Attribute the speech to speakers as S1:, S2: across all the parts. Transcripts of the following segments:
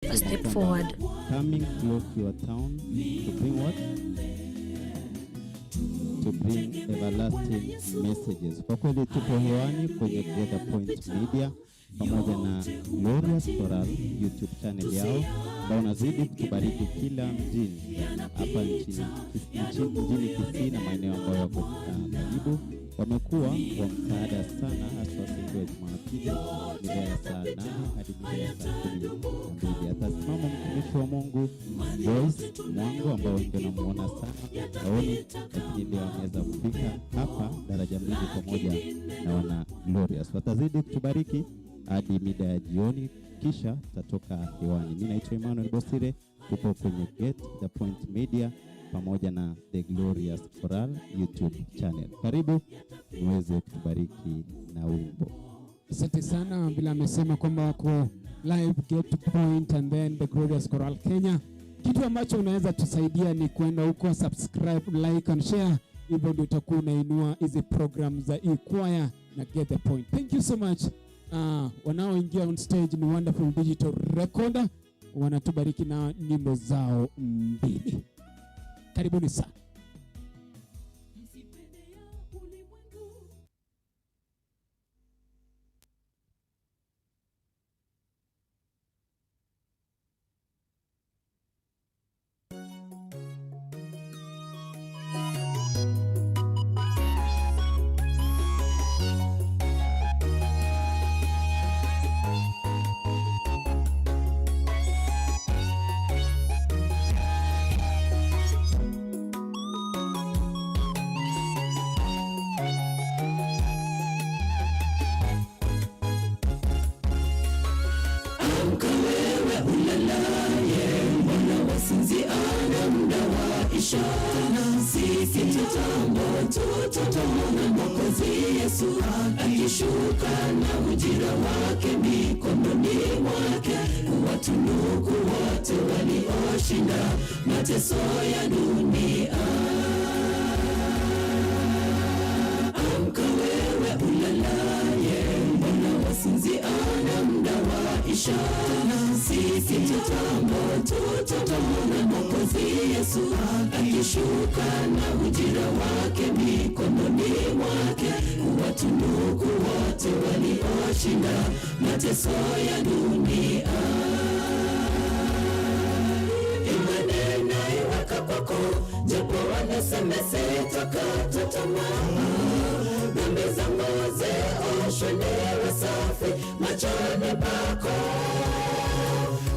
S1: A
S2: anasema
S1: step
S2: kwamba
S1: forward.
S2: coming close to your town to bring what? To bring everlasting messages. Kwa kweli tupo hewani kwenye Greater Point Media pamoja na Glorious Choral YouTube channel yao ambao wanazidi kutubariki kila mjini hapa nchini, mjini Kisii na maeneo ambayo yako karibu. Wamekuwa wa msaada sana, haswa siku ya Jumapili mida ya saa 8 hadi mida ya saa 12. Atasimama mtumishi wa Mungu Joyce Mwango ambao wengi wanamuona sana mtandaoni, lakini leo ameweza kufika hapa daraja mbili pamoja na wana Glorious. Watazidi kutubariki hadi mida ya jioni, kisha tutatoka hewani. Mimi naitwa Emmanuel Bosire, tupo kwenye Get the Point Media pamoja na The Glorious Choral YouTube channel. Karibu muweze kutubariki na wimbo.
S3: Asante sana, vile amesema kwamba wako live Get to Point and then The Glorious Choral Kenya. Kitu ambacho unaweza tusaidia ni kwenda huko subscribe, like and share, hivyo ndio utakuwa unainua hizi program za e-choir na Get the Point. Thank you so much. Wanaoingia on stage ni Wonderful Digital Recorder, wanatubariki na nyimbo zao mbili. Karibuni sana.
S4: Amka wewe ulalaye, mbona wasinziana muda waisha? Na sisi tutambo tutamwona Mwokozi Yesu akishuka na ujira wake mikononi mwake, kuwatunuku wote walioshinda mateso ya dunia. Amka wewe ulalaye, mbona wasinziana muda waisha? Na sisi tutambo tutamwona Mwokozi Yesu akishuka na ujira wake mikononi mwake, kuwatunuku wote walioshinda mateso ya dunia. Imani naiweka kwako, japo wanasema sitakata tamaa. Dhambi zangu zioshwe niwe safi machoni pako.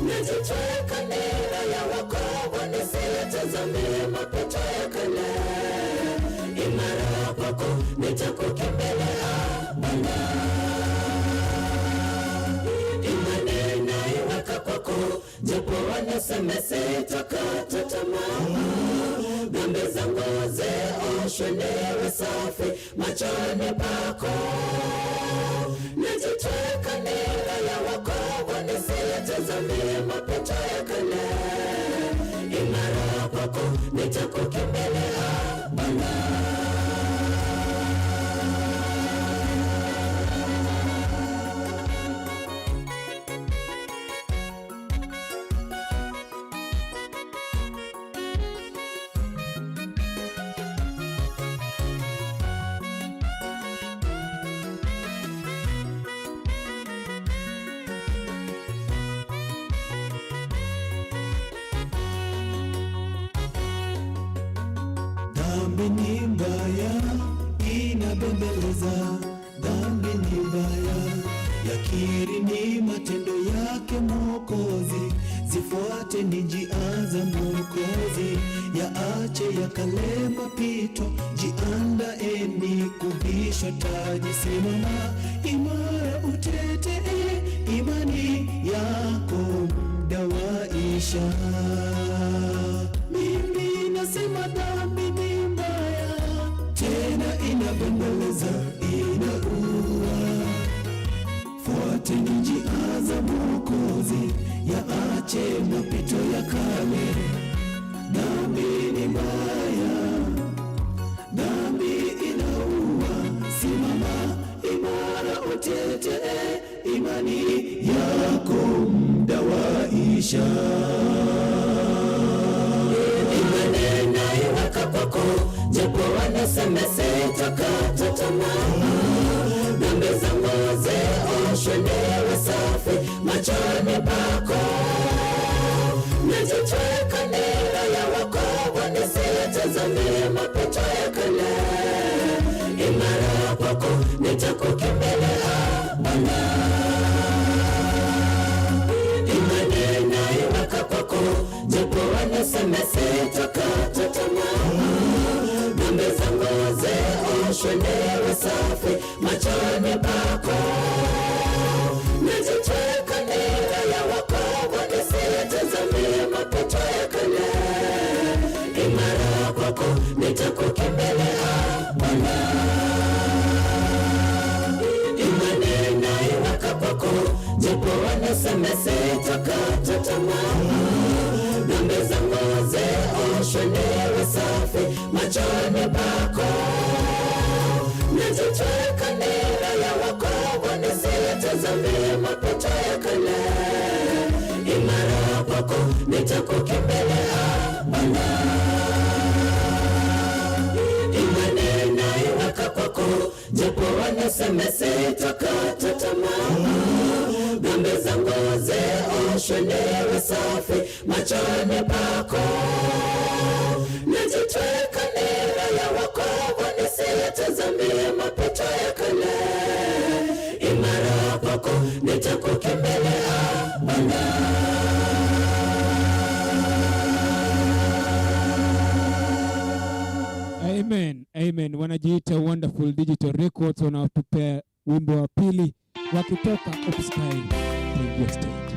S4: Najitwika nira ya wokovu, nisiyatazame mapito ya kale. Imara kwako nitakukimbilia Bwana. Imani naiweka kwako, japo wanasema sitakata tamaa. Dhambi zangu zioshwe niwe safi machoni pako. Najitwika nira ya wokovu, nisiyatazame mapito ya kale. Imara kwako nitakukimbilia Bwana.
S5: Dhambi ni mbaya, inabembeleza. Dhambi ni mbaya, yakiri ni matendo yake Mwokozi. Zifuate ni njia za Mwokozi, yaache ya kale mapito. Jiandaeni kuvishwa taji, simama imara, utetee imani yako, muda waisha. Mimi nasema dhambi ni mbaya, tena inabembeleza, inaua. Fuateni njia za Mwokozi, yaache mapito ya kale. Dhambi ni mbaya, dhambi inaua. Simama imara, utetee imani yako, muda waisha. maisha.
S4: Imani naiweka kwako, japo wanasema sitakata tamaa. Dhambi zangu zioshwe niwe safi machoni pako. Najitwika nira ya wokovu, nisitazamie mapito ya kale. Imara kwako nitakukimbilia Bwana. Imani naiweka kwako, japo wanasema sitakata tamaa. Dhambi zangu zioshwe niwe safi machoni pako. Najitwika nira ya wokovu, nisitazamie mapito ya kale. Imara kwako nitakukimbilia Bwana. Imani naiweka kwako, japo wanasema sitakata tamaa. Dhambi zangu zioshwe niwe safi machoni pako. Najitwika nira ya wokovu, nisitazamie mapito ya kale. Imara kwako nitakukimbilia Bwana. Imani naiweka kwako, japo wanasema sitakata tamaa. Dhambi zangu zioshwe niwe safi machoni pako. Najitwika nira ya wokovu, nisitazamie mapito ya kale. Imara kwako nitakukimbilia Bwana.
S3: Amen, amen. Wanajiita Wonderful Digital Records, wanatupea wimbo wa pili wakitoka Upsky Radio State.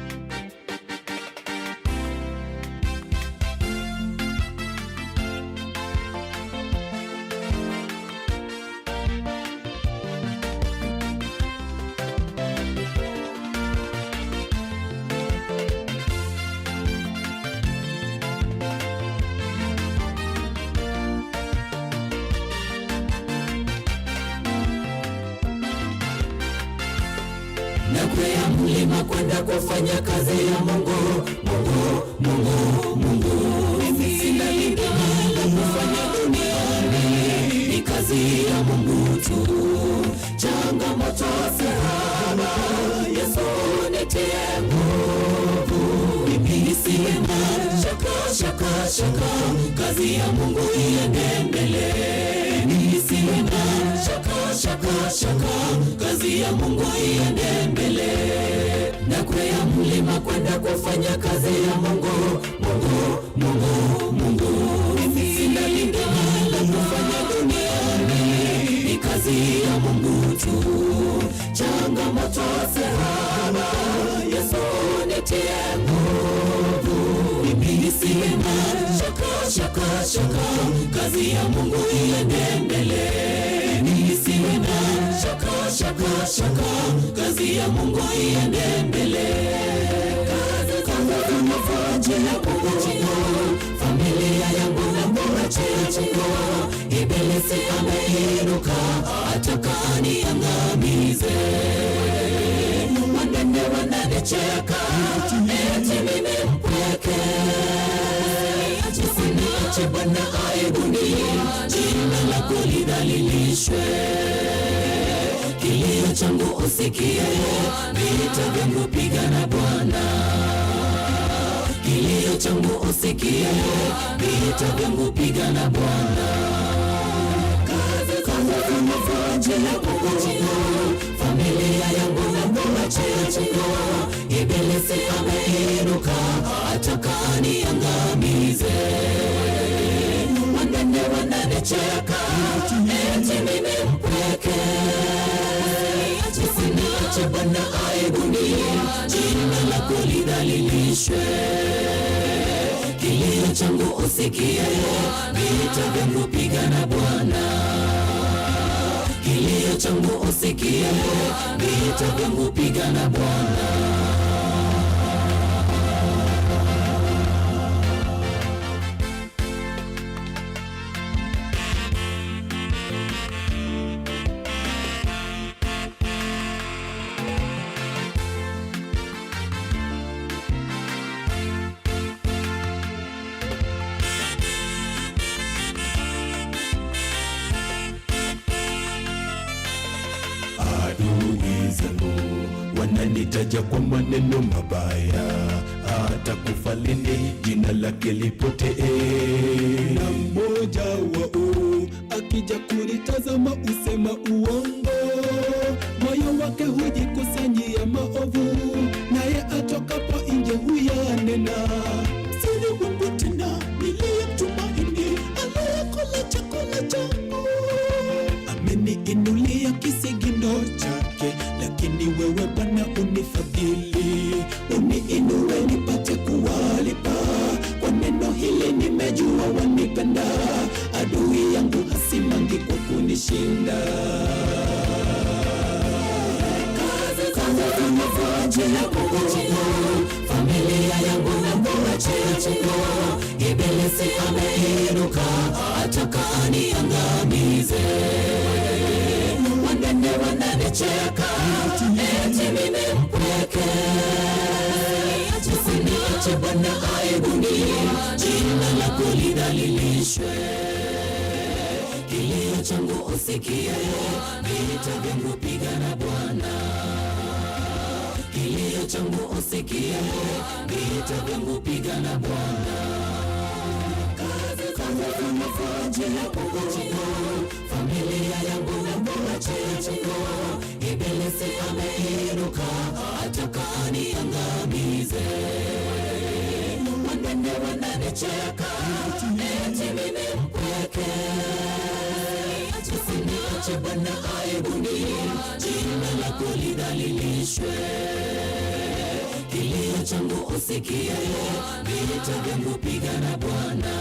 S4: Nakwea mlima kwenda kufanya kazi ya Mungu, Mungu, Mungu, Mungu. Mimi sina lingine la kufanya duniani, ni kazi ya Mungu tu. Changamoto si haba, Yesu nitie nguvu. Mimi nisiwe na shaka, shaka, shaka, kazi ya Mungu iende mbele. Nisiwe na shaka, shaka, shaka, kazi ya Mungu iende mbele. Nakwea mlima kwenda kufanya kazi ya Mungu, Mungu, Mungu, Mungu. Mimi sina lingine la kufanya duniani, ni kazi ya Mungu tu. Changamoto si haba, Yesu nitie nguvu. Mimi nisiwe na shaka, shaka, shaka, kazi ya Mungu iende mbele. Nisiwe na shaka, shaka, shaka, kazi ya Mungu iende mbele. Kazi zangu zimekuachia Mungu, familia yangu nakuachia Mungu. Ibilisi ameinuka, ataka niangamize. Wanene wananicheka, eti mimi mpweke. Usiniache Bwana aibuni, jina lako lidhalilishwe. Kilio changu usikie, vita vyangu pigana Bwana. Kilio changu usikie, vita vyangu pigana Bwana. Kazi zangu zimekuachia Mungu, familia yangu nakuachia Mungu. Ibilisi ameinuka, ataka niangamize. Wanene wananicheka, eti mimi mpweke. Usiniache Bwana aibuni, jina lako lidhalilishwe. Kilio changu usikie, vita vyangu pigana Bwana. Kilio changu usikie, vita vyangu pigana Bwana.
S5: Ananitaja kwa maneno mabaya, atakufa lini? Jina lake lipotee. Na mmoja wao akija kunitazama usema uongo, moyo wake hujikusanyia maovu, naye atokapo nje huyanena. Sini Mungu tena niliyemtumaini, aliyekula chakula changu ameniinulia kisigino chake, lakini wewe Bwana unifadhili, uniinue nipate kuwalipa. Kwa neno hili nimejua wanipenda, adui yangu hasimangi kwa kunishinda. Kazi zangu zimekuachia kukuchia, familia yangu nakuachia chini. Ibilisi ameinuka, ataka aniangamize. Wanene wananicheka, eti mimi mpweke. Usiniache Bwana aibuni, jina lako lidhalilishwe. Kilio changu usikie, vita vyangu pigana Bwana. Kilio changu usikie, vita vyangu pigana Bwana. Kazi zangu zimekuachia kukuchia, familia yangu nakuachia chini. Ibilisi ameinuka, ataka aniangamize. Wanene wananicheka, eti mimi mpweke. Usiniache Bwana aibuni, jina lako lidhalilishwe. Kilio changu usikie, vita vyangu pigana Bwana.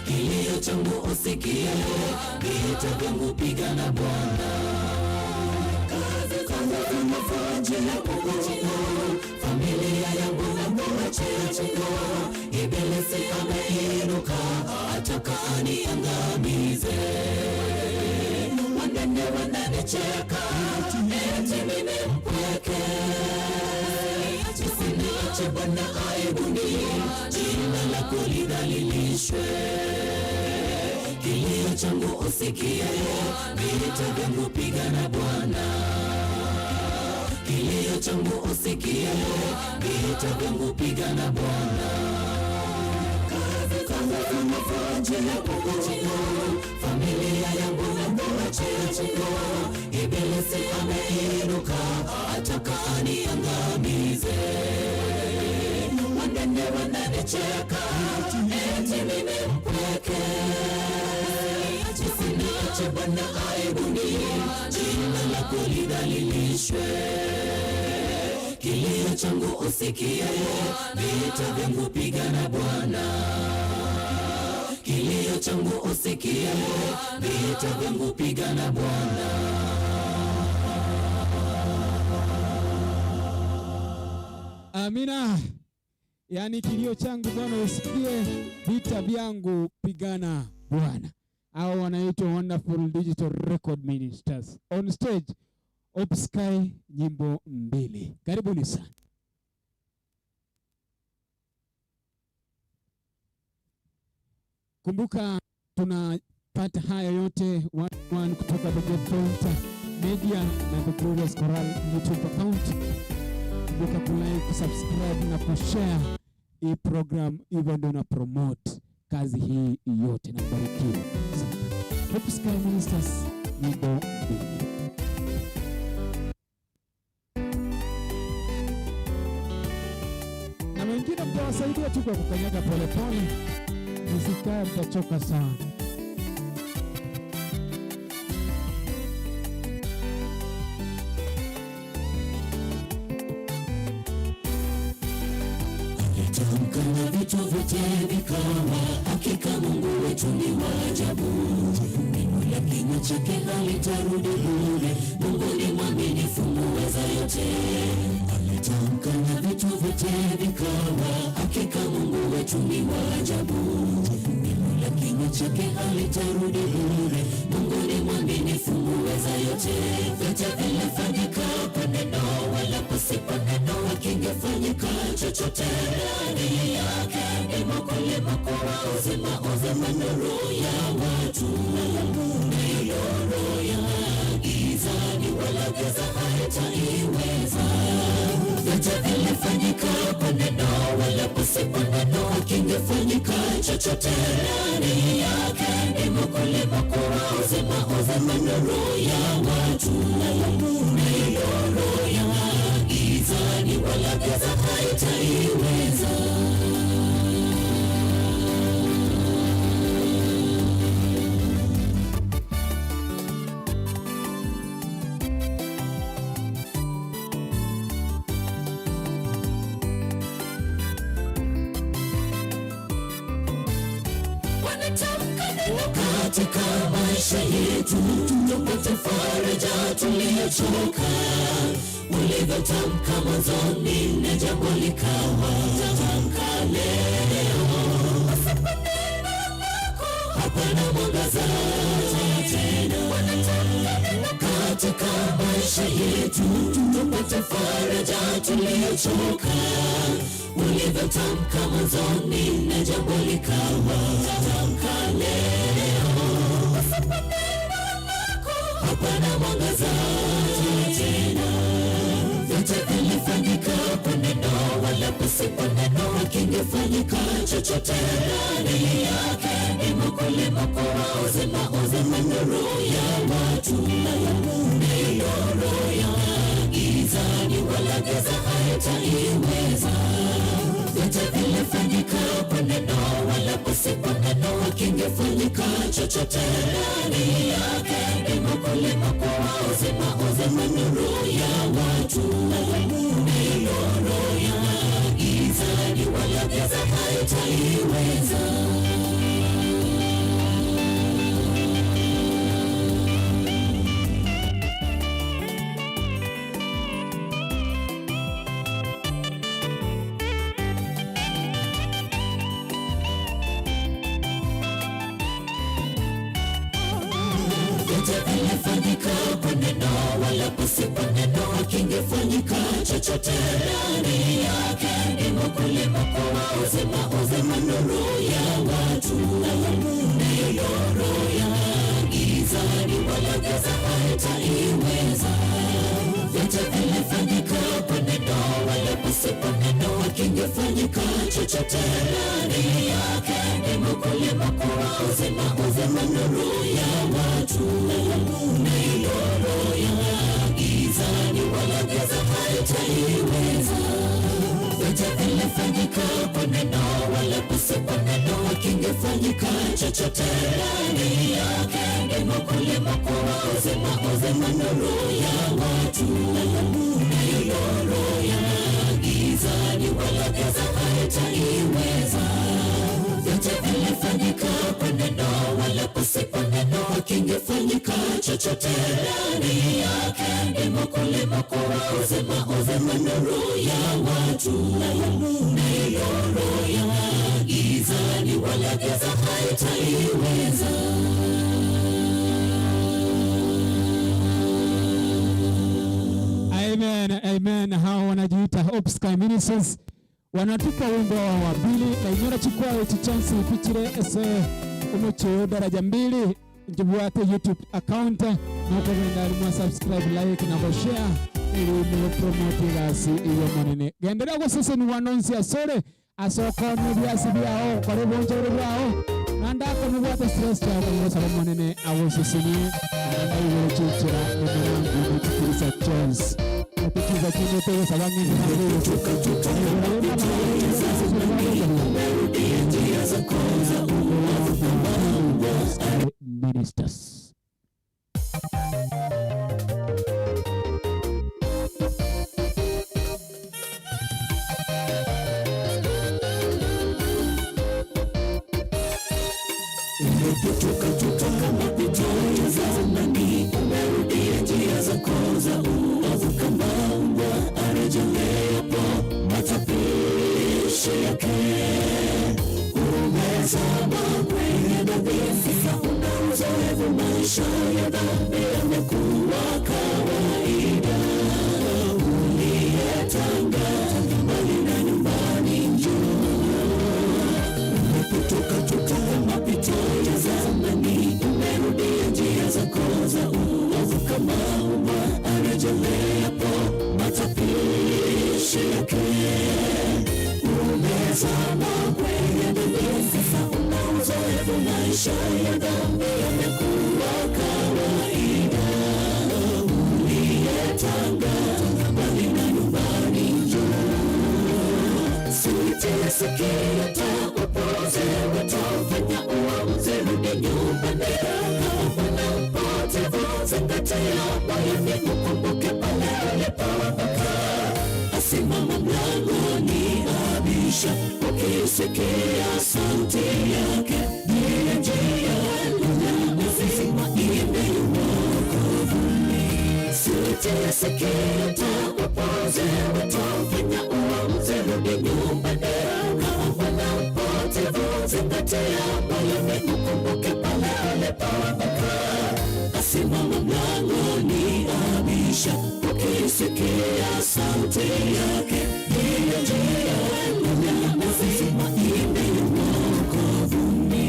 S5: Kilio changu usikie, vita vyangu pigana Bwana. Kazi zangu zimekuachia kukuchia, familia yangu nakuachia chini. Ibilisi ameinuka, ataka aniangamize. Wanene wananicheka, eti mimi mpweke. Usiniache Bwana aibuni, jina lako lidhalilishwe. Kilio changu usikie, vita vyangu pigana Bwana. Kilio changu usikie, vita vyangu pigana Bwana. Kazi zangu zimekuachia kukuchia, familia yangu nakuachia chini. Ibilisi ameinuka, ataka aniangamize. Wanene wananicheka, eti mimi mpweke. Usiniache Bwana aibuni, jina lako lidhalilishwe. Kilio changu usikie, vita vyangu pigana Bwana. Kilio changu usikie, vita vyangu pigana Bwana.
S3: Amina. Yaani kilio changu Bwana usikie, vita vyangu pigana Bwana. Hao wanaitwa Wonderful Digital Record Ministers. On stage Hope Sky, nyimbo mbili. Karibuni sana. Kumbuka tunapata haya yote one one kutoka The Great Point Media na The Glorious Choral YouTube account. Kumbuka kulike, kusubscribe na kushare hii program, hivyo ndio na promote kazi hii yote na kubarikiwa sana. Hope Sky Ministers, nyimbo mbili. Na wengine mtawasaidia tu kwa kukanyaga polepole, msikae mtachoka sana.
S4: Alitamka na vitu vyote vikawa, hakika Mungu wetu ni wa ajabu. Neno la kinywa chake halitarudi bure, Mungu ni mwaminifu muweza yote. Alitamka na vitu vyote vikawa, hakika Mungu wetu ni wa ajabu. Neno la kinywa chake halitarudi bure, Mungu ni mwaminifu muweza yote. Vyote vilifanyika kwa neno, wala pasipo neno hakingefanyika chochote. Ndani yake ndimo kulimokuwa uzima, uzima nuru ya watu, nayo nuru ya giza ni wala giza haitaiweza. Vyote vilifanyika kwa neno, wala pasipo neno hakingefanyika chochote. Ndani yake ndimo kulimokuwa uzima, uzima nuru ya watu, nayo nuru yang'aa gizani, wala giza haitaiweza. Wanatamka neno katika maisha yetu, tupate faraja tuliyochoka. Ulivyotamka mwanzoni na jambo likawa, tamka leo. Pasipo neno lako hapana mwangaza tena. Wanatamka neno katika maisha yetu, tupate faraja tuliyochoka. Ulivyotamka mwanzoni na jambo likawa, tamka leo. Pasipo neno lako hapana mwangaza tena. Vyote vilifanyika kwa neno, wala pasipo neno hakingefanyika chochote. Ndani yake ndimo kulimokuwa uzima, uzima nuru ya watu, nayo nuru yang'aa gizani, wala giza haitaiweza. Vyote vilifanyika kwa neno, wala pasipo neno hakingefanyika chochote. Ndani yake ndimo kulimokuwa uzima, uzima nuru ya watu, nayo nuru yang'aa gizani, wala giza haitaiweza. Vyote vilifanyika kwa neno, wala pasipo neno hakingefanyika chochote. Ndani yake ndimo kulimokuwa uzima, uzima nuru ya watu, nayo nuru yang'aa gizani, wala giza haitaiweza. Vyote vilifanyika kwa neno, wala pasipo neno hakingefanyika chochote. Ndani yake ndimo kulimokuwa uzima, uzima nuru ya watu, nayo nuru yang'aa gizani, wala giza haitaiweza. Vyote vilifanyika kwa neno, wala pasipo neno hakingefanyika chochote. Ndani yake ndimo kulimokuwa uzima, uzima nuru ya watu, nayo nuru yang'aa gizani, wala giza haitaiweza. Vyote vilifanyika kwa neno, wala pasipo neno hakingefanyika chochote. Ndani yake ndimo kulimokuwa uzima, uzima nuru ya watu, nayo nuru yang'aa gizani, wala giza haitaiweza.
S3: Amen, amen. Hao wanajiita Hope Sky Ministries wanatupa wimbo wa pili na inyora chikwayo chichansi pichire ese umucho daraja mbili njibwate YouTube account nokogenda arimwa subscribe like na share ili mupromote gasi iyo monene gendelea guseseni wanonsi asore asokone byasi byao kore bonjore bwao nandako mubwate stress chao kongosaba monene aguseseni nanda igoro chichira nemerangu muchikirisa Jones atukiza chini tegosaba Ministers.
S4: Umepotoka toka mapito ya zamani, umerudia njia zako za uovu kama mbwa arejeleapo matapishi yake. Umezama kwenye dhambi, sasa una uzoefu, maisha ya dhambi yamekuwa kawaida. Uliyetanga mbali na nyumbani, njoo umepotoka toka mapito ya zamani, umerudia njia zako za uovu kama mbwa. Tazama kwenye dunia sasa, una uzoefu, maisha ya dhambi yamekuwa kawaida. Uliyetanga mbali na nyumbani, njoo Sitie sikio upoze watafanya uamuzi, rudi nyumbani. Kama mpotevu, zingatia moyoni, ukumbuke pale ulipoanguka. Asimama mlangoni, abisha, ukisikia sauti yake, ndiye njia ya uzima iendayo wokovuni. Sitie sikio upoze watafanya uamuzi, rudi nyumbani. Kama mpotevu, zingatia moyoni, ukumbuke pale ulipoanguka. Asimama mlangoni, abisha, ukisikia sauti yake, ndiyo njia ya uzima iendayo wokovuni.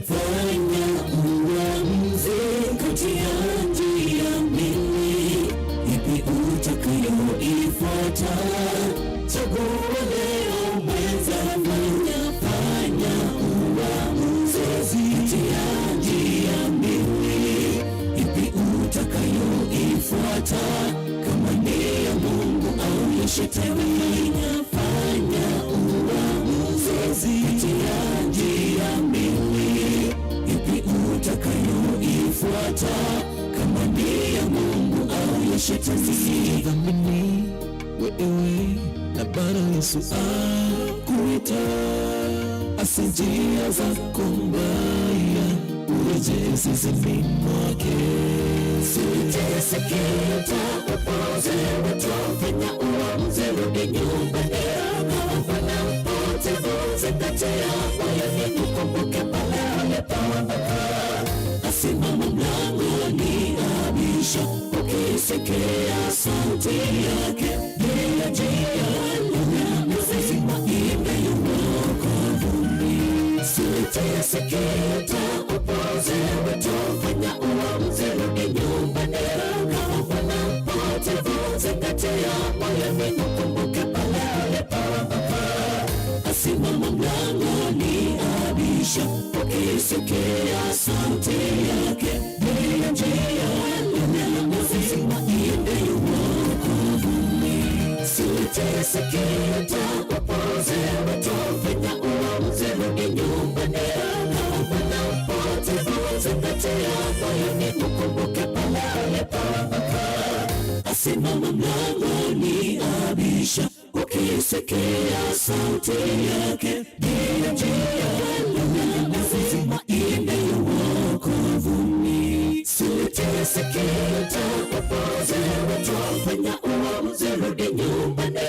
S4: Fanya uamuzi kati ya njia mbili, ipi utakayoifuata? Chagua leo mwenza, fanya fanya uamuzi kati ya njia mbili, ipi utakayoifuata? Kama ni ya Mungu au ya Shetani, fanya uamuzi kati ya njia mbili, ipi utakayoifuata? Kama ni ya Mungu au ya Shetani.
S5: Dhamini wewe na Bwana Yesu akuita, asi njia zako mbaya, urejee zizini mwake.
S4: Sitie sikio upoze watafanya uamuzi, rudi nyumbani. Kama mpotevu, zingatia moyoni, ukumbuke pale ulipoanguka. Asimama mlangoni, abisha, ukisikia sauti yake, ndiyo njia ya uzima iendayo wokovuni. Sitie sikio upoze watafanya uamuzi, rudi nyumbani. Kama mpotevu, zingatia moyoni, ukumbuke pale ulipoanguka. Asimama mlangoni, abisha, ukisikia sauti yake, ndiyo njia ya uzima iendayo wokovuni. Sitie sikio upoze watafanya uamuzi, rudi nyumbani. Kama mpotevu, zingatia moyoni, ukumbuke pale ulipoanguka. Asimama mlangoni, abisha, ukisikia sauti yake, ndiyo njia ya uzima iendayo wokovuni. Sitie sikio upoze watafanya uamuzi, rudi nyumbani.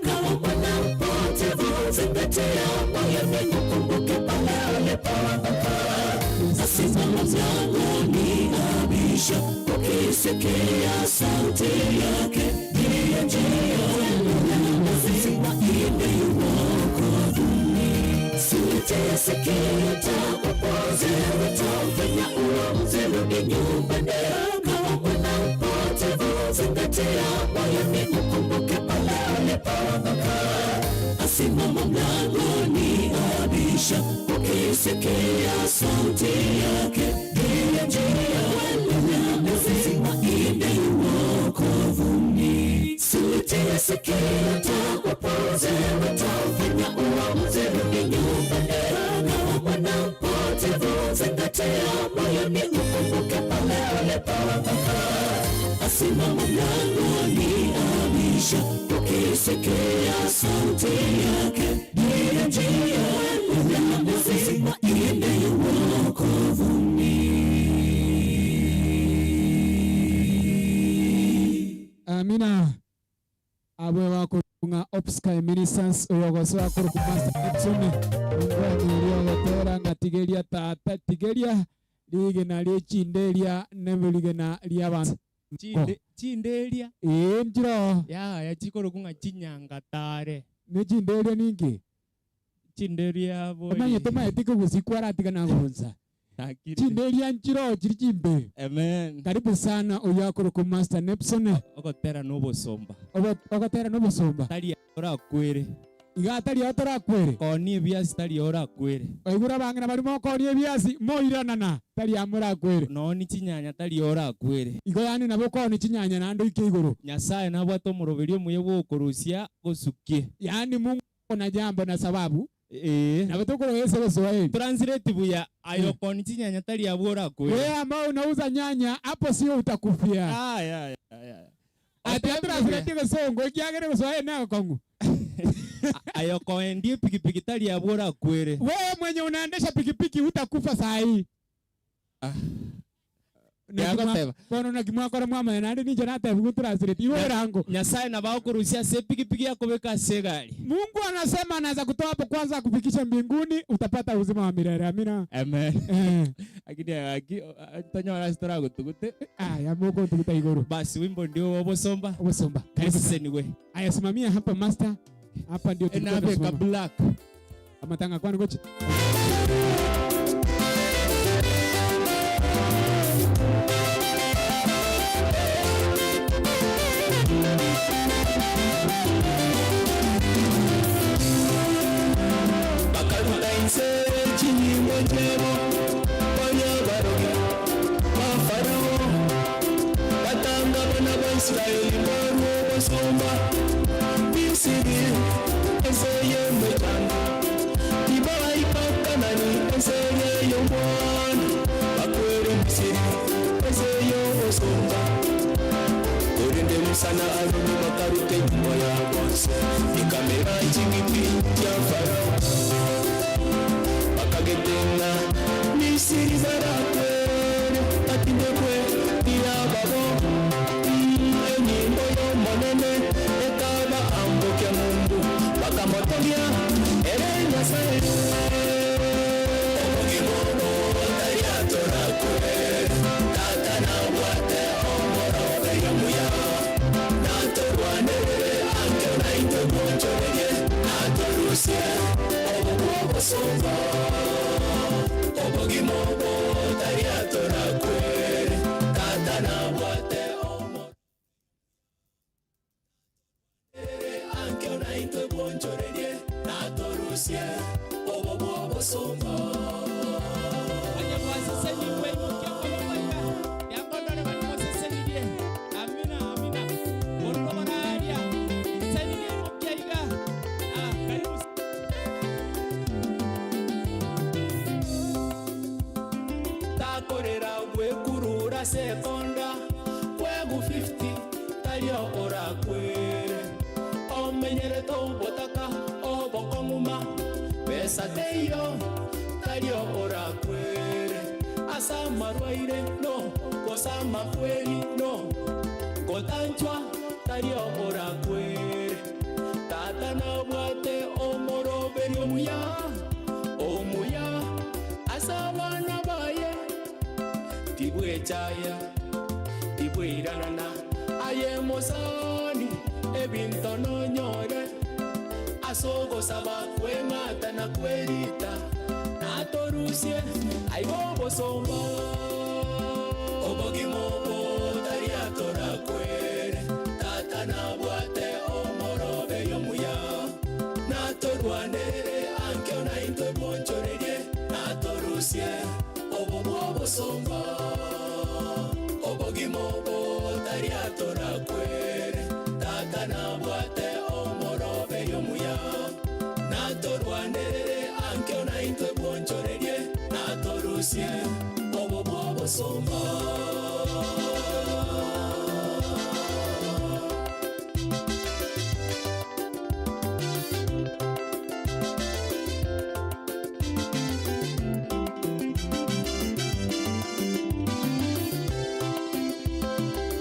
S4: Kama mpotevu, zingatia moyoni, ukumbuke pale ulipoanguka. Asimama mlangoni, abisha, ukisikia sauti yake, ndiyo njia ya uzima iendayo wokovuni. Sitie sikio upoze watafanya uamuzi, rudi nyumbani. Kama mpotevu, zingatia moyoni, ukumbuke pale ulipoanguka. Asimama mlangoni, abisha, ukisikia sauti yake, ndiyo njia ya uzima iendayo wokovuni. Sitie sikio upoze watafanya uamuzi, rudi nyumbani. Kama mpotevu, zingatia moyoni, ukumbuke pale ulipoanguka. Asimama mlangoni, abisha, ukisikia sauti yake, ndiyo njia ya uzima iendayo wokovuni.
S3: Amina abwe bakurunga Opsky Ministers oyogoso akuru ku Master Nixon ngwanirio gotera ngatigeria tata tigeria. Rigena rie chinderia nerigena ri'abanto.
S1: Chinde, chinderia?
S3: Ee, nchiroo.
S1: Yaya, chikorokwa ng'a chinyangatare.
S3: Ne chinderia ninki?
S1: Chinderia bori.
S3: Omanye tomaeti kogusii kwaratiga nagonsa.
S1: Nakire.
S3: Chinderia nchiroo chiri chimbe.
S1: Amen.
S3: Karibu sana oyio akorokwa Master Nepson.
S1: Ogotera nobosomba.
S3: Ogo, ogotera nobosomba.
S1: Tari orakwere.
S3: Iga tari ao torakwere.
S1: Koonia ebiasi tari ao orakwere.
S3: Oigure abang'ina baria mokoonia ebiasi, moiranana, tari aa morakwere.
S1: Noonie chinyanya tari ao orakwere.
S3: Igo yaani nabo okoonia chinyanya naende oike igoro.
S1: Nyasae nabwate omoroberio omuya bw'ogokorusia gosukie.
S3: Yaani Mungu na jambo na sababu.
S1: Ee.
S3: Nabo tokoroa ase Egeswahili.
S1: Translate buya, aye okoonia chinyanya tari abwo orakwere.
S3: Wewe ambao unauza nyanya, hapo sio utakufia.
S1: Aya, aya, aya.
S3: Ati atranslate egesongo ekiagera egeswahili negekong'u.
S1: Aye okoendia epikipiki tari abwo orakwere.
S3: Wewe mwenye unaendesha pikipiki hutakufa saa hii.
S1: Ah.
S3: Naki mwa-
S1: Yagoteba.
S3: Bono naki mwakora mwamanya naende ninche natebiwa translate iwe erango.
S1: Nyasaye nabo agokorusia ase epikipiki akobeka ase egari.
S3: Mungu anasema anaweza kutoa hapo kwanza akufikisha mbinguni utapata uzima wa milele. Amina.
S1: Amen.
S3: Eh.
S1: Lakini aki tonyora ase toragotugute.
S3: Aya Mungu tukuta iguru.
S1: Basi wimbo ndio obosomba.
S3: Obosomba. Karibu.
S1: Oseseniwe.
S3: Aya simamia hapa master. Hapa ndio tulikuwa
S1: Enabeka
S3: tunasimama.
S1: black.
S3: Amatanga kwani gochi.
S5: Bakaruta inse chinyimbo chebo baria barogi ba Farao batanga abana ba Israeli barwo obosomba Misiri ense y'emechando tibabaika Kanani ense y'omwana bakwere Misiri ense y'obosomba Korende Musa na Aroni bakaruta enyuma ya bonsi ikamera ching'iti chia Farao bakagetenga Misiri barakwere batindekwe tirababo enyimbo y'omonene ekaba ambokia mundu bakamotogia ere Nyasaye obogima obo tari atorakwe tata nabwate omoroberio omuya natorwanerere ankio naintwe bwonchorerie natorusie obo bw'obosongo obogima obo tari atorakwere tata nabwate omo ankio naintwe bwonchorerie natorusie obo bw'obosongo
S1: Amina, amina. Boruko bararia. Senirie imokia iga. Ah, karibu.
S5: Takorera gwekurura sekonda kwegu 50 tario orakwere omenyere tobotaka obokong'uma pesa teiyo tario orakwere ase amarwaire no gose amakweri no gotanchwa tario orakwere tata nabwate omoroberi omuya omuya ase abana baye tibwechaya tibwiranana aye mosani ebinto nonyore ase ogosaba kweng'ata na kwerita natorusie aigo obosomba obogima obo tari atorakwere tata nabwate omoroberi omuya natorwanerere ankio naintwe bwonchorerie natorusie obo bw'obosomba obogima obo tari atorakwere tata nabwate omoroberi omuya natorwanerere ankio naintwe bwonchorerie natorusie obo bw'obosomba.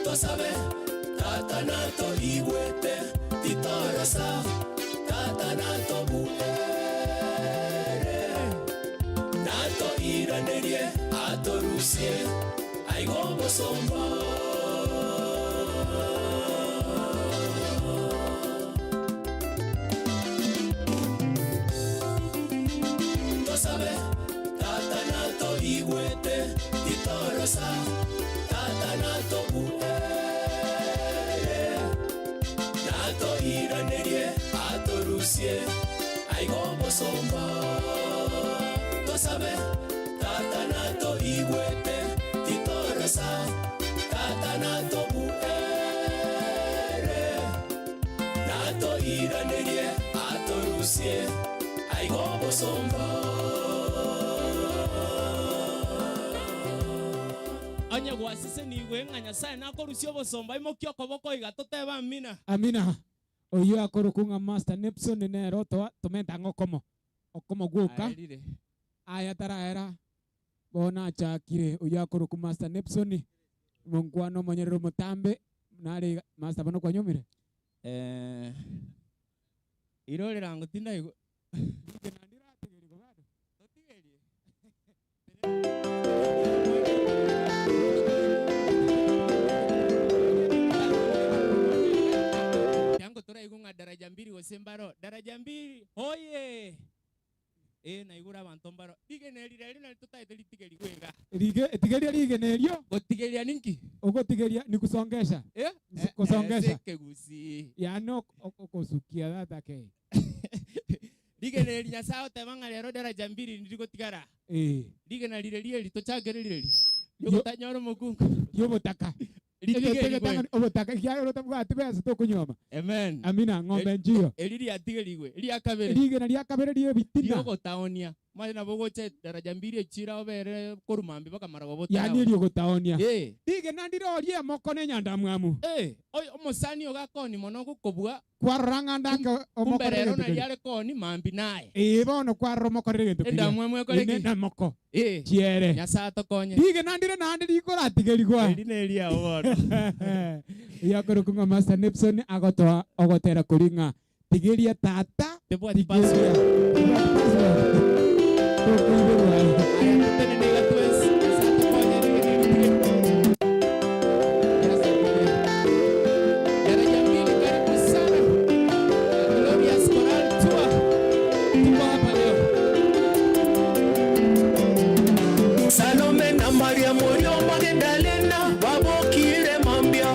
S5: Tosabe tata nato igwete titorosa tata nato buere nato iranerie atorusie.
S4: atorusie aiga obosomba. Tosabe, Tata natoigwete, titorosa, Tata natobuere, natoiranerie, atorusie aiga obosomba. Tosabe, Tata natoigwete, titorosa, Tata natobuere, natoiranerie, atorusie aiga obosomba.
S1: Onye gwasisenigwe ng'a Nyasae nakorusie obosomba, imokia okoboko iga totebe amina.
S3: Amina. Oyio akorokwa ng'a Master Nepson nere otoa tomenta ang'e okomo, okomo gwoka.
S1: Aerire.
S3: Aya taraera, bono achakire oyio akorokwa Master Nepson, monkwana omonyerere omotambe, nare iga, Master bono kwanyomire?
S1: Eh, irorera ango tindaigwa.
S3: Inche naende irategerigwe bado.
S1: Totigerie. Tiango toraigwe ng'a daraja mbili gose mbaro, daraja mbili hoye! Ee, naigure abanto mbaro. Rigena eri riaria nari totaete ritigerigwe iga.
S3: Rige, tigeria rigena erio.
S1: Gotigeria ninki?
S3: Ogotigeria ni kusongesha.
S1: Eh?
S3: Nse- kusongesha.
S1: Ase ekegusii.
S3: Yaani ok- ok- okosukia thatake.
S1: Rigena eri Nyasae agoteba ng'a rero daraja mbili ndirigotigara.
S3: Eh.
S1: Rigena rire rieri tochakere rireri
S3: Yo-
S1: riogotanyora omokungu.
S3: Riobotaka.
S1: Ritigerigwe.
S3: Obotaka ekiagera otabwati besa tokonyuoma.
S1: Amen.
S3: Amina ng'ombe nchiyo.
S1: Eri riatigerigwe ria kabere.
S3: Rigena ria kabere ri'ebitina.
S1: Riogotaonia. Manye nabo ogocha edaraja mbiri echire obere korwa mambia mpaka marogoba
S3: Yaani
S1: otaraonia.
S3: eriogotaonia.
S1: Eh.
S3: Rigena ndire orie emoko na enyandamwamu.
S1: Eh, oyo omosani ogo akoni mono gokobua.
S3: Kwarora ng'a ndake
S1: Kumbe
S3: omokorere
S1: rero
S3: egento
S1: nari
S3: keria.
S1: are koni mambi naye.
S3: Ee bono kwarora omokorere egento keria.
S1: Endamwamu ekore
S3: Ine
S1: ki?
S3: nemoko
S1: Eh,
S3: chiere.
S1: Nyasae atokonye.
S3: Rigena ndire naende rikoratigerigwa.
S1: Eri neriao bono.
S3: Oyio akorokwa ng'a Master Nepson agotoa ogotera koria ng'a tigeria tata
S1: Tebwati
S3: tigeria.
S1: password.
S3: Tebwati password. Tokoiborwa.
S1: Aya totenene iga twensi. Nyasae atokonye rigena eri tigeria. Daraja mbili karibu sana. Glorious Choral Tour. Tuko hapa leo.
S4: Salome na Maria Morio Magdalena babokire mambia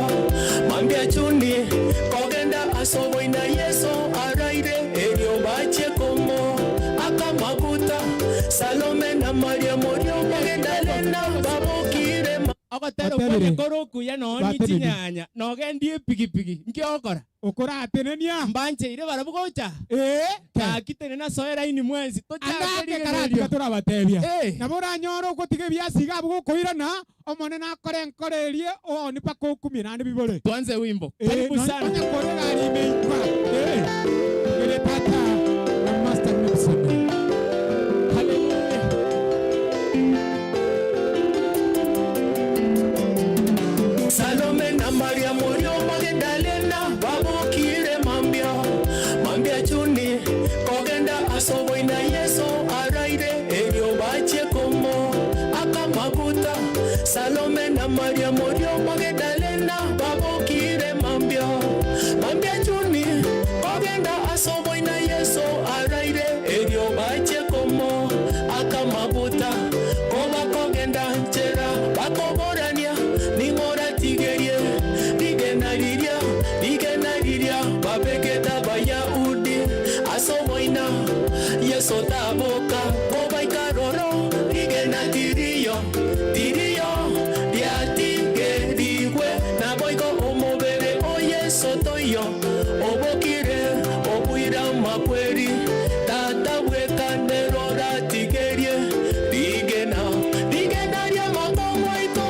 S4: mambia chuni kogenda asoboina Yeso araire erio bache komo akamaguta Salome na Maria Morio Magdalena babokire
S1: Ogotera
S3: Batebire.
S1: okonye kore okuya nonye
S3: Batebire.
S1: chinyanya nogendie epigipigi nki ogokora
S3: Okoratenenia.
S1: mbancheire barabwo gocha
S3: Ee.
S1: gaki tenena soe raini mwensi tochake
S3: Andake
S1: rigena
S3: karatiga
S1: erio
S3: torabatebia.
S1: Eh.
S3: Nabo oranyore ogotiga ebiasi iga abwo gokoirana, Omonene akore enkoro eria ooni mpaka okumie naende bibore.
S1: Tuanze wimbo.
S3: Ee,
S1: Karibu
S3: nonye
S1: sana.
S3: konya kore egari ime ikwa. Ee, tugere tata na Master Nixon.
S1: Hallelujah.
S4: Salome na Maria Morio Magdalena babokire mambia mambia chuni kogenda asoboina Yeso araire erio bachie komo akamaguta Salome na Maria Morio Magdalena babokire mambia mambia chuni kogenda asoboina Yeso araire erio bachie komo akamaguta koba kogenda nchera bakoborania ning'oratigerie rigena riria rigena riria babegete Abayahudi asoboina Yeso taboka kobaika roro rigena tiriyo tiriyo riatigerigwe naboigo omobere o Yeso toiyo obokire obuira amakweri tata bweka nero oratigerie rigena rigena ri'amakongo aito.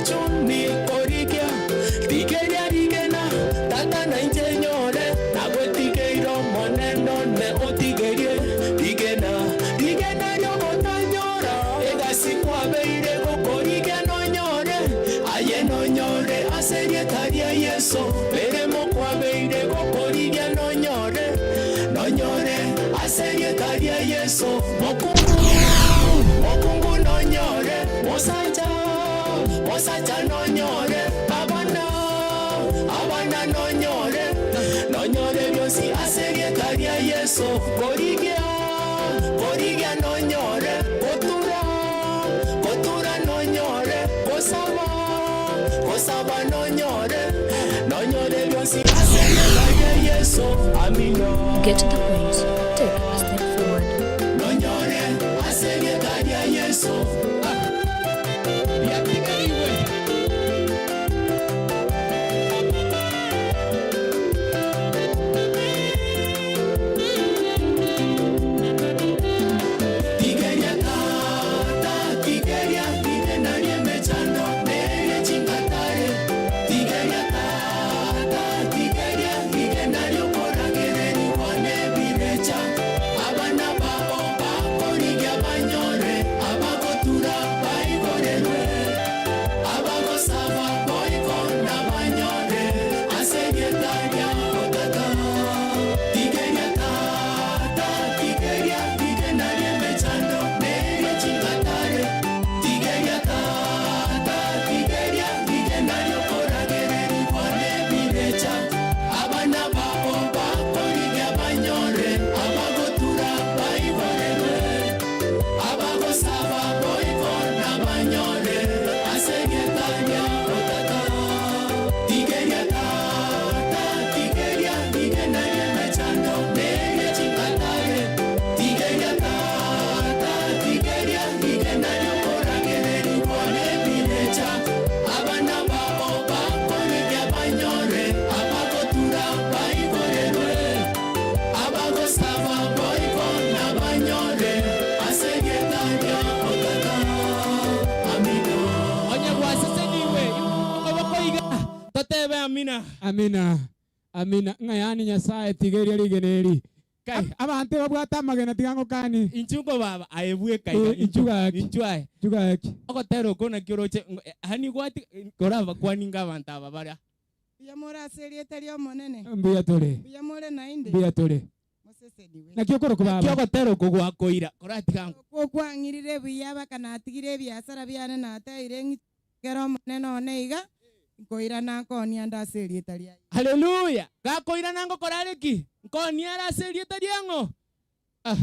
S5: chuni korigia, Tigeria rigena, Tata nainche nyore, Nagwetigeire Omonene one otigerie rigena, Rigena ri'ogotanyora, Egasi kwabeire gokorigia nonyore, Aye nonyore ase erieta ria Yeso, Meremo kwabeire gokorigia nonyore, Nonyore ase erieta ria Yeso, Mokungu, mokungu nonyore, Mosacha, mosacha nonyore, Abana, abana nonyore, Nonyore bionsi ase erieta ria Yeso, Korigia, korigia nonyore, Gotura, gotura nonyore, Gosaba, gosaba nonyore, Nonyore bionsi ase erieta ria Yeso, Amina.
S6: Get to the point. Take a step forward.
S5: Nonyore ase erieta ria Yeso. Ah.
S1: Riatigeriwe.
S5: Tigeria tata, tigeria rigena ri'emechando nerie chingatare. Tigeria tata, tigeria rigena riokoragererigwa nebirecha. Abana babo bakorigia banyore, abagotura baigorerwe. Abagosaba boigo nabanyore, ase erieta ria Tata. Tigeria tata, tigeria rigena ri'emechando nerie chingatare. Tigeria tata, tigeria rigena riokoragererigwa nebirecha. Abana babo bakorigia banyore, abagotura baigorerwe. Abagosaba boigo nabanyore, ase erieta ria Tata. Tigeria tata, tigeria rigena ri'emechando nerie chingatare. Tigeria tata, tigeria rigena riokoragererigwa nebirecha. Abana babo bakorigia banyore, abagotura baigorerwe. Abagosaba boigo nabanyore, ase erieta ria Tata. Amina.
S1: Onye gwaseseniwe okoboko iga totebe amina.
S3: Amina. Amina. Ng'a yani Nyasaye tigeria rigena eri.
S1: Kai.
S3: Abanto babwate amagena tiga ngokani.
S1: Inchu baba aebweka
S3: Eh,
S1: iga
S3: inchu gaki.
S1: inchu aye.
S3: Inchu gaki.
S1: Ogotera oko naki oroche hani gwati koraba kwaninga abanto aba baria.
S7: Mbuya more ase erieta ri'Omonene.
S3: Mbuya tore.
S7: Mbuya more naende.
S3: Mbuya tore.
S7: Moseseniwe.
S3: Naki okorokwa baba?
S1: Naki ogotera oko gwakoira koratiga nko.
S7: Okwo kwang'irire buya baka natigire ebiasara biane nateire ng'i ekero Omonene one iga nkoirana nkonia nde ase erieta ria Yeso.
S1: Haleluya! Gakoirana ngokora are ki? Nkonia are ase erieta riang'o? Ah,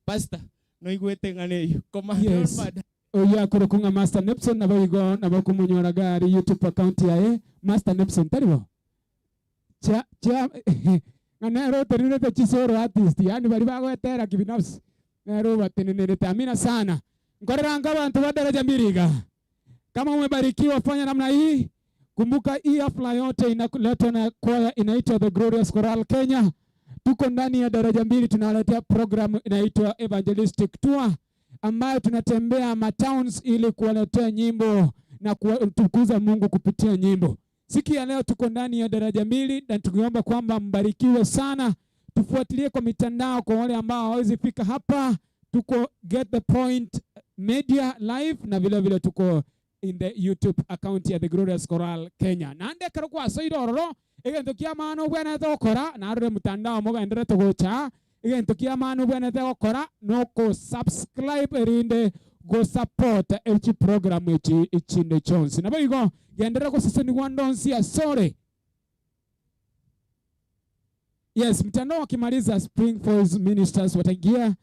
S1: pastor, noigwete eng'ana eyio. Command
S3: Yes.
S1: on bada.
S3: Oyio akorokwa ng'a Master Nepson naboigo nabo okomonyora iga aria YouTube account yaye Master Nepson tari bo? Chia chia ng'a nere otenenerete chisolo artist yaani baria bagoetera kibinafsi nere obatenenerete amina sana. Nkorera ange abanto ba daraja mbili iga. Kama umebarikiwa fanya namna hii. Kumbuka hii hafla yote inaletwa na kwaya inaitwa The Glorious Choral Kenya. Tuko ndani ya daraja mbili, tunaletea program inaitwa Evangelistic Tour ambayo tunatembea matowns ili kuwaletea nyimbo na kutukuza Mungu kupitia nyimbo. Siku ya leo tuko ndani ya daraja mbili na tukiomba kwamba mbarikiwe sana. Tufuatilie kwa mitandao kwa wale ambao hawawezi fika hapa. Tuko Get the Point Media Live na vile vile tuko in the YouTube account ya The Glorious Choral Kenya. Nande kero kwasoire ororo egento kia maana obwenerete gokora narore mtandao mogenderete gocha egento kia maana obwenerete gokora noko subscribe erinde go support echi program echi echinde chionsi. Nabo igo genderera gosesenigwa ndonsi asore. Yes, mtandao wakimaliza Spring Falls Ministers wataingia.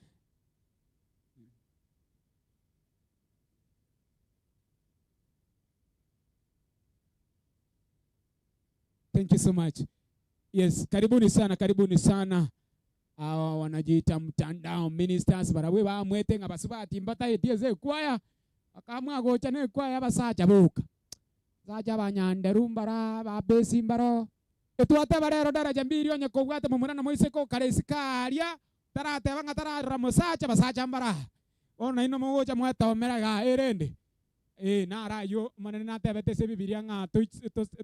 S3: Thank you so much. Yes, karibuni sana, karibuni sana. Hawa wanajiita mtandao ministers barabwe bamwete nga basubati mbataetie ze kwaya bakamwa gocha ne kwaya basacha boka. Sacha banyanderu mbara babesi mbaro. Etwateba rero daraja mbili onye kobwate momura na moiseko kare isikaria tarateba nga tararora mosacha basacha mbara. Bono naino mogocha mwetomera iga erende. Eh, naro ayio Omonene natebete ase Ebibilia ng'a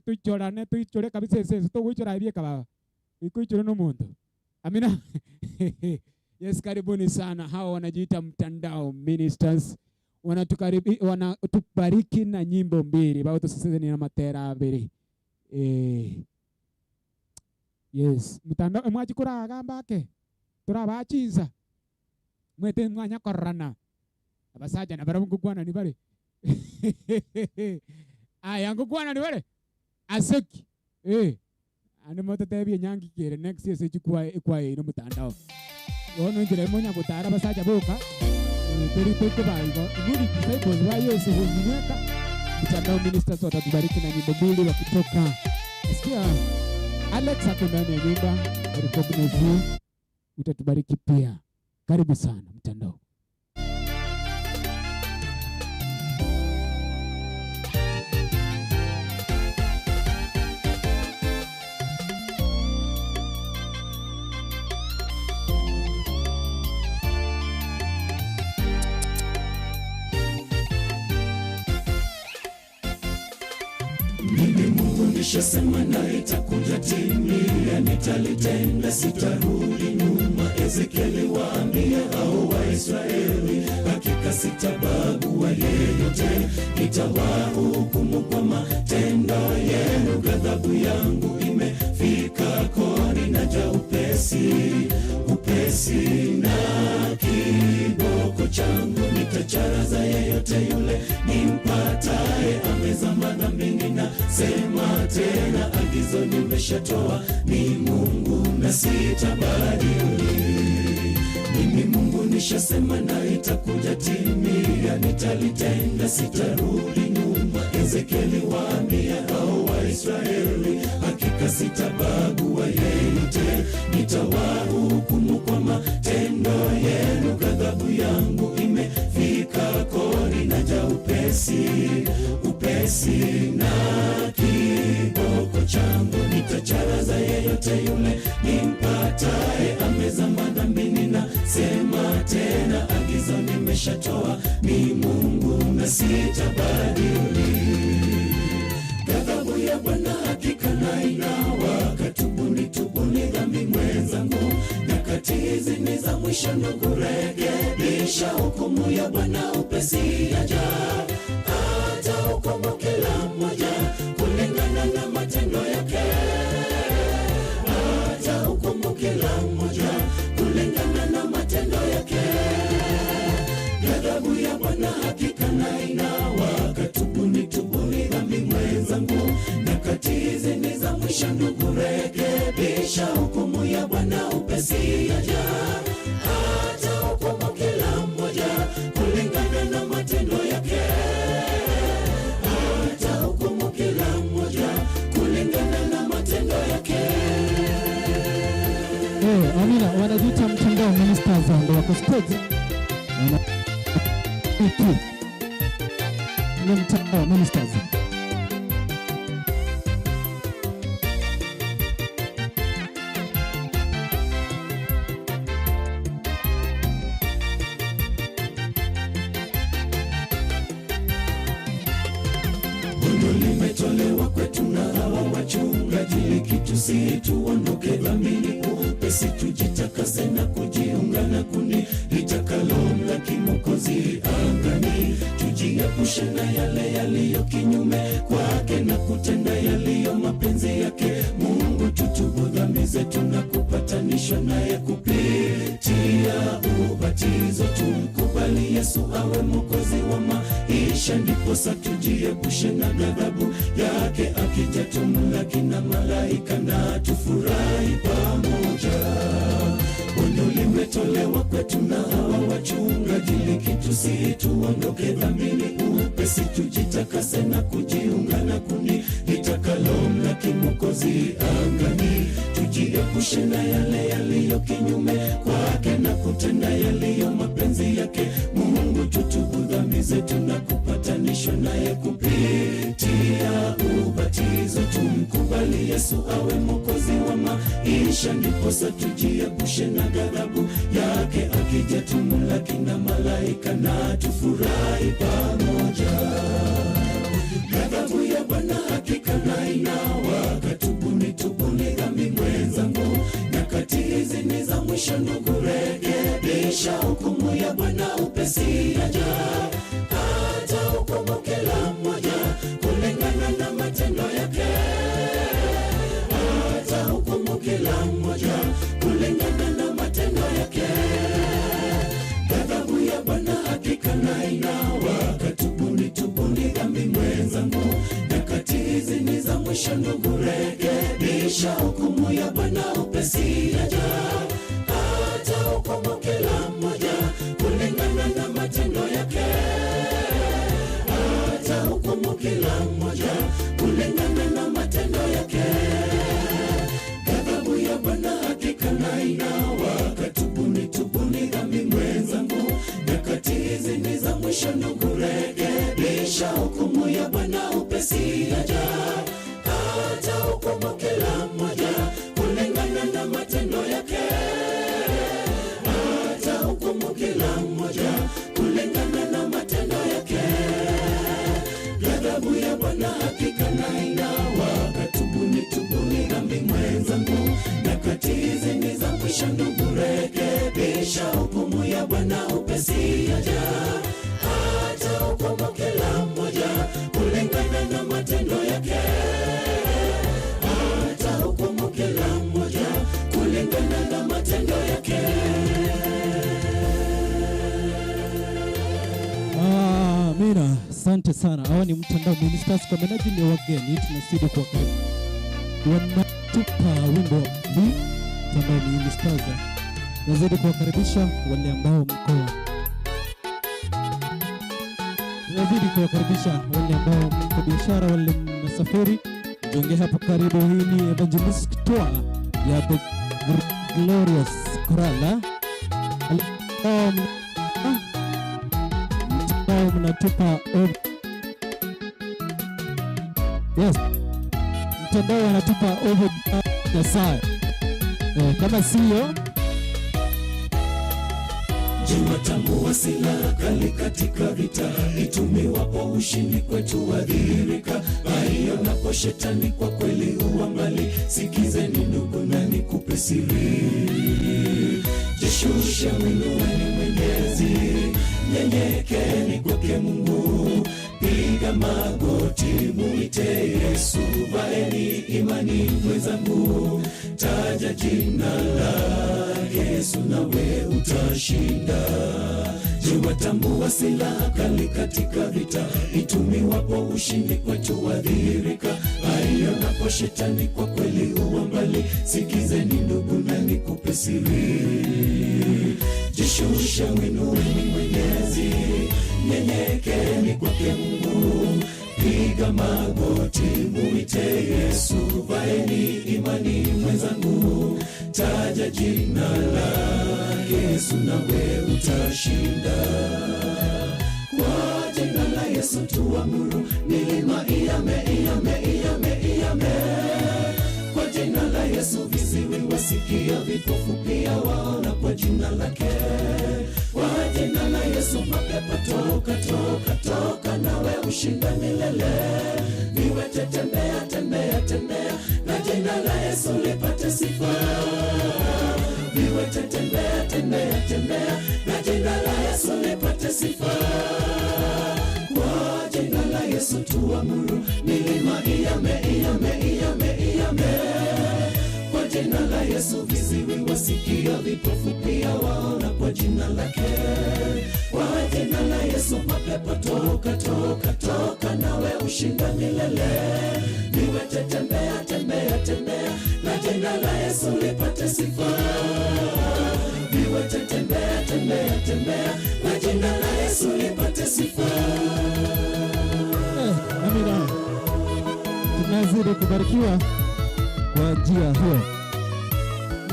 S3: toichorane, toichore kabisa ase ense, togoichora aye bieka baba, goika oichore na omonto. Amina. Yes, karibuni sana. Hawa wanajiita mtandao ministers wanatukaribi, wanatubariki na nyimbo mbili bagotosesenia na amatera abere. Eh. Yes, mtandao emwachi koragamba ake torabaha chinsa mwete mwanya kororana abasacha nabarabwo ngokwanani bare aya ngokwanani bare ase ki eh Naende mototeebie enyangi ki ere next ase echikwaya ekwaya yaino motandao. Bono enchera ime onya gotara abasacha boka, eh, tori toikobaa igo. Inwe ni disciples ba Yesu inwe mweka. Mtandao ministers watatubariki na nyimbo mbili wakitoka. Nasikia Alex ako ndani ya nyumba, I recognize you. Utatubariki pia. Karibu sana mtandao.
S4: Mimi Mungu nishasema na itakuja timia, nitalitenda, sitarudi nyuma. Ezekieli, waambie hao Waisraeli, hakika sitabagua yeyote, nitawahukumu kwa matendo yenu. Ghadhabu yangu imefika koni, naja upesi upesi, na kiboko changu nitacharaza yeyote yule nimpataye amezama dhambini. Na sema tena, agizo nimeshatoa, ni Mungu na sitabadili. Mimi Mungu nishasema na itakuja timia, nitalitenda, sitarudi nyuma. Ezekieli, waambie hao Waisraeli, hakika sitabagua yeyote, nitawahukumu kwa matendo yenu. Ghadhabu yangu imefika koni, naja upesi upesi, na kiboko changu nitacharaza yeyote yule nimpataye amezama dhambini. Na sema tena, agizo nimeshatoa, ni Mungu na sitabadili. Ghadhabu ya Bwana hakika na inawaka. Tubuni, tubuni dhambi mwenzangu, nyakati hizi ni za mwisho ndugu, rekebisha. Hukumu ya Bwana upesi yaja, hata hukumu kila mmoja kulingana na matendo yake. Hata hukumu kila mmoja kulingana na matendo yake. Ghadhabu ya Bwana hakika na inawaka. Tubuni, tubuni dhambi mwenzangu, nyakati hizi ni za mwisho ndugu, rekebisha. Hukumu ya Bwana upesi yaja, hata hukumu kila mmoja kulingana na matendo yake. Hata hukumu kila mmoja kulingana na matendo yake.
S3: Eh, Amina, wanajiita mtandao ministers ndio wako stage. Ni mtandao ministers.
S4: Onyo limetolewa kwetu na hawa wachungaji, likitusihi tuondoke dhambini upesi, tujitakase na kujiunga na kundi litakalomlaki Mwokozi angani. Tujiepushe na yale yaliyo kinyume kwake na kutenda yaliyo mapenzi yake Mungu. Tutubu dhambi zetu na kupatanishwa naye kupitia ubatizo. Tumkubali Yesu awe Mwokozi wa maisha, ndiposa tujiepushe na ghadhabu yake. Akija tumlaki na malaika na tufurahi pamoja. Onyo limetolewa kwetu na hawa wachungaji, likitusihi tuondoke dhambini upesi, tujitakase na kujiunga na kundi litakalomlaki Mwokozi angani. Tujiepushe na yale yaliyo kinyume kwake na kutenda yaliyo mapenzi yake Mungu. Tutubu dhambi zetu na kupatanishwa naye kupitia ubatizo. Tumkubali Yesu awe Mwokozi wa maisha, ndiposa tujiepushe na ghadhabu yake. Akija tumlaki na malaika na tufurahi pamoja. mwisho ndugu, rekebisha. Hukumu ya Bwana upesi yaja, hata hukumu kila mmoja kulingana na matendo yake. Hata hukumu kila mmoja kulingana na matendo yake. Ghadhabu ya Bwana hakika na inawaka. Tubuni, tubuni dhambi mwenzangu, nyakati hizi ni za mwisho ndugu, rekebisha. Hukumu ya Bwana upesi yaja, hata hukumu kila mmoja kulingana na matendo yake. Hata hukumu kila mmoja kulingana na matendo yake. Ghadhabu ya Bwana hakika na inawaka. Tubuni, tubuni dhambi mwenzangu, nyakati hizi ni za mwisho ndugu, rekebisha. Hukumu ya Bwana upesi yaja, hata hukumu kila mmoja kulingana na matendo yake. Hata hukumu kila mmoja kulingana na matendo yake. Ghadhabu ya Bwana hakika na inawaka. Tubuni, tubuni dhambi mwenzangu, nyakati hizi ni za mwisho ndugu, rekebisha. Hukumu ya Bwana upesi yaja, hata hukumu kila mmoja kulingana na matendo yake. Hata hukumu kila mmoja kulingana na matendo yake.
S8: Amina, asante sana. Hawa ni Mtandao Ministers kwa minajili ya wageni, tunazidi kuwakaribisha. Wanatupa wimbo wa B, Mtandao Ministers. Nazidi kuwakaribisha wale ambao mko, tunazidi kuwakaribisha wale ambao mko biashara, wale mnasafiri, mjongee hapo karibu. Hii ni Evangelist Tour ya The Glorious Choral. Mtandao mnatupa yes, mtandao wanatupa over Nyasaye eh, kama sio
S4: Je, watambua silaha kali katika vita itumiwapo ushindi kwetu wadhihirika. Aionapo shetani kwa kweli huwa mbali. Sikizeni ndugu, na nikupe siri. Jishushe, mwinueni Mwenyezi, nyenyekeni kwake Mungu, piga magoti, muite Yesu, vaeni imani mwenzangu, taja jina lake Yesu, nawe utashinda. Je, watambua silaha kali katika vita itumiwapo ushindi kwetu wadhihirika. Aionapo shetani kwa kweli huwa mbali. Sikizeni ndugu, na nikupe siri. Jishushe, mwinueni Mwenyezi, nyenyekeni kwake Mungu, piga magoti, muite Yesu, vaeni imani mwenzangu, taja jina lake Yesu, nawe utashinda. Kwa jina la Yesu tuamuru, milima iyame, iyame, iyame, iyame. Kwa jina la Yesu viziwi wasikia, vipofu pia waona, kwa jina lake. Kwa jina la Yesu mapepo toka, toka, toka, nawe ushinda milele. Viwete tembea, tembea, tembea, na jina la Yesu lipate sifa. Viwete tembea, tembea, tembea, na jina la Yesu lipate sifa. Kwa jina la Yesu tuamuru, milima iyame, iyame, iyame, iyame. Kwa jina la Yesu viziwi wasikia, vipofu pia waona, kwa jina lake. Kwa jina la Yesu mapepo toka, toka, toka, nawe ushinda milele. Viwete tembea, tembea, tembea, na jina la Yesu lipate sifa. Viwete tembea, tembea, tembea, na jina la Yesu lipate sifa.
S8: Amina, tunazidi kubarikiwa kwa njia hiyo.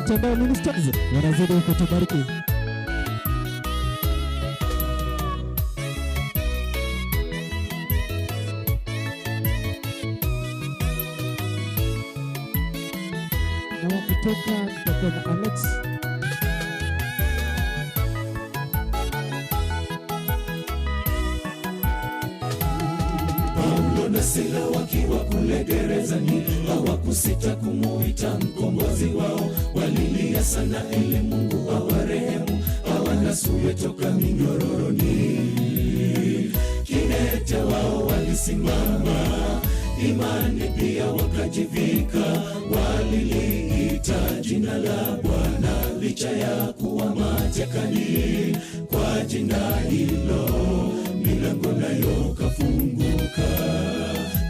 S8: Mtandao Ministers wanazidi kutubariki.
S3: Na wakitoka tutakuwa na Alex.
S4: Paulo Paulo na Sila wakiwa kule gerezani hawakusita kumuita mkombozi wao, walilia sana ili Mungu awarehemu, awanasue toka minyororoni. Kidete wao walisimama, imani pia wakajivika, waliliita jina la Bwana licha ya kuwa matekani. Kwa jina hilo milango nayo kafunguka.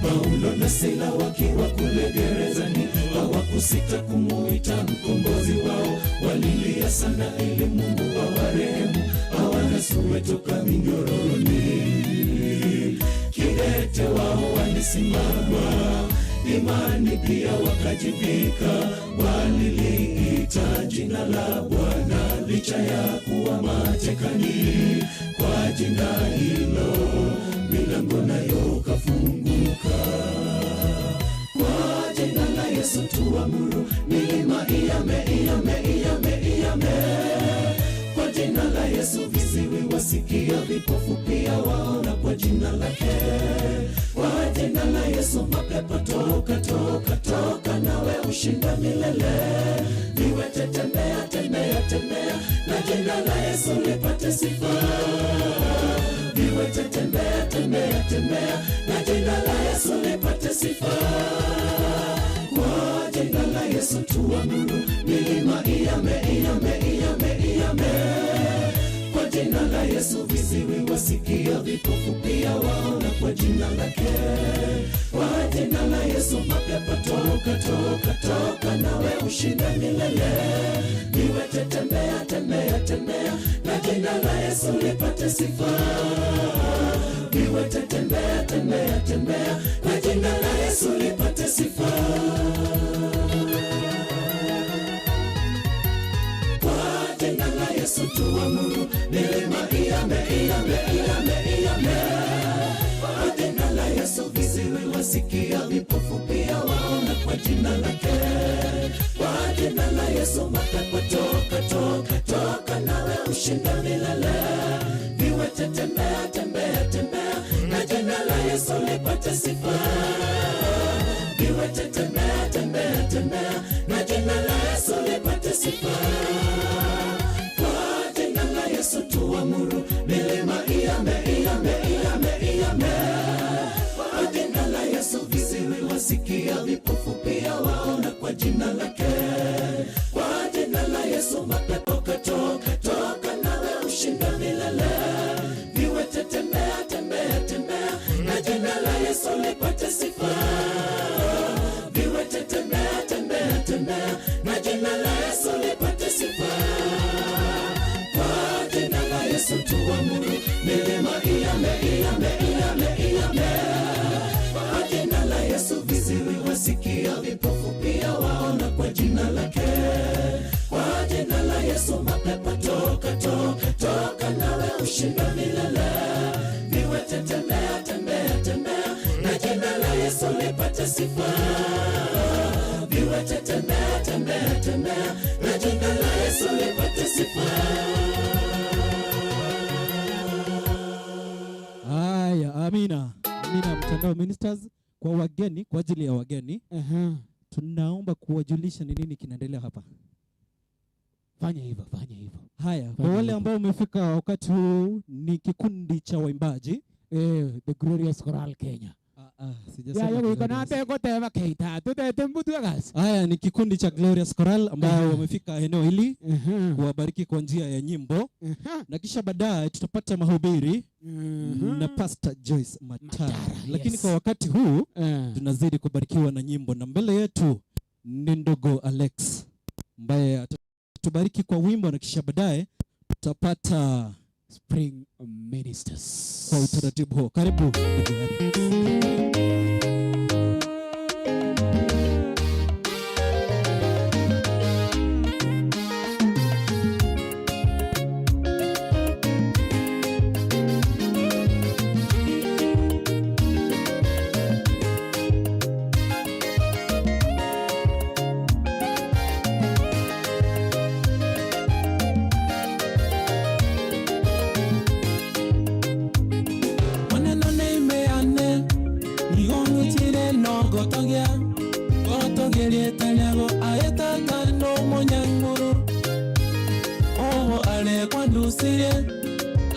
S4: Paulo na Sila wakiwa kule gerezani hawakusita kumuita mkombozi wao, walilia sana ili Mungu awarehemu, awanasue toka minyororoni. Kidete wao walisimama, imani pia wakajivika, waliliita jina la Bwana licha ya kuwa matekani. Kwa jina hilo milango nayo kafunguka. Kwa jina la Yesu tuamuru, milima iyame, iyame, iyame, iyame. Kwa jina la Yesu viziwi wasikia, vipofu pia waona, kwa jina lake. Kwa jina la Yesu mapepo toka, toka, toka, nawe ushinda milele. Viwete tembea, tembea, tembea, na jina la Yesu lipate sifa. Viwete tembea, tembea, tembea, na jina la Yesu lipate sifa. Kwa jina la Yesu tuamuru, milima iyame, iyame, iyame, iyame. Kwa jina la Yesu viziwi wasikia, vipofu pia waona, kwa jina lake. Kwa jina la Yesu mapepo toka, toka, toka, nawe ushinde milele. Viwete tembea, tembea, tembea, na jina la Yesu lipate sifa. Viwete tembea, tembea, tembea, na jina la Yesu lipate sifa. Kwa jina la Yesu tuamuru, milima iyame, iyame, iyame, iyame. Kwa jina la Yesu viziwi wasikia, vipofu pia waona, kwa jina lake. Kwa jina la Yesu mapepo toka, toka, toka, nawe ushinda milele. Viwete tembea, tembea, tembea, na jina la Yesu lipate sifa. Viwete tembea, tembea, tembea, na jina la Yesu lipate sifa. Kwa jina la Yesu tuamuru, milima iyame, iyame, iyame, iyame. Kwa jina la Yesu viziwi wasikia, vipofu pia waona, kwa jina lake. Kwa jina la Yesu mapepo katoka, toka, nawe ushinda milele. Viwete tembea, tembea, tembea, na jina la Yesu lipate sifa. Viwete tembea, tembea, tembea, na jina la Yesu lipate sifa. Kwa jina la Yesu tuamuru, milima iyame, iyame, iyame, iyame. Kwa jina la Yesu viziwi wasikia, vipofu pia waona, kwa jina lake. Kwa jina la Yesu mapepo toka, toka, toka, nawe ushinda milele. Viwete tembea, tembea, tembea, na jina la Yesu lipate sifa. Viwete tembea, tembea, tembea, na jina la Yesu lipate sifa.
S8: Haya, amina. Amina Mtandao Ministers kwa wageni, kwa ajili ya wageni. Tunaomba kuwajulisha ni nini kinaendelea hapa.
S3: Fanya hivyo, fanya hivyo.
S8: Haya, kwa
S3: Fanya
S8: wale
S3: hivyo.
S8: ambao umefika wakati huu ni kikundi cha waimbaji
S3: Eh, the Glorious Choral Kenya.
S8: Sijasema
S3: Ya, ya,
S8: Glorious.
S3: nate goteba keita, tutete mbutu agasi.
S8: Haya ni kikundi cha Glorious Choral ambao wamefika eneo hili kuwabariki kwa njia ya nyimbo na kisha baadaye tutapata mahubiri na Pastor Joyce Matara. Lakini
S3: yes.
S8: kwa wakati huu tunazidi kubarikiwa na nyimbo, na mbele yetu ni ndugu Alex ambaye atatubariki kwa wimbo na kisha baadaye tutapata
S3: Spring Ministers
S8: kwa utaratibu huo. Karibu ndugu Alex.
S9: Maneno neimeane
S5: kwandusirie,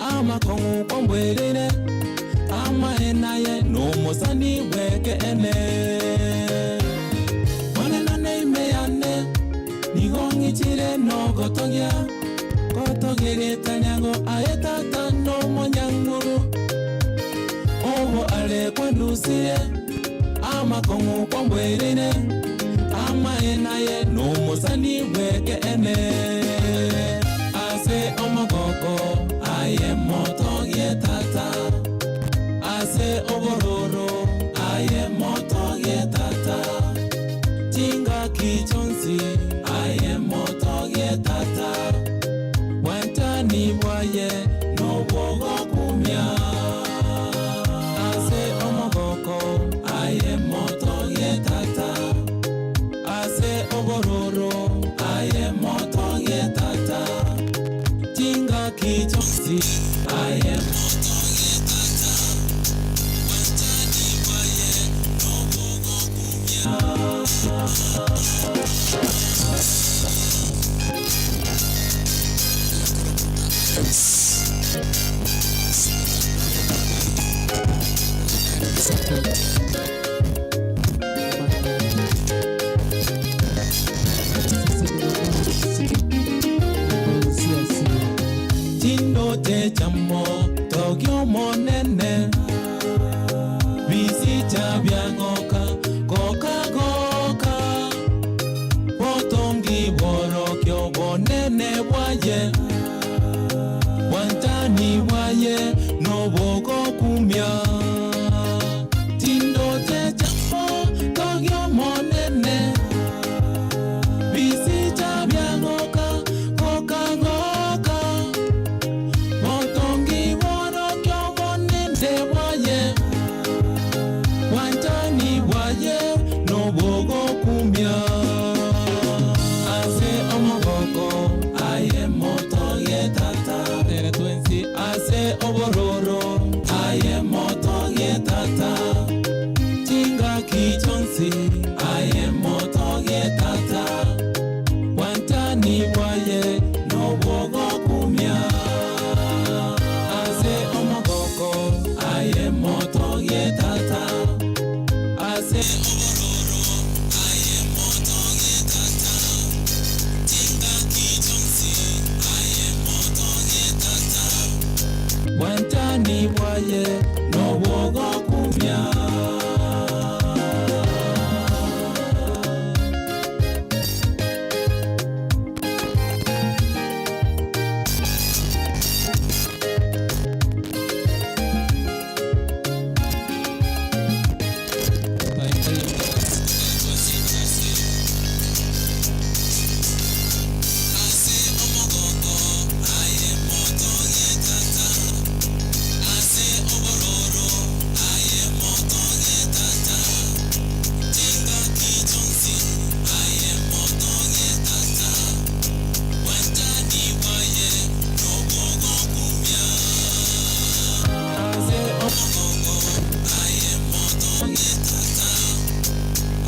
S5: amakong'u kwambwereire, amaene aye nomosani bw'ekeene. Monene neime yane, nigo ng'ichire nogotogia, gotogeria nyango aye Tata nomonyanguru. Obo are kwandusirie, amakong'u kwambwereire, amaene aye nomosani bw'ekeene. Ase omogoko aye motogie Tata, ase obororo aye motogie Tata, chingaki chionsi aye motogie Tata, bwanchani bwaye nobwogokumia. Ase omogoko aye motogie Tata, ase obororo aye motogie Tata, chingaki chionsi aye motogie Tata, bwanchani bwaye nobwogokumia. Chindoche chiamo togia Omonene, bisicha biagoka goka goka, botongi bworokio bonene bwaye, bwanchani bwaye nobogokumia. Chindoche chiamo togia Omonene, bisicha biagoka goka goka, botongi bworokio bonene bwaye, bwanchani bwaye nobogokumia. Ase omogoko aye motogie Tata, tere twensi ase obororo aye motogie Tata, chingaki chionsi aye motogie Tata, bwanchani bwaye nobogokumia. Ase omogoko aye motogie Tata, ase obororo aye motogie Tata, chingaki chionsi aye motogie Tata, bwanchani bwaye nobogokumia.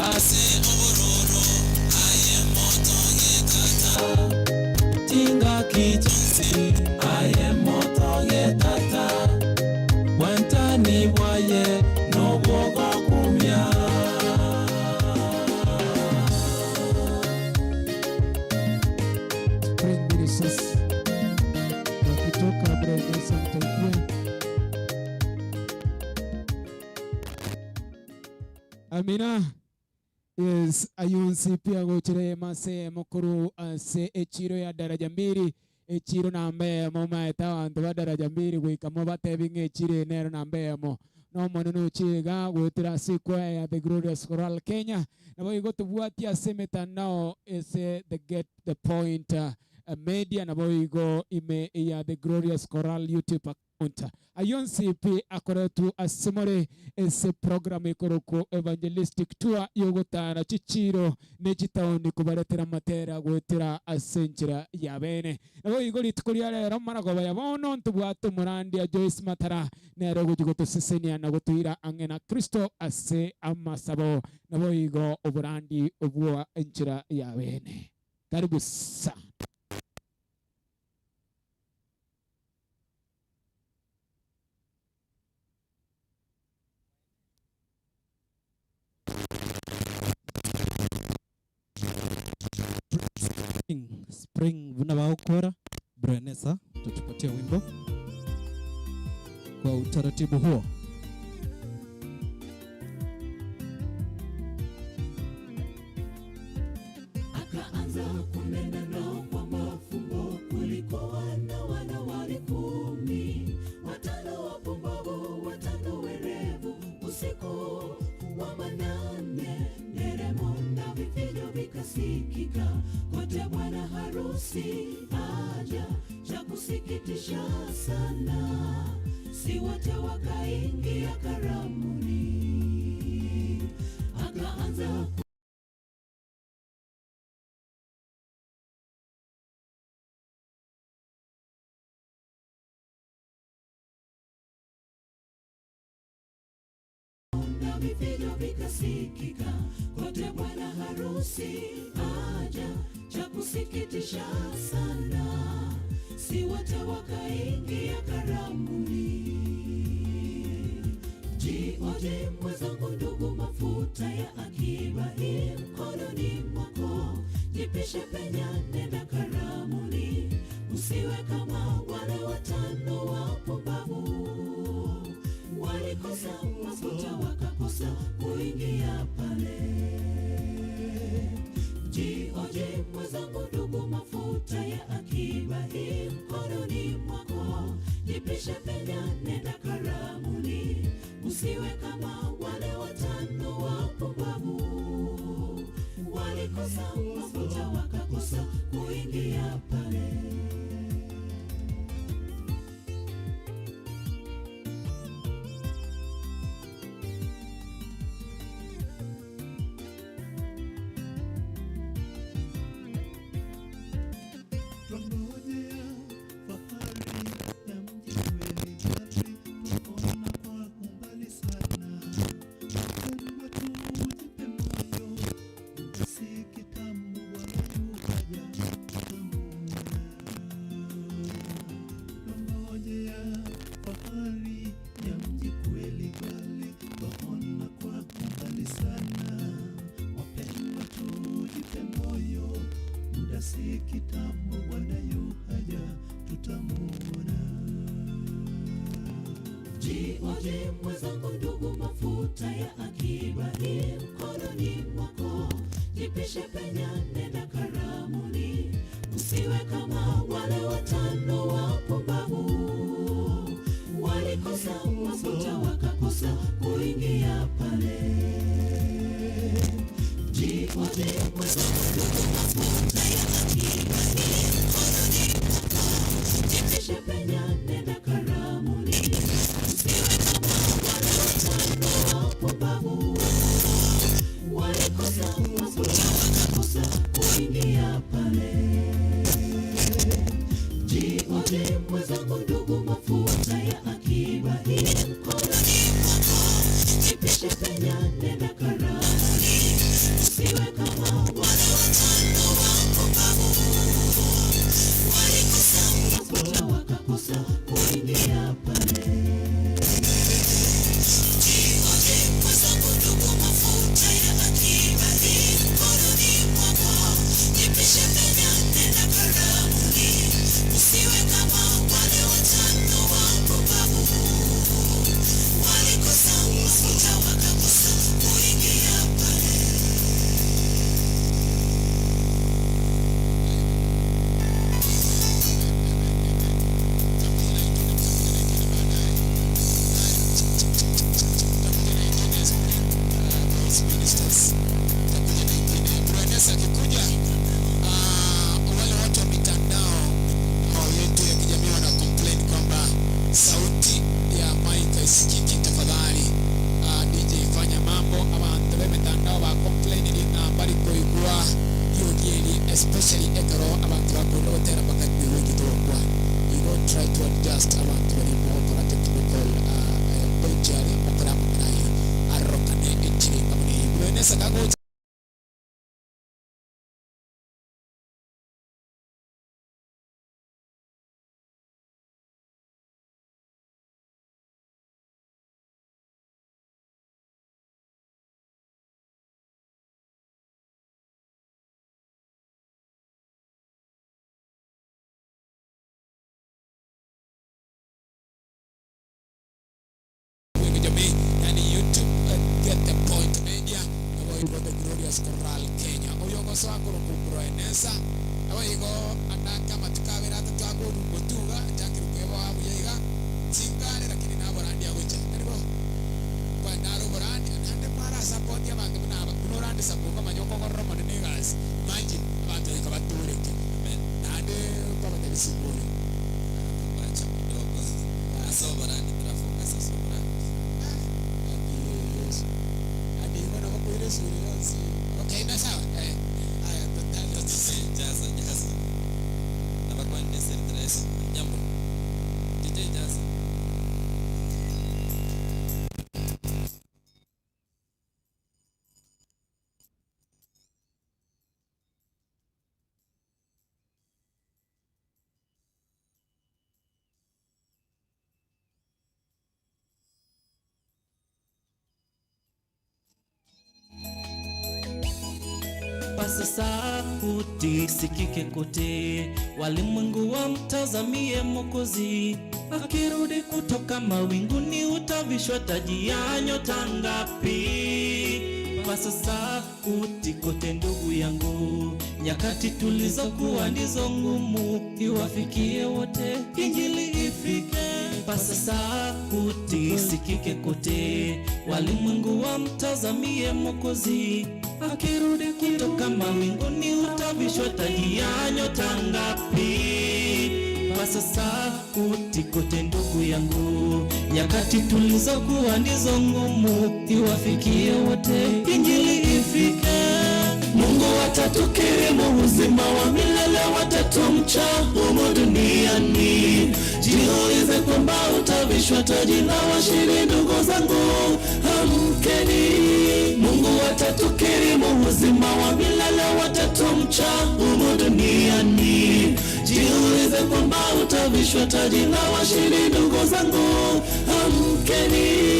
S5: Ase obororo aye motogie Tata, chingaki chionsi aye motogie Tata, bwanchani bwaye nobwogokumia.
S3: Spring Ministers wakitoka Brenda Mtaipia. Amina. Yes, ayonsi pia gochire mase mokuru ase echiro ya daraja mbili echiro namba emo maete abanto ba daraja mbili goika mobatebi ng'a echiro eye nero namba emo nomonene ochiga goetera ase ekwaya ya The Glorious Choral Kenya nabo igo tobwatie ase emetandao ase The Get The Point Media nabo igo ime ya The Glorious Choral YouTube account. Ayio onsi pi akoretwe ase more ase program ekorokwo Evangelistic Tour yogotara chichiiro ne chitaoni kobaretera amatera goetera ase enchera ya bene. Naboigo rituko ria rero maragoba ya bono ntobwate omorandia Joyce Matara nere ogochia gotosesenia na gotoira ang'e na Kristo ase amasabo naboigo oborandi obwa enchera ya bene. Karibu sana.
S8: Spring buna bagokora. Brenesa utatupatia wimbo kwa utaratibu huo.
S4: Akaanza kunena nao kwa mafumbo, kulikuwa na wanawali 10, 5 wapumbavu, 5 werevu. Usiku wa manane, nderemo na vifijo vikasikika kote, bwana harusi aja. Cha kusikitisha sana, si wote wakaingia karamuni. Akaanza na vifijo vikasikika kote, bwana harusi aja. Cha kusikitisha sana, si wote wakaingia karamuni. Jioje mwenzangu, ndugu, mafuta ya akiba hii mkononi mwako, jipishe penya, nenda karamuni, usiwe kama wale 5 wapumbavu, walikosa mafuta wakakosa kuingia pale. Jioje mwenzangu, ndugu, mafuta ya akiba hii mkononi mwako, jipishe penya, nenda karamuni, usiwe kama wale 5 wapumbavu, walikosa mafuta wakakosa kuingia pale.
S5: Twangojea fahari ya mji kweli bali twaona kwa umbali sana. Wapendwa, tujipe moyo, si kitambo Bwana yuaja, tutamuona. Twangojea fahari ya mji kweli bali twaona kwa umbali sana. Wapendwa, tujipe moyo, muda si kitambo Bwana yuaja, tutamuona.
S4: Jioje mwenzangu, ndugu, mafuta ya akiba hii mkononi mwako, jipishe penya, nenda karamuni, usiwe kama wale 5 wapumbavu, walikosa mafuta wakakosa kuingia pale. Jioje mwenzangu, ndugu, mafuta ya akiba hii mkononi mwako, jipishe penya, nenda karamuni, usiwe kama wale 5 wapumbavu, walikosa mafuta wakakosa kuingia pale. Jioje mwenzangu, ndugu, mafuta ya akiba hii mkononi mwako, jipishe penya, nenda karamuni, usiwe kama wale 5 wapumbavu, walikosa mafuta wakakosa kuingia pale. Jioje mwenzangu, ndugu, mafuta ya akiba hii mkononi mwako, jipishe penya, nenda karamuni, usiwe kama wale 5 wapumbavu, walikosa mafuta wakakosa kuingia pale.
S9: Akikuja wale watu wa mitandao yetu ya kijamii wana complain kwamba sauti ya mic haisikiki. Tafadhali DJ fanya mambo abantu b'emitandao ba complain ng'a bari koigwa yogieri especially ekero abantu bakunda gotera bakati wegitokwa. You don't try to adjust abantu bari mugokora technical benchari mukora mukirayo arorokane echiringa muni bwenesa kagocha. kijamii yani YouTube eh, Get The Point Media naboigo The Glorious Chorale Kenya. Oyo ogosoa korokwa Broenesa naboigo anange amatuko abere atato agotuga nchakire kweboa buya iga chingare lakini naborandi agocha tari bo? Kwenda are oborandi naende mwara support abanto buna aba buna orande support okamanya okogorera omonene egasi imagine abanto goika batoreke amen naende nkobatebia sing'ore.
S10: Wacha kidogo ase oborandi tora focus ase oborandi.
S9: Ah gaki Yesu yaani igo nabo koira esuri yonsi okay na sawa eh aya totari
S10: Jaza jaza nabakwanire ase nyambo DJ jaza.
S4: Pasa sauti sikike kote, walimwengu wamtazamie Mwokozi. Akirudi kutoka mawinguni, utavishwa taji ya nyota ngapi? Pasa sauti kote, ndugu yangu, nyakati tulizokuwa ndizo ngumu, iwafikie wote, injili ifike. Pasa sauti sikike kote, walimwengu wamtazamie Mwokozi. Akirudi kutoka mawinguni, utavishwa taji ya nyota ngapi? Pasa sauti kote, ndugu yangu, nyakati tulizokuwa ndizo ngumu, iwafikie wote, injili ifike. Mungu atatukirimu uzima wa milele, watatumcha humu duniani. Jiulize kwamba utavishwa taji la washindi, ndugu zangu, amkeni. Mungu atatukirimu uzima wa milele, watatumcha humu duniani. Jiulize kwamba utavishwa taji la washindi, ndugu zangu, amkeni.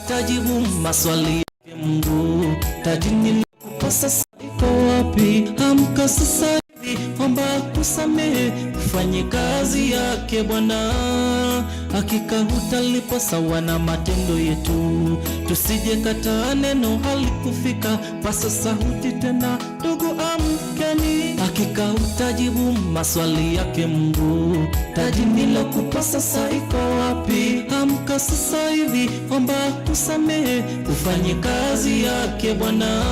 S4: Tajibu maswali yake Mungu, taji nilikupa sasa iko wapi? Amka sasa hivi, omba kusamehe, ufanye kazi yake Bwana. Hakika hutalipwa sawa na matendo yetu, tusije kataa neno halikufika. Pasa sauti tena, ndugu, amkeni. Hakika utajibu maswali yake Mungu, taji nilokupa sasa iko wapi? Amka sasa hivi, omba kusamehe, ufanye kazi yake Bwana.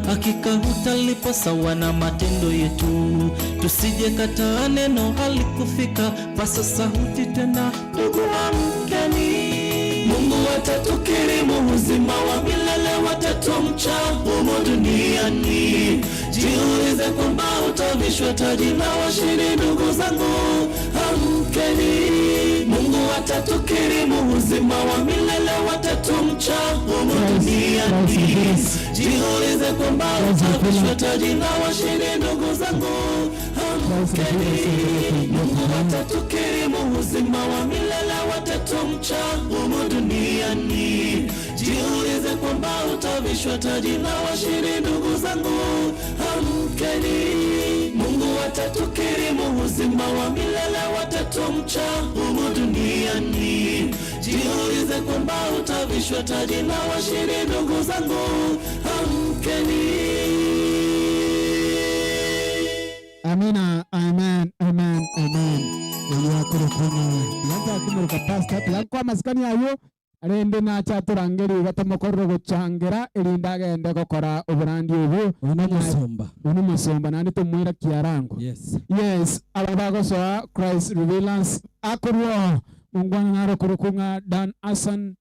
S4: Hakika hutalipwa sawa na matendo yetu, tusije kataa neno halikufika. Pasa sauti tena, ndugu, amkeni. Mungu atatukirimu uzima wa milele, watatumcha humu duniani. Jiulize kwamba utavishwa taji la washindi, ndugu zangu, amkeni. Mungu atatukirimu uzima wa milele, watatumcha humu duniani. Jiulize kwamba utavishwa taji la washindi, ndugu zangu, amkeni. Mungu atatukirimu uzima wa milele, watatumcha humu duniani. Jiulize kwamba utavishwa taji la washindi, ndugu zangu, amkeni. Mungu atatukirimu uzima wa milele, watatumcha humu duniani. Jiulize kwamba utavishwa taji la washindi, ndugu zangu, amkeni.
S3: Amina, amen, amen, amen. Eyakurukunya yanza kumuruka pastor tiyankwa masikani ayo arende nacha turangeri gatomokorro guchangera erinda agende gokora oborandi obu
S8: Uno musumba.
S3: uno musumba nandi tumwira kiarango.
S8: Yes.
S3: Yes, aba bagosoa Christ Revealers akorwo mungwana naro kurukunga Dan Hassan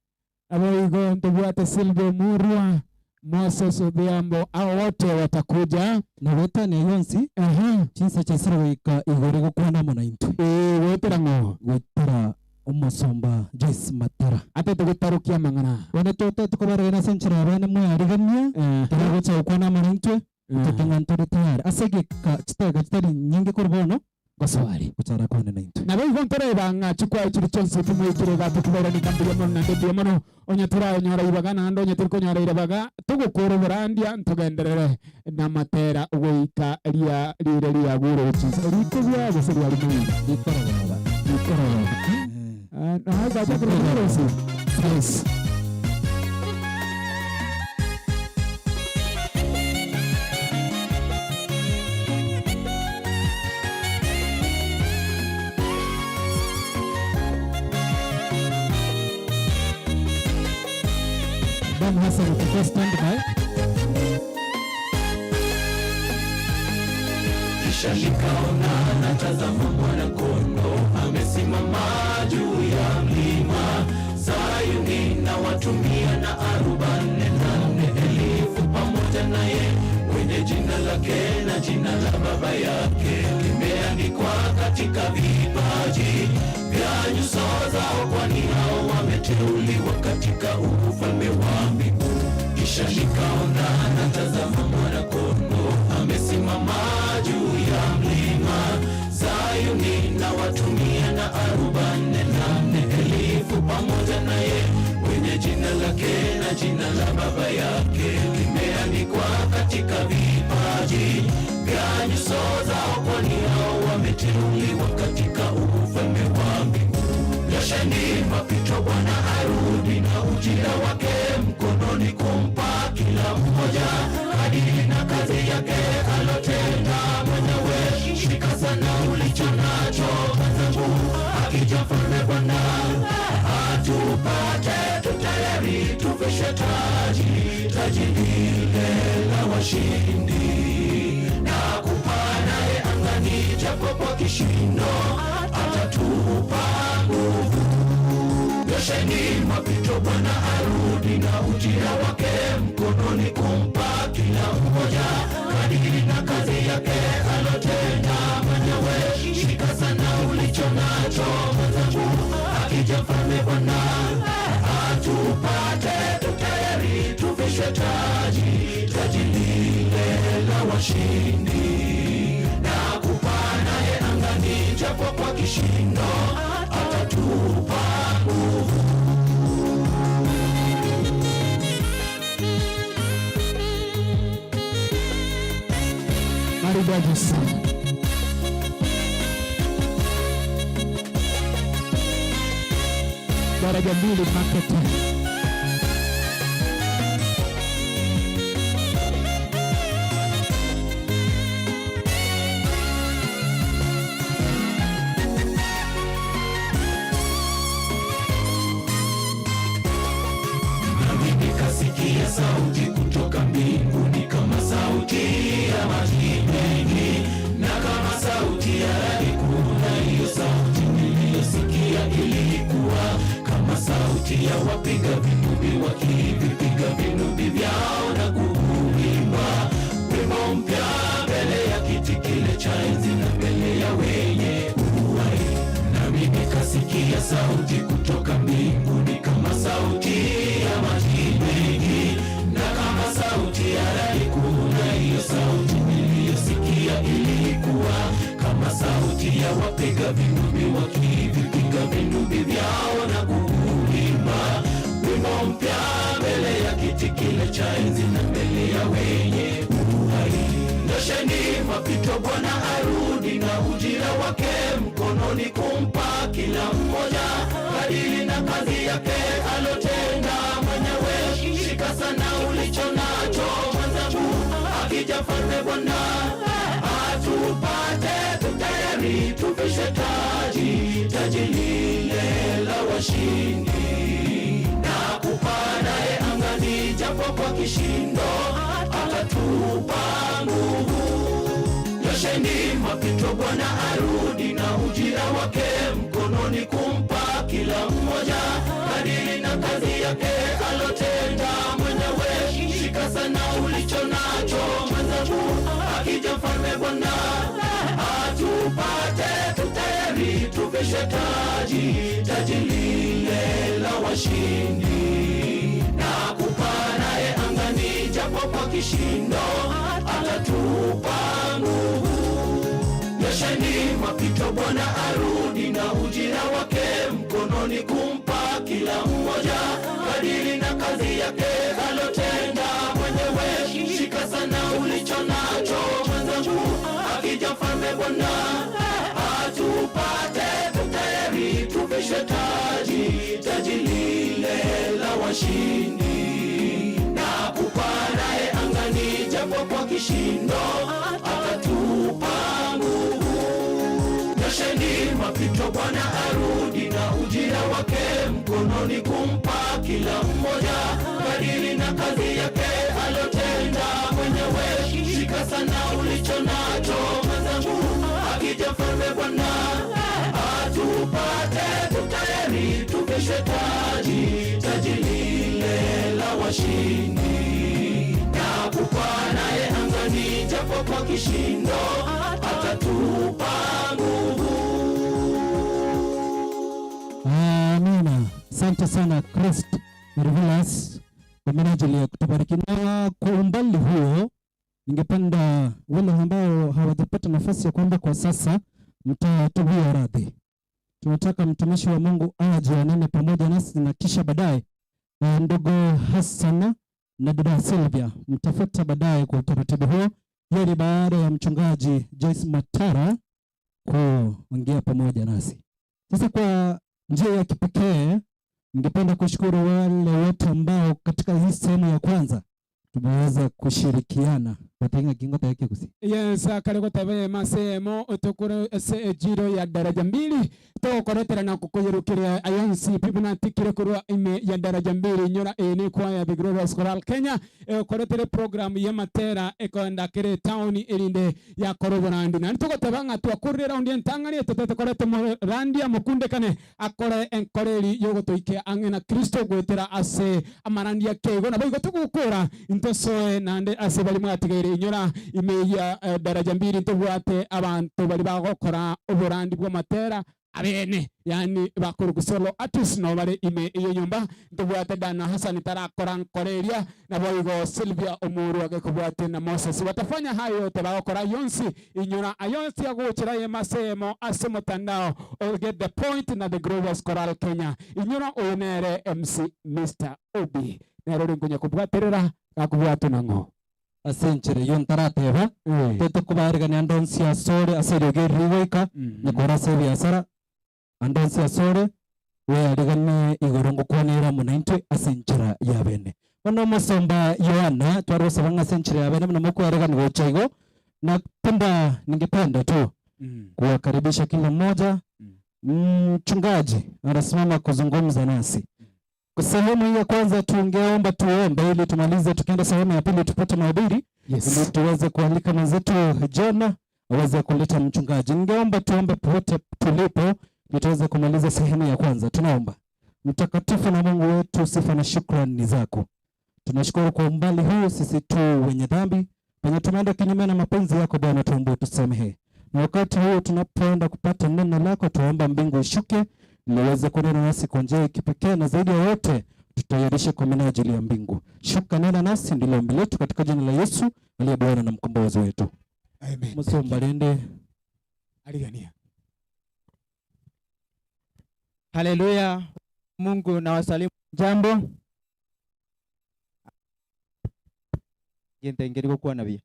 S3: aboigo ntobwate Silvio Murwa Moses Odhiambo hao wote watakuja
S8: Na gwetania yonsi
S3: aha
S8: chinsa chasira goika igoro gokwana mono intwe
S3: eh wetera ng'o
S8: gwetera Omosomba Joyce Matara.
S3: Atete gotarokia amang'ana.
S8: Bono totete kobaragena ase enchera ya bene mweariganie, tari gocha gokwana amo naintwe, tote ng'a ntore tayari ase egeka chidakika chitari nyinge korwa bono,
S3: Gosoa are.
S8: gocha arakwane naintwe.
S3: Naboigo ntoreba ng'a chikwaya chiria chionsi timoikire iga tokobairanika mbuya mono naende mbuya mono, onye toranyora ibaga naende onye tori konyora irabaga, togokora oborandia ntogenderere namatera goika ria riire riagure gochisa rikobua gose riari moino.
S8: Rikororoba.
S3: Rikororoba. Ah, naye gachakire korosia. Yes.
S8: Dan Hassan utakuwa standby.
S4: Kisha nikaona natazama mwana-kondoo amesimama juu ya mlima Sayuni, na watu 144,000 pamoja naye, wenye jina lake na jina la Baba yake limeandikwa katika vipaji vya nyuso zao, kwani hao wameteuliwa katika ufalme wa mbingu. Kisha nikaona natazama mwana-kondoo amesimama juu ya mlima Sayuni, na watu 144,000 pamoja naye, wenye jina lake na jina la Baba yake limeandikwa katika vipaji vya nyuso zao, kwani hao wameteuliwa katika ufalme wa mbingu. Nyosheni mapito, Bwana arudi na ujira wake mkononi kumpa kila mmoja kadiri na kazi yake alotenda mwenyewe. Shika sana ulicho nacho mwenzangu, akija mfalme Bwana atupate tutayari, tuvishwe taji, taji lile la washindi, na kupaa naye angani, japo kwa kishindo atatupa nguvu. Nyosheni mapito, Bwana arudi na ujira wake mkononi kumpa kila mmoja kadiri na kazi yake alotenda mwenyewe. Shika sana ulicho nacho mwenzangu, akija mfalme Bwana atupate tutayari, tuvishwe taji, taji lile la washindi, na kupaa naye angani, japo kwa kishindo atatupa nguvu.
S3: Maridadi sana. Daraja mbili market.
S4: Nami nikasikia sauti kutoka mbinguni kama sauti ya maji mengi na kama sauti ya radi kuu, na hiyo sauti niliyosikia ilikuwa kama sauti ya wapiga vinubi wakivipiga vinubi vyao na kuimba wimbo mpya mbele ya kiti kile cha enzi na mbele ya wenye uhai. Nami nikasikia sauti kutoka mbinguni kama sauti ya maji mengi na kama sauti ya radi kuu, na hiyo sauti niliyosikia ilikuwa kama sauti ya wapiga vinubi wakivipiga vinubi vyao na kuimba wimbo mpya mbele ya kiti kile cha enzi na mbele ya wenye uhai. Nyosheni mapito, Bwana arudi na ujira wake mkononi kumpa kila mmoja kadiri na kazi yake alotenda mwenyewe. Shika sana ulicho nacho mwenzangu, akija mfalme Bwana atupate tutayari, tuvishwe taji, taji lile la washindi, na kupaa naye angani, japo kwa kishindo atatupa nguvu. Nyosheni mapito, Bwana arudi na ujira wake mkononi kumpa kila mmoja kadiri na kazi yake alotenda mwenyewe. Shika sana ulicho nacho mwenzangu, akija mfalme Bwana atupate tutayari, tuvishwe
S5: tuvishwe taji, taji lile la washindi, na kupaa naye angani, japo kwa kishindo atatupa nguvu. Nyosheni mapito, Bwana arudi na ujira wake mkononi kumpa kila mmoja kadiri na kazi yake alotenda mwenyewe. Shika sana ulicho nacho mwenzangu, akija mfalme Bwana atupate tayari, tuvishwe taji, taji lile la washindi, na kupaa naye angani, japo kwa kishindo atatupa nguvu. Nyosheni mapito, Bwana arudi na ujira wake mkononi kumpa kila mmoja kadiri na kazi yake alotenda mwenyewe. Shika sana ulicho nacho mwenzangu, akija mfalme Bwana atupate tutayari, tuvishwe taji, taji lile la washindi, na kupaa naye angani, japo kwa kishindo atatupa nguvu.
S8: Amina. Asante sana Christ Revealers kwa minajili ya kutubariki. Na kwa umbali huo, ningependa wale ambao hawajapata nafasi ya kuomba kwa sasa, mtatubia radhi. Tunataka mtumishi wa Mungu aje anene pamoja nasi na kisha baadaye eh, ndugu Hassan na dada Sylvia mtafuta baadaye kwa utaratibu huo. Hiyo ni baada ya mchungaji Joyce Matara kuongea pamoja nasi. Sasa kwa njia ya kipekee ningependa kushukuru wale wote ambao katika hii sehemu ya kwanza tumeweza kushirikiana watenga kingo yake kusi
S3: Yes, kare gotebe masemo otukure ase ejiro ya daraja mbili tokoretera na kukuyerukiria ayonsi pibuna tikire kurwa ime ya daraja mbili nyora ene kwa ya the Glorious Choral Kenya ekoretere program ya matera ekonda kere town erinde ya koroborandi na tugoteba ng'a twakurire raundi entang'ani etotete korete morandia mokundekane akore enkoreri yogotoikia ang'e na Kristo gwetera ase amarandia keigo nabo igo togokora intosoe nande ase bari mwatigaire inyora ime ya eh, daraja mbili ntobwate abantu bari bagokora oborandi bw'amatera abene yani bakuru solo artist no bare ime iyo nyumba ntobwate dana Hassan tarakora nkoreria na boigo Sylvia Omuru agekobwate na Moses watafanya hayo yote bagokora yonsi inyora ayonsi agochera ye masemo ase mutandao all get the point na the Glorious Choral Kenya inyora oyo nere MC Mr Obi nero rinkunya kubwaterera gakubwatu nang'o
S8: ase enchere yo ntarateba tetukubarigania andonsi asore ase eriogi rigoika nyakora ase ebiasara andonsi asore weariganie igoro ngokwanera muna intwe ase enchera ya bene bono omosomba Yohana twarosaba ng'a ase enchera ya bene buna mokwarigani gocha igo napenda ningependa tu kuwakaribisha kila mmoja mchungaji anasimama kuzungumza nasi kwa sehemu hii ya kwanza tungeomba tuombe ili tumalize, tukienda sehemu ya pili tupate mahubiri
S3: Yes.
S8: ili tuweze kualika mwenzetu Jona aweze kuleta mchungaji. Ningeomba tuombe popote tulipo ili tuweze kumaliza sehemu ya kwanza. Tunaomba. Mtakatifu na Mungu wetu, sifa na shukrani ni zako. Tunashukuru kwa umbali huu, sisi tu wenye dhambi penye tumeenda kinyume na mapenzi yako Bwana, tuombe utusamehe. Na wakati huu tunapoenda kupata neno lako, tuomba mbingu ishuke ili uweze kunena nasi kwa njia ya kipekee, na zaidi ya yote tutayarishe kwa minajili ya mbingu. Shuka nena nasi, ndilo ombi letu katika jina la Yesu aliye Bwana na mkombozi wetu.
S3: Amen.
S8: Musomba rende
S3: Arigania.
S11: Haleluya. Mungu na wasalimu. Jambo. Gentengeri gokwana buya.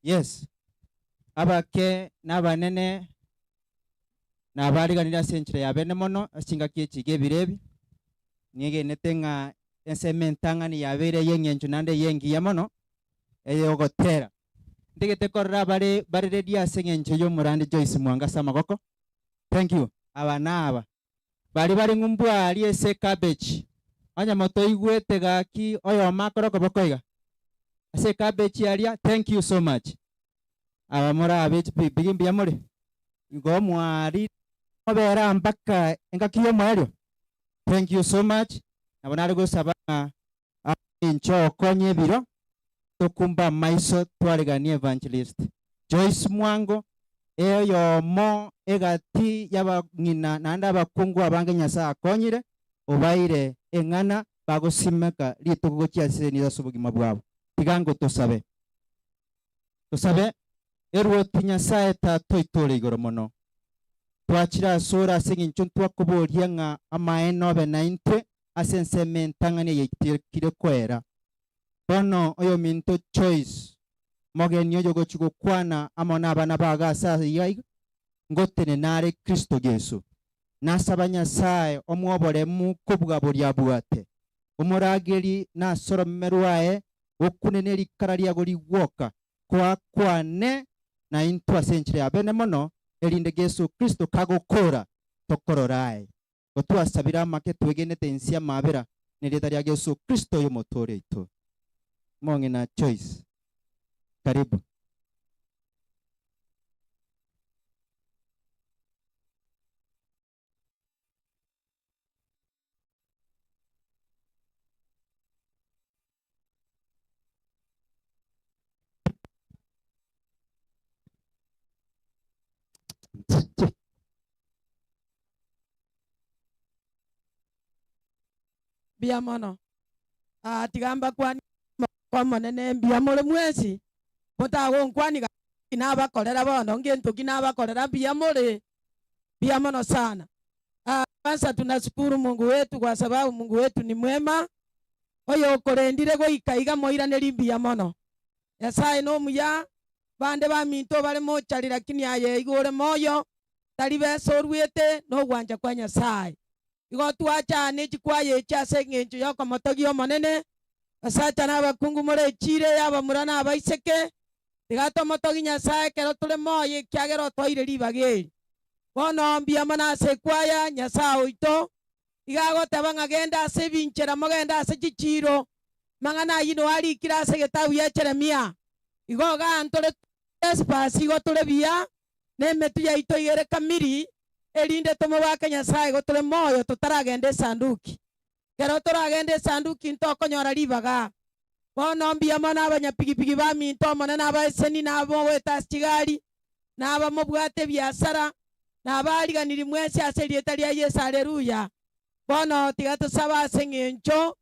S11: Yes. Abake n'abanene nabariganire ase enchera ya bene mono ase chingaki echi iga ebiro ebi niegenete ng'a ensemo entang'ani yabeire ya eng'encho naende ya engiya mono eyogotera ntigete korora bare barereria ase eng'encho ya omorandi Joyce Mwanga ase amagoko. Thank you. Aba na aba bari bari ng'umbwari ase cabbage onye motoigwete gaki oyomo akore okoboko iga ase cabbage aria. Thank you so much. Aba morabe chipigipigi mbuya more igo mwari mobera mpaka engaki ya omwerio. Thank you so much. Nabo nare gosaba ng'a inche okonye ebiro tokumba amaiso twareganie evangelist Joyce Mwango. Eyomo egati y'abang'ina naende abakungu abange Nyasae akonyire, obaire eng'ana bagosimeka rituko gochia ase enisa ase obogima bwabo. Tiga ngo tosabe. Tosabe, Erwoti Nyasae Tata oito ore igoro mono, twachire asore ase engencho ntwakoboria ng'a amaene obe naintwe ase ensemo entang'ani eye etiekire koera. Bono oyominto Joyce, mogeni oyogochia gokwana amo nabana bago ase aiga iga, ngotenena are Kristo Yeso. Nasaba Nyasae omoe oboremu kobua boria abwate, omorageri nase oromeme rwaye, okune ne rikara riago rigwoka, koakwane naintwe ase enchera ya bene mono, erinde Yeso Kristo kagokora, tokorore aye. Gotwasabire amake twegenete inse y'amabera nerieta ria Yeso Kristo oyomotooria oito. Mong'ina Joyce, karibu.
S7: Mbuya mono. Ah, tiga mbakwanie omogoko omonene mbuya more mwensi, motagonkwania gaki nabakorera bono, ngento ki nabakorera mbuya more, mbuya mono sana. Ah, kwanza tunashukuru Mungu wetu kwa sababu Mungu wetu ni mwema, oyokorendire goika iga moiraneri mbuya mono. Nyasaye nomuya, bande baminto bare mochari lakini aye igo ore moyo, tari besa oruete, nogwancha kwa Nyasaye. Igo twacha ne chikwaya echi ase engencho y'okomotogia Omonene, abasacha na abakungu more echiira eye abamura na abaiseke, tiga tomotogie Nyasae ekero tore moyo ekiagera otoire ribaga eri. Bono mbuya mono ase ekwaya, Nyasae oito iga agoteba ng'a genda ase ebinchera mogende ase chichiiro, amang'ana ayio nigo arikire ase egetabu ya Jeremia. Igo igaa ntore trespass igo tore buya, na emetwe yaito iga ere kamiri, erinde tomobake Nyasae igo tore moyo totaragenda esanduki. Ekero toragende esanduki ntokonyora ribaga. Bono mbuya mono abanyapigipigi baminto Omonene abaeseni na abamogoeta ase chigari, na abamobwate ebiasara, na abaariganiri mwensi ase erieta ria Yeso. Haleluya! Bono tiga tosabe ase eng'encho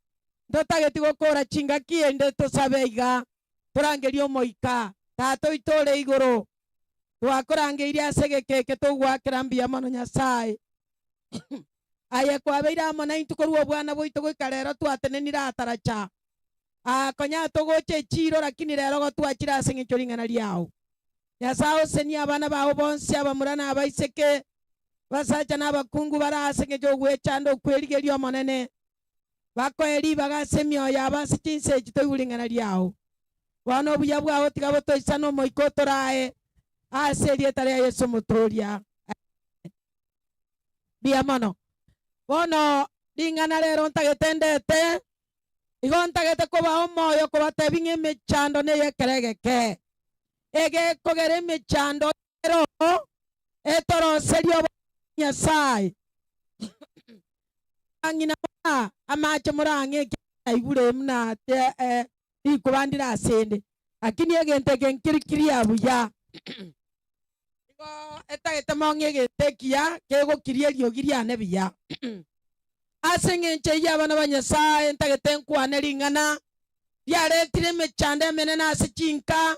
S7: ntotageti gokora chingaki erinde tosabe iga, torangerie Omoika, Tata oito ore igoro, twakorangeirie ase egeka eke togoakera mbuya mono Nyasae. Aye kwabeire amo naintwe korwa obwana bwaito goika rero twatenenire aataracha. Aa, konya togocha echiiro, lakini rero gotwachire ase engencho ring'ana riao. Nyasae osenie abana bao bonsi, abamura na abaiseke, abasacha na abakungu bare ase engencho y'ogwechanda okwerigeria Omonene, bakoe ribaga ase emioyo yabo ase chinsa echi toigwe ring'ana riao. Bono obuya bwao tiga botoisane omoika otorae ase erieta ria Yeso Omotoria. Amen. Mbuya mono. Bono ring'ana rero ntagete ndete, igo ntagete kobaa omoyo kobatebia ng'a emechando ney'ekero egeke. Egekogera emechando ero etoroserie oboronge bwa Nyasae. Ng'ina buna amache morang'e ekiagera naigure buna rikuba ndire asende, lakini egento eke nkeri kiria buya. Igo etagete mong'e egento ekiya kegokiria eriogi riane buya. Ase engencho eyio abana ba Nyasae ntagete nkwane ring'ana riaretire emechando emenene ase chinka,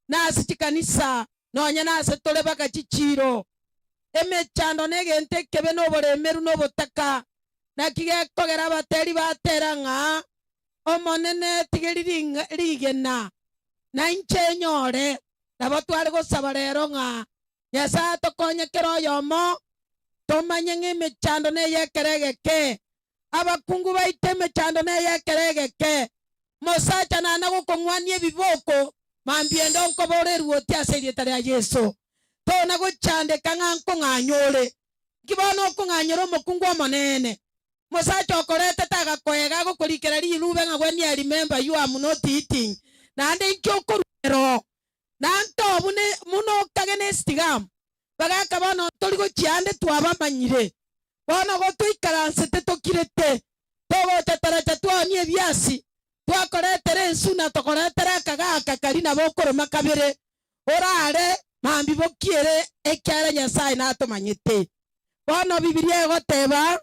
S7: na ase chikanisa, nonya nase tore baka chichiiro. Emechando negento ekebe na oboremeru na obotaka, naki gekogera abateri batera ng'a Omonene tigeri rigena, na inche nyore. Nabo tware gosaba rero ng'a Nyasae atokonye kera oyomo tomanye ng'a emechando ney'ekero egeke. Abakungu baito emechando ney'ekero egeke. Mosacha nana gokong'wania ebiboko, mambia ende onkobore eruoti ase erieta ria Yeso. Tona gochandeka ng'a nkong'anya ore. Nki bono okong'anyera omokungu omonene? Mosacha okoretete agakoega agokorikera rirube ng'a when I remember you am not eating, naende inki okorua ero? Nanto buna buna okage ne esitigamu. Bagaka bono ntori gochia ande twabamanyire. Bono gotoikaransete tokirete, togocha taracha twaonia ebiasi, twakoretera ensu na tokoretera akagaka karia nabo okoroma kabere. Orare. Mambia bokiere, ekiagera Nyasae natomanyete. Bono Bibilia egoteba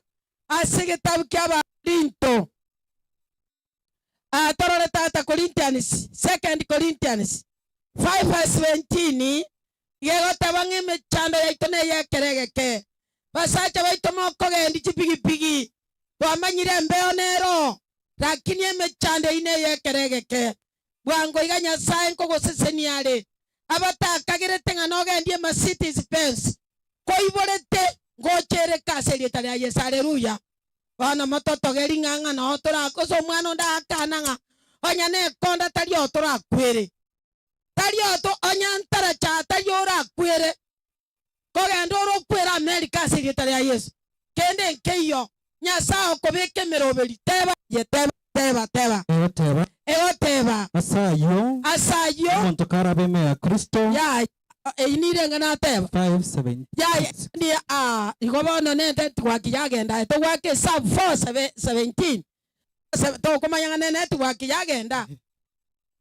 S7: ase egetabu ki'Abakorinto, ah, torore tata Corinthians, Second Corinthians 5 verse 17, iga egoteba ng'a emechando yaito ney'ekero egeke. Basacha baito mokogendia chipigipigi, twamanyire embeo nero, lakini emechando eyio ney'ekero egeke. Bwango iga Nyasae nkogosesenia are, abatakagerete ng'a nogendie Mercedes Benz, koiborete, ngocha ere ka ase erieta ria Yeso. Haleluya! Bono mototogeri ng'a ng'a noo torakose omwana onde aakana ng'a onya nekonda tari oo torakwere. Tari oo onya ntaracha tari orakwere. Kogenda ore okwere Amerika ase erieta ria Yeso. Kende nkeiyo, Nyasae okobeka emeroberi, teba aye, teba, teba, teba.
S8: Egoteba.
S7: Egoteba.
S8: Ase ayio.
S7: Ase ayio.
S8: Omonto karabe ime ya Kristo.
S7: Yaya, eyio nire eng'ana nateba.
S8: 5:76.
S7: Yaya, ni aa, igo bono nente gwaki yagenda aye, togoaka esabu 4:17. Tokomanya ng'a ne network yagenda.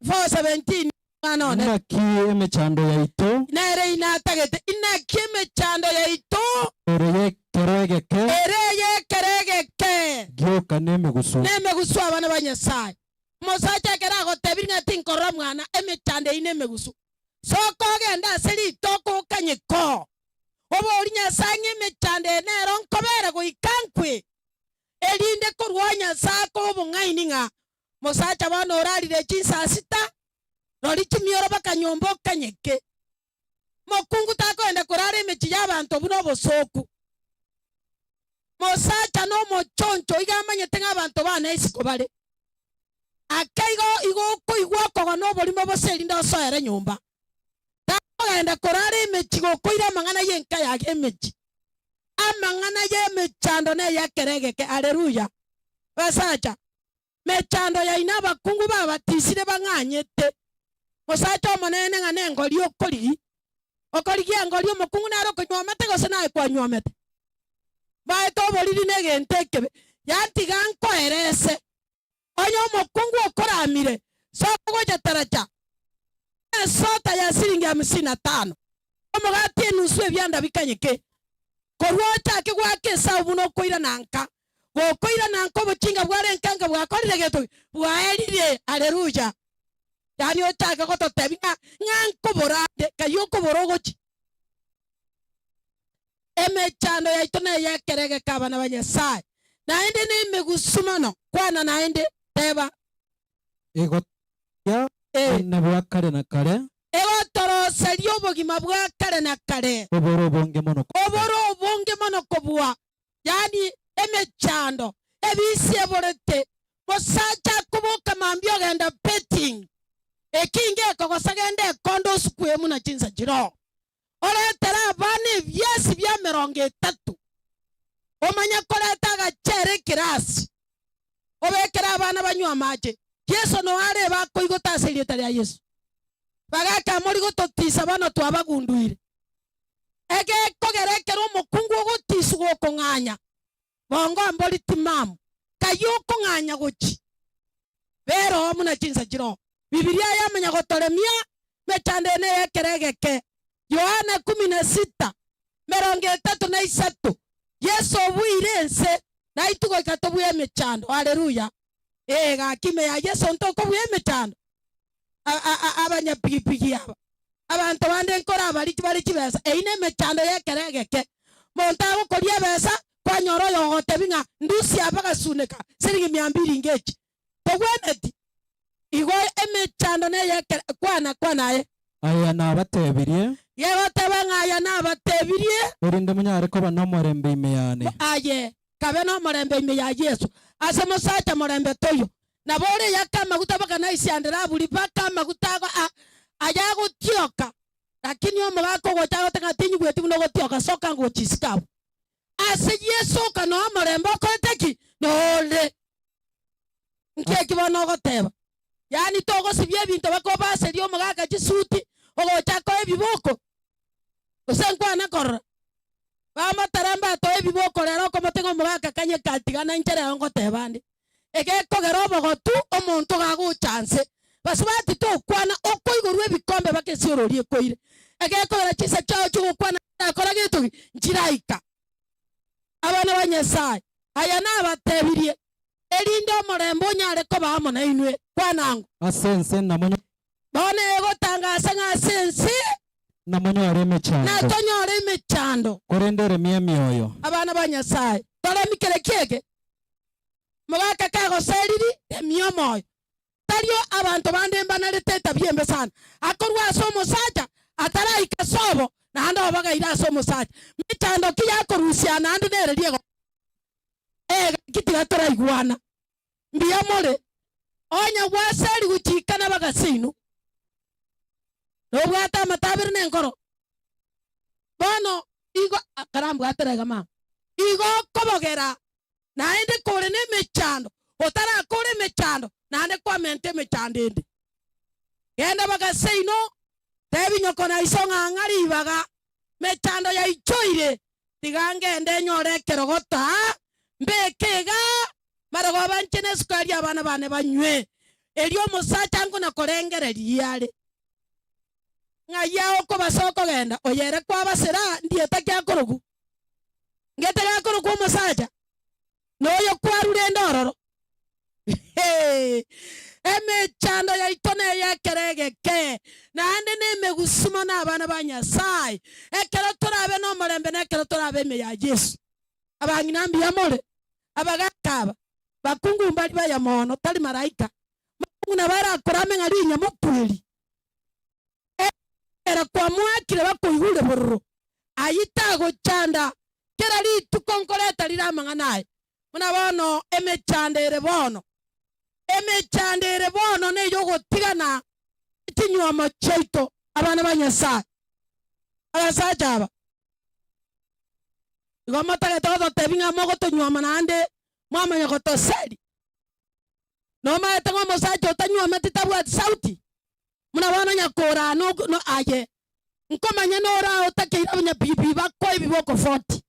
S7: 4:17 Omwana one.
S8: Inaki emechando yaito.
S7: Nere inatagete. Inaki emechando yaito.
S8: Ere y'ekero egeke.
S7: Ere y'ekero egeke.
S8: Gioka nemegusu.
S7: Nemegusu abana ba Nyasae. Omosacha ekero agotebirie ng'a tinkorora mwana, emechando eyio nemegusu. Soka ogende ase ritoka okanye ko. Oborie Nyasae ng'a emechando eye nero nkobera goika nkwe. Erinde korwa Nyasae akoe obong'aini ng'a Mosacha bono orarire chinsaa sita, rori chimioro baka nyomba okanyeke. Mokungu takoenda korara emechie y'abanto buna obosooku. Mosacha nomochoncho iga amanyete ng'a abanto bane isiko bare. Ake igo igo okoigwa okogona oborimo bose erinde osoere nyomba. Takogenda korara emechie gokoira amang'ana y'enka yage emechie. Amang'ana y'emechando ney'ekero egeke. Haleluya! Basacha, Mechando yaino abakungu babatisire bang'anyete. Mosacha omonene ng'a nengori okorigi, okorigia engori omokungu nare okonywomete gose naye kwanywomete. Mbaete oboriri negento ekebe, yantiga nkoerese. Onye omokungu okoramire, soka gocha taracha esota ya siringi hamsini na tano, omogati enusu ebianda bikanyeke. Korwa ochake goaka esabu buna okoirana nka, gokoirana nka obochinga bware nka nka bwakorire gento ki? Bwaerire. Haleluya! Yaani ochake gototebia ng'a ng'a nkobora ande, kai okobora ogochia? Emechando yaito ney'ekero egeke abana ba Nyasae, naende nemegusu mono. Kwana naende, teba.
S8: Egotoria obonene bwa kare na kare.
S7: Egotoroseria obogima bwa kare na kare.
S8: Oboro obonge mono kobua.
S7: Oboro obonge mono kobua, yaani emechando, ebisi eborete, mosacha akoboka mambia ogenda betting, ekinga ekogosa genda ekondo osukue buna chinsa chiroo. Oretere abana ebiasi bia emerongo etato, omanye koreta agachere ekerasi, obekere abana banywe amache. Yeso noo arebe akoigota ase erieta ria Yeso. Bagaka mori gototisa bono twabagunduire. Egekogera ekero omokungu ogotiswa gokong'anya, bongo mbori timamu, kayio okong'anya gochi bera oo buna chinsa chiroo. Bibilia yamanya gotoremia mechando eye ney'ekero egeke. Yohana kumi na sita, 33, Yeso obuire ense, naintwe goika tobue emechando. Haleluya! Ee, gaki ime ya Yeso ntokobua emechando. Abanyapigipigi aba, abanto bande nkorabari bare chibesa, eyio nemechando y'ekero egeke. Monto agokoria ebesa, kwanyora oyogogotebi ng'a ndusia aba gasuneka siringi mia mbiri ngechi. Togweneti. Igo emechando ney'ekero, kwana, kwana aye.
S8: Aya nabatebirie.
S7: Gegoteba ng'a aya nabatebirie.
S8: Erinde monyare koba nomorembe ime yane.
S7: Aye, kabe nomorembe ime ya Yeso. Ase mosacha morembe toiyo. Nabo ore yake amaguta baka naisiandere aburi baka amaguta ago a ayagotioka. Lakini omogaka ogocha agote ng'a tinyigweti buna ogotioka soka ngochia isiko abwo. Ase Yeso oka noe omorembe okorete ki? Nore. Nki eki bono ogoteba? Yaani togosibia ebinto baka obaserie omogaka chisuti ogocha akoe ebiboko? Gose nkwana korora? Bamotara mbatoe ebiboko rero okomotenga omogaka kanye katigana inche rero ngoteba ande. Egekogera obogotu omonto gagocha nse. Basubati tokwana okoigorwa ebikombe baka esiorori ekoire. Egekogera chinsa chiao chi'ogokwana nchirakora gento ki? Nchiraika. Abana ba Nyasae, aya nabatebirie, erinde omorembe onyare koba amo nainwe. Kwana ango.
S8: Ase ense namonyore.
S7: Bono egotangasa ng'a ase ense.
S8: Namonyore emechando.
S7: Natonyore emechando.
S8: Korende eremie emioyo.
S7: Abana ba Nyasae, toremi kere ki eke? Mogaka kagoseriri, remia omoyo. Tario abanto bande mbanarete etabia embe sana, akorwa ase omosacha ataraika sobo, naende obagaire ase omosacha. Mechando ki yakorusia naende nere riego? Ee, gaki tiga toraigwana. Mbuya more. Onye gwaserigwe chika nabagasi inwe, nobwate amatabero na enkoro. Bono igo karambwatera iga mama, igo okobogera naende kore nemechando, otarakora emechando, naende kwamenta emechando ende. Genda bagase inwe, tebi nyoko na iso ng'a ng'a ribaga, mechando yaichoire, tiga ngende nyore ekerogoto aa, mbeke iga, marogoba inche nesukari abana bane banywe. Erio omosacha nkona korengereria are, Ng'ai aokobasa okogenda, oyo ere kwabasera, ndieta ki akorokwa? Ngete gakorokwa omosacha, na oyo kwarure ende ororo. Emechando yaito ney'ekero egeke, naende nemegusu mono abana ba Nyasae, ekero torabe nomorembe na ekero torabe ime ya Yeso. Abang'ina mbuya more, abagaka aba, bakungu mbari baya mono, tari malaika, mokungu nabo arakorame ng'a rinya mokweri. Ekero kwamoakire bakoigure bororo, ayio tagochanda kera rituko nkoreta rire amang'ana aye. Buna bono emechando ere bono, emechando ere bono neyogotigana chinyuomo chiaito, abana ba Nyasae. Abasacha aba, igo motagete gototebia ng'a mogotonyuoma naende mwamanya gotoseria. Nomaete ng'a omosacha otanyuometi tabwati sauti? Buna bono nyakoraa no no aye, nkomanya noraa otakeire abanyabibi bakoe ebiboko 40.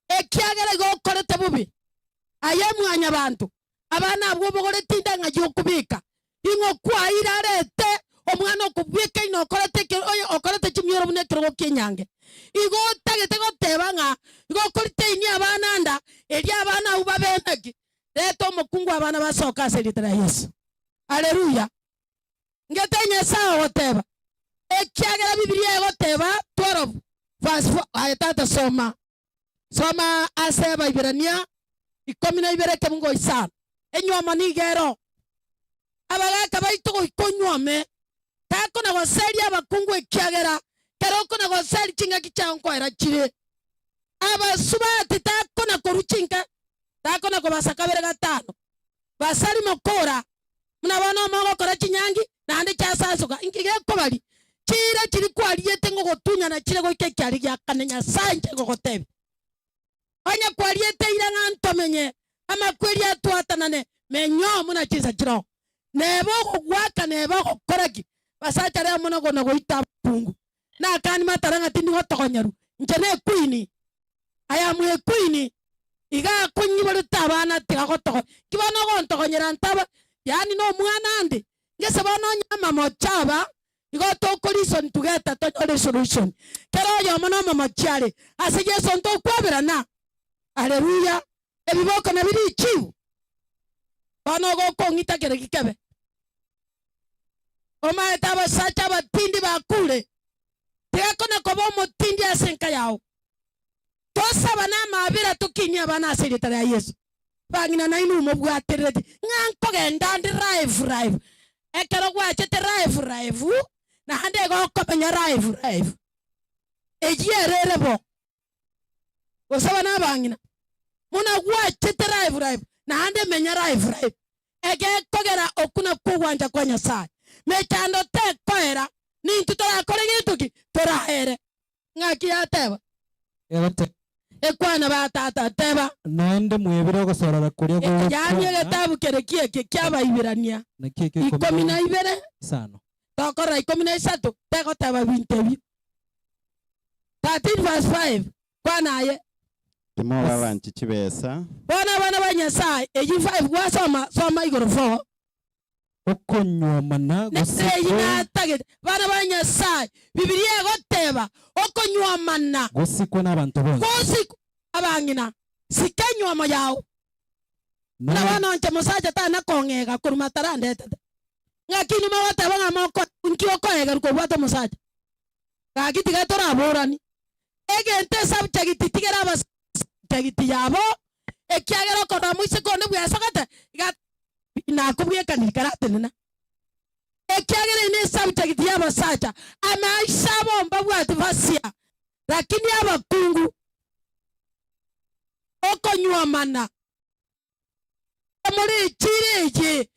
S7: Ekiagera igo okorete bobe, aye mwanyabanto, abana abwo obogoretie inda ng'ai okobeka? Ing'o kwaeire arete omwana okobwekaine okorete eke oyo okorete chimioro buna ekerogo ki'enyange? Igo otagete goteba ng'a igo okoriteinia abana nda, erio abana abwo babe naki? Reta omokungu abana basoke ase erieta ria Yeso. Haleluya! Ngete Nyasae ogoteba, ekiagera Bibilia egoteba 12 verse 4 aye tata soma soma ase Abaibirania ikomi na ibere ekebungo isano. Enywomo nigo ero. Abagaka baito goika onywome, takona goseria abakungu ekiagera kero okona goseria chingaki chiao nkoera chire. Abasubati takona korwa chinka, takona kobasa kabere gatano. Basari mokora, buna bono mogokora chinyangi, naende chiasasoka. Inki gekobaria? Chiira chiria kwariete ngogotunyana chire goika ekiaria gia kane. Nyasae inche ngogotebia, onye kwariete eira ng'a ntomenye, amakweri atwatanane, menya oo buna chinsa chiroo. Neba ogogoaka, neba ogokora ki? Basacha rero mono kona goita abakungu. Nakani matara ng'a tindi gotogonyerwa, inche nequeen. I am a queen, iga akonyiborete abana tiga gotogonya. Nki bono ogontogonyera ntaba, yaani nomwana ande? Ngese bono onye amamocho aba, igo toko reason together tonyore esolution. Kera oyomo nomomochi are, ase Yeso ntokwaberana. Haleluya! Ebiboko nabio richibu. Bono ogokong'ita kere gikebe. Omaete abasacha abatindi bakure, tiga kona koba omotindi ase enka yao. Tosaba namabera tokinie abana ase erieta ria Yeso. Bang'ina nainwe mobwaterereti ng'a nkogenda nde live live. Ekero gwachete live live naende igo okomenya live live. Eyio ere ere bo. Gose abana abang'ina, buna gwachete live live naende menya live live. Egekogera okwo nakwo ogwancha kwa Nyasae. Mechando tekoera, nintwe torakore gento ki? Toraere. Ng'aki yateba?
S8: Egote.
S7: Ekwana ba tata, teba.
S8: Naende mwebire ogosorora koria
S7: Yaani
S8: gogokwana.
S7: egetabu kere kieke ki'Abaibirania
S8: Naki ekio
S7: ikomi
S8: ikomi
S7: na ibere,
S8: isano.
S7: tokorora 13, tegoteba binto ebio. 13 verse 5, kwana aye.
S2: Timoba abanchi chibesa.
S7: Bono abana ba Nyasae, eyio 5 gwasoma, soma igoro 4.
S8: Okonywomana gose
S7: Nere eyio
S8: ko.
S7: natagete. Bana ba Nyasae, Bibilia egoteba, Okonywomana.
S8: Gosikwe nabanto bonsi.
S7: Gosikwe. Abang'ina, sika enywomo yao. Buna bono inche mosacha tana kong'ega korwa matarandetete. Ng'aki inwe mogoteba ng'a moko inki okoegerwa kobwata omosacha? Gaki tiga toraborani. Egento esubject tigera aba subject yabo, ekiagera okorora moiseke onde bwesogete iga nakobwekani karatenena. Ekiagera eye nesubject y'abasacha, amaisha abo mbabwati basia, lakini abakungu okonyuomana more echira eye,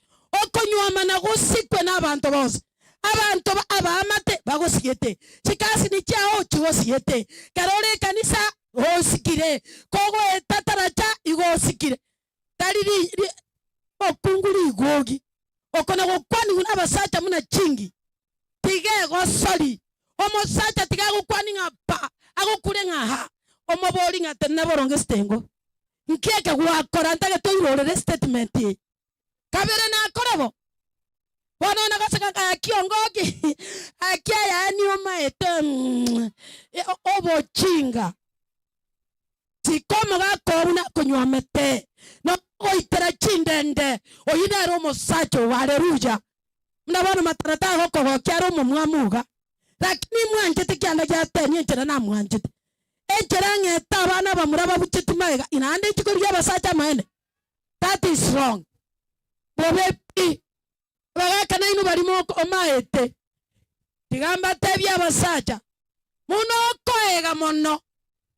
S7: okonyuomana gosikwe nabanto bonsi. Abanto abaamate bagosigete, chikasini chiao chigosigete, kero ore ekanisa osikire, kogoeta taracha igo osikire. Tari omokungu rigogi, oko nagokwanigwa nabasacha buna chingi. Tiga egosori. Omosacha tiga agokwani ng'a pa, agokure ng'a ha, omobori ng'a tenena boronge esitengo. Nki eke gwakora ntagete oirorere estatement eye? Kabere nakore bo. Bono nagoseka ng'a aki ongoki, aki yaani omaete mm, obochinga. Sika omogaka oo buna akonywomete, na ogoitera chindende, oyio nere omosacha oo. Haleluya! Buna bono matara tagokogokia are omomwamu iga, lakini imwanchete kianda giatenia enchera namwanchete. Enchera ng'ete abana abamura babucheti magega, naende inche korigia abasacha amaene? That is wrong. Bobe pi. Abagaka nainwe baria momaete, tiga mbatebie abasacha, buna okoega mono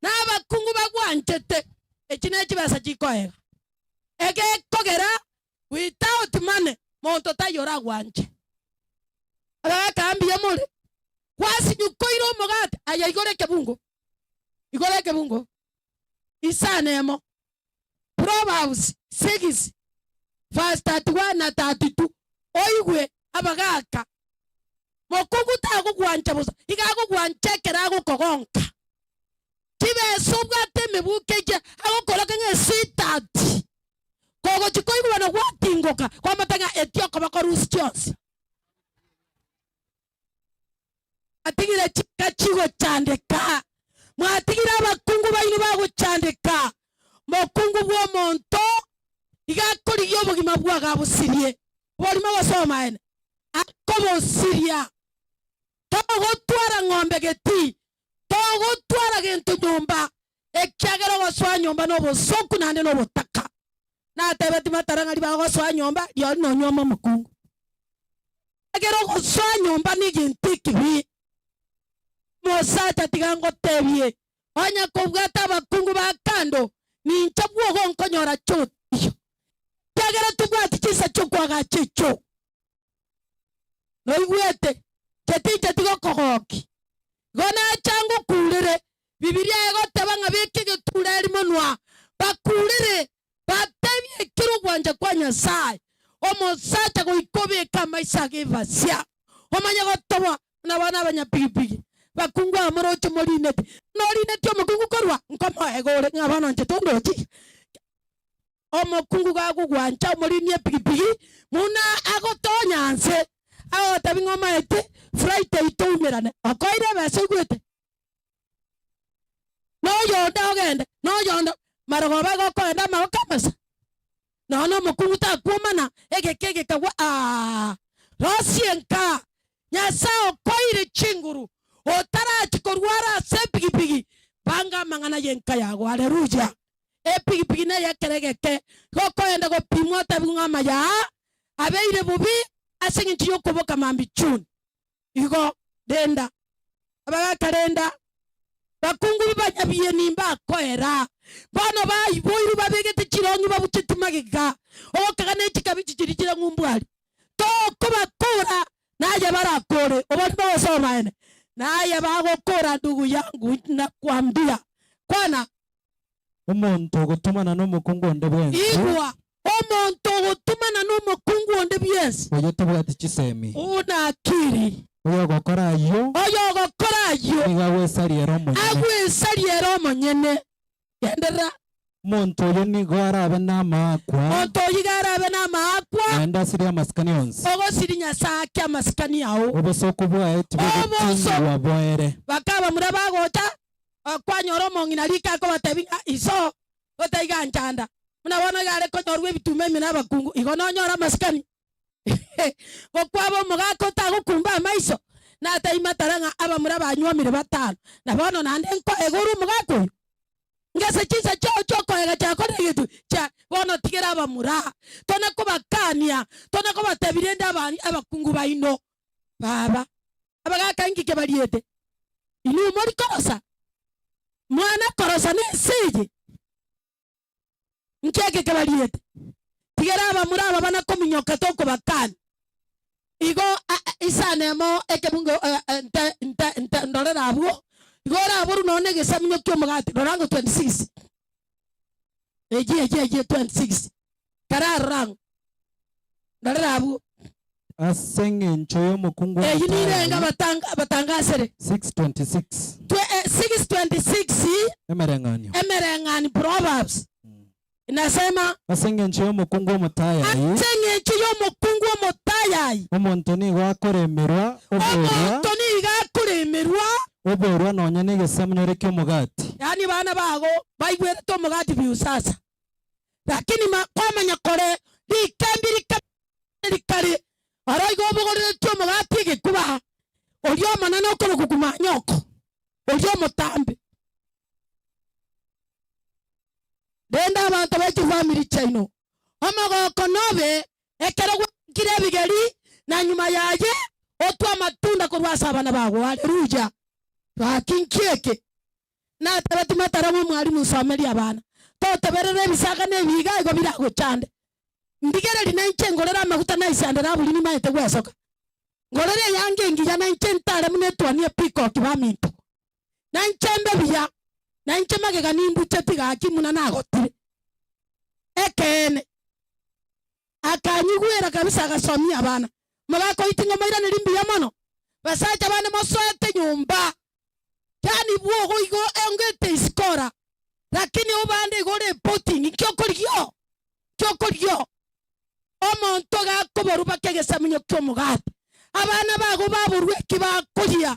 S7: nabakungu bagwanchete, echi nechibesa chikoega. Egekogera without money monto taiyo oragwanche. Abagaka mbuya more, gwasinyukoire omogati, aye igora ekebungo, igora ekebungo isano emo. Proverbs 6 verse 31 na 32, Oigwe abagaaka, mokungu tagogwancha bosa, iga agogwancha ekero agokogonka. Chibesa obwate emebuko ekia agokoroka ng'a esweetheart, kogochia koigwa na gwatingoka, kwamata ng'a eti okoboko rusia chionsi. Mwatigire chinka chigochandeka, mwatigire abakungu baino bagochandeka. Mokungu bw'omonto iga akorigia obogima bwage abosirie. Oborimo gose obomaene? Akobosiria. Togotwara ng'ombe getii, togotwara gento nyomba, ekiagera ogosoa nyomba nobosoku naende nobotaka. Natebetie matara ng'a ribagosoa nyomba, rirorio nonyuome omokungu. Ekiagera ogosoa nyomba negento ekibe. Omosacha tiga ngotebie, onye kobwate abakungu ba kando, ninche bwogo nkonyora chotio, ekiagera tobwati chinsa chi'okoagacha echio. Noigwete? Inche tincheti gokogokia. Igo nacha ngokurere. Bibilia egoteba ng'a beka egetureri monwa, bakurere, batebie ekero ogwancha kwa Nyasae. Omosacha goika obeke amaiso age ebasia, omanye gotoboa buna bono abanyapigipigi. Bakungu aba moroche morineti. Norineti omokungu korwa, nkomoega ore ng'a bono inche tondochi. Omokungu gakogwancha omoriini epigipigi buna agotonya nse, agogotebi ng'a omaete Friday toumerane, okoire ebesa oigwete? Noyonde ogende, noyonde, marogoba igo okoenda amaboko amasa. Nonya na omokungu takwomana, egeka egekagwa aah. Rosie nka, Nyasae okoeire chinguru, otarachia korwara ase epigipigi, banga amang'ana y'enka yago. Haleluya! Epigipigi neyekero egeke, gokoenda gopimwa otebiwe ng'a amaya aa abeire bobe ase engencho y'okoboka mambia chuni. Igo renda, abagaka renda, bakungu banyabieni mbakoera. Bono baiboirwe babegete chirong'i babucheti magega, ogokaga ne chikabichi chiria chire ng'umbu aria. Tokobakora, naye barakore. Oborimo gose obomaene? Naye bagokora ndugu yangu, nakwambia. Kwana.
S8: Omonto ogotomana nomokungu onde bwensi.
S7: Igwa, omonto ogotomana nomokungu onde bwensi.
S8: Oyio tabwati chisemi.
S7: Buna akiri.
S8: Oyogokora ayio.
S7: Oyogokora ayio.
S8: Nigo agwesaria ere omonyene.
S7: Agwesaria ere omonyene. Genderera.
S8: Omonto oyio nigo arabe namaakwa.
S7: Monto oyio iga arabe namaakwa.
S8: Naende asirie amasikani onsi.
S7: Ogosiria Nyasae ake amasikani ao.
S8: Obosooku bwaye tibogoting'igwa boere.
S7: Bakaba mura bagocha, kwanyora omong'ina riko akobatebia ng'a iso otaiga nchanda. Buna bono iga are konyorwa ebituma ime nabakungu, igo nonyore amasikani. Gokwaba omogaka otagokumba amaiso, nataima tara ng'a abamura banywomire batano, na bono naende nkoega ore omogaka oyo. Ngese chinsa chiao chi'okoega chiakorire egento chia bono tigera abamura, tona kobakania, tona kobatebia rende abakungu baino, Baba, abagaka inki kebariete? Inwe mori korosa? Mwana korosa nense eye? Nki eke kebariete? Tigera abamura aba bana kominyoka tokobakania. Igo isano emo ekebungo nte nte nte ndorere abwo, igo oraborwe nonya na egesamunyo ki'omogati, rora ang'o 26. Echi echi echi 26. Kararora ang'o. Ndorere abwo.
S8: Ase engencho y'omokungu
S7: Eyio nirenga
S8: omotayayi.
S7: abatanga abatangasere.
S8: 6:26.
S7: Twe eh, 6:26
S8: Emereng'anio.
S7: Emereng'ani Proverbs inasema.
S8: Ase engencho y'omokungu omotayayi.
S7: Ase engencho y'omokungu omotayayi.
S8: Omonto nigo akoremerwa oborwa.
S7: Omonto nigo akoremerwa.
S8: Oborwa nonya negesamunyore ki'omogati.
S7: Yaani bana bago baigwerete omogati biusasa, lakini ma kwamanya kore rikembi rike rikare oro igo obogoreretie omogati egekuba, oria omonene okorokwa kumanyoko, oria omotambe. Rende abanto be chifamiri chiaino, omogoko nobe ekero gwakire ebigeri, na nyuma yaye otwe amatunda korwa ase abana bago. Haleluya! Gaki nki eke? Natebeti matara ng'a omwalimu nsomerie abana, toteberere ebisaga na ebiiga igo biragochande. Ndigererie nainche ngorere amaguta na isandera aburi nimaete gwesoka. Ngorere eyanga engiya nainche ntare buna etuoni ya peacock baminto. Nainche mbe buya, nainche magega nimbucheti gaki buna nagotire. Ekeene. Akanyigwera kabisa agasomia abana. Mogakoiti ng'a moiranerie mbuya mono. Basacha bane mosoete nyomba. Yaani bwogo igo ongete isiko ora. Lakini obande igo ore reporting nki okorigia oo? Nki okorigia oo? Omonto gakoborwa baka egesamunyo ki'omogati, abana bago baborwe eki bakoria,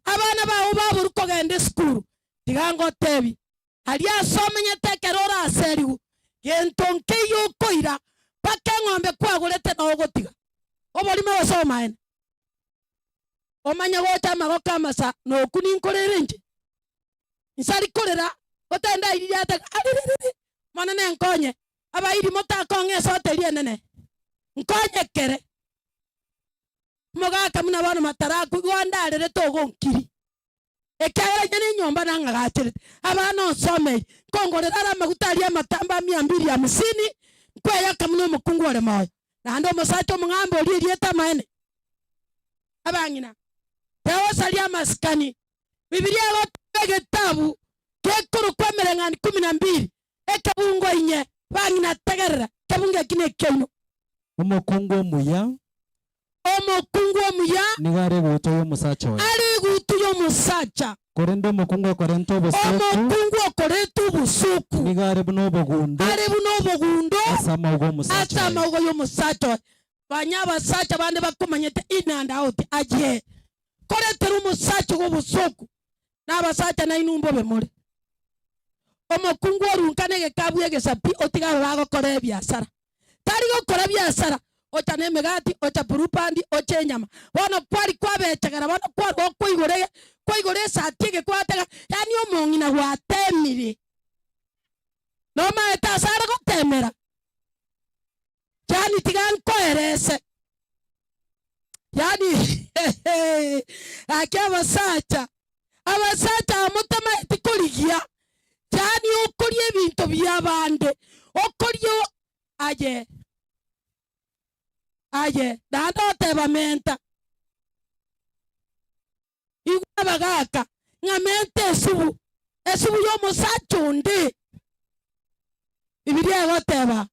S7: abana bao baborwe kogenda esukuru, tiga ngotebi, aria ase omenyete ekero oraserigwe, gento nkeiyo okoira, mpaka eng'ombe kwagorete noo ogotiga. Oborimo gose obomaene? Omanye gocha amagoko amasa, noku ninkorere inche. Insari korera, gotenda aiririate ng'a aririri, Omonene nkonye, abairi motakong'a esota eria enene, nkonye kere. Omogaka buna bono matarakwa igo andarerete ogonkiri, ekiagera inye nenyomba nang'agacherete, abana onsomeirie, nkongorera are amaguta aria amatambe a mia mbili hamsini, nkweyaka buna omokungu ore moyo, naende omosacha omong'amba oria erieta amaene. Abang'ina, tegosaria amasikani, Bibilia egoteba egetabu gekorokwa Emereng'ani kumi na mbili, ekebungo inye, Bang'ina tegerera, ekebungo eki nekiaino.
S8: Omokungu omuya.
S7: Omokungu omuya.
S8: Nigo are egutu y'omosacha oye.
S7: Are egutu y'omosacha.
S8: Korende omokungu okorenta obosuku.
S7: Omokungu okoreta obosuku.
S8: Nigo are buna obogundo.
S7: Are buna obogundo.
S8: Ase amauga 'omosacha
S7: Ase
S8: oye.
S7: amauga y'omosacha oye. Banya abasacha bande bakomanyete in and out aye. Koretera omosacha ogo obosooku, na abasacha nainwe mbobe more. Omokungu orunka negekabu egesapi otige abe bagokora ebiasara. Tari gokora biasara, ocha nemegati, ocha blue-band, ocha enyama. Bono kwari kwabechegera, bono kwarwa okoigora ege, kwaigora esati ege gwatega, yaani omong'ina gwatemire. Nomaete ase are gotemera? Yaani tiga nkoerese. Yaani gaki abasacha, abasacha aba motamaeti korigia, yaani okoria ebinto biabande, okoria aye aye naende oteba menta. Igwa abagaaka, ng'a mente esubu, esubu y'omosacha onde. Bibilia egoteba,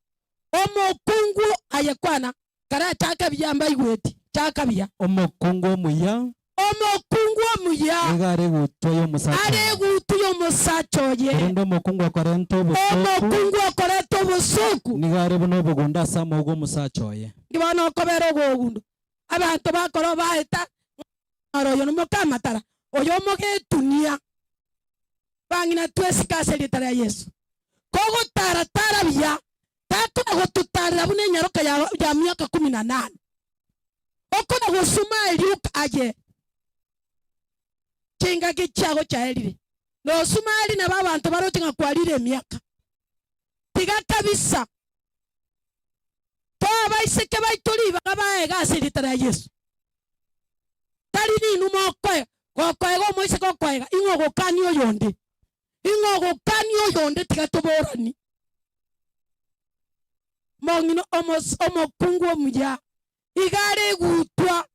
S7: Omokungu aye kwana, karachake buya mbaigweti, chaka buya.
S8: Omokungu omuya.
S7: Omokungu omuya.
S8: Nigo are egutwa y'omosacha
S7: Are
S8: oye.
S7: egutwa y'omosacha. y'omosacha oye.
S8: Korende omokungu okorenta obosooku.
S7: Omokungu okoreta obosooku.
S8: Nigo are buna obogundo ase amauga 'omosacha oye.
S7: Inki bono okobera ogogundo? Abanto bakora obaeta ng'a oyo nomokamatara, oyo omogetunia. Bang'ina twesike ase erieta ria Yeso. Kogotara-tara buya, takona gototarera buna enyaroka ya ya miaka kumi na nane. Okona gosuma erioka aye chingaki chiago chiaerire. Nosuma eri nabo abanto baroche ng'a kwarire emiaka. Tiga kabisa. Toa abaiseke baito ribaga baege ase erieta ria Yeso. Tari ninwe mokoega, gokoega omoiseke okoega, ing'o ogokania oyonde? Ing'o ogokania oyonde? Tiga toborani. Mong'ina omos omokungu omuya iga are egutwa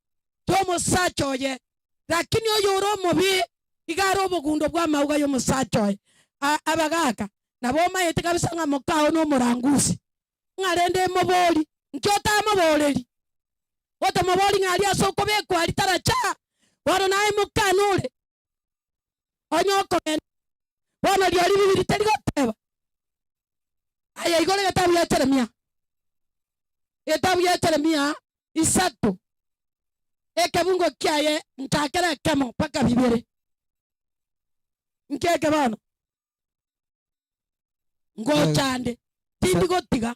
S7: y'omosacha oye, lakini oyore omobe iga are obogundo bw'amauga y'omosacha oye. A abagaka, nabo omaete kabisa ng'a mokao nomorangusi, ng'a rende emobori, nki otamoboreri? Otamobori ng'a aria ase okobekwa aria taracha, bono naye mokana ore, onye okogenda, bono riori bibiri teri goteba. Aye igoro egetabu gia Jeremia, egetabu gia Jeremia isato, ekebungo kiaye nchakere ekemo mpaka bibere. Nki eke bono? Ngocha nde, tindi gotiga.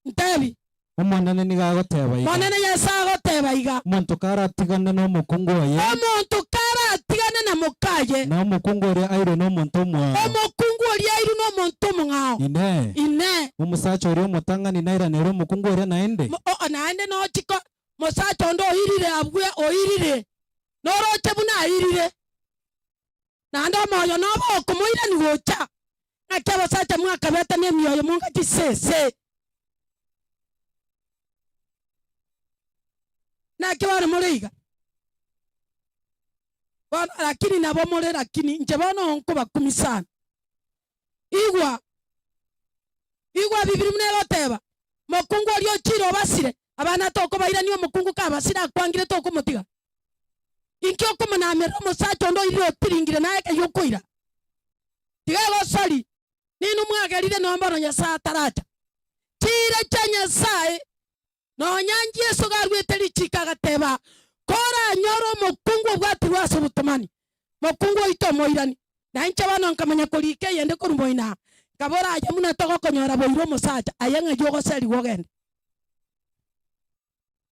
S7: Ntebi.
S8: Omonene nigo agoteba iga.
S7: Monene Nyasae agoteba iga.
S8: Omonto karatigane nomokungu oye.
S7: Omonto karatigane na mokaye.
S8: Na omokungu oria airwe nomonto omwao.
S7: Omokungu oria airwe nomonto omong'ao.
S8: Inee!
S7: Inee!
S8: Omosacha oria omotang'ani nairanere omokungu oria naende?
S7: Naende nochiko mosacha onde oirire abwe oirire, noroche buna airire. Naende omoyo nobe okomoirania gocha. Naki abasacha mwakabeta nemioyo monga chisese. Naki bono more iga? Bono lakini nabo more lakini inche bono nkobakumia sana. Igwa, igwa Bibiri buna egoteba, mokungu oria ochire obasire, abana tokobairania omokungu kabasire akwangire tokomotiga. Inki okomonamerera omosacha onde oirire otiringire naye ekeyia okoira? Tiga egosori, ninwe mwagerire nonya bono Nyasae ataracha. Chiira chia Nyasae, nonya Yeso garuete richiiko agateba, Koranyore omokungu obwatirwe ase obotomani, mokungu oito omoirani. Na inche bono nkamanya korika eyende korwa moino aa, nkabora, Aye buna togokonyora boire omosacha, aye ng'ai ogoserigwa ogende?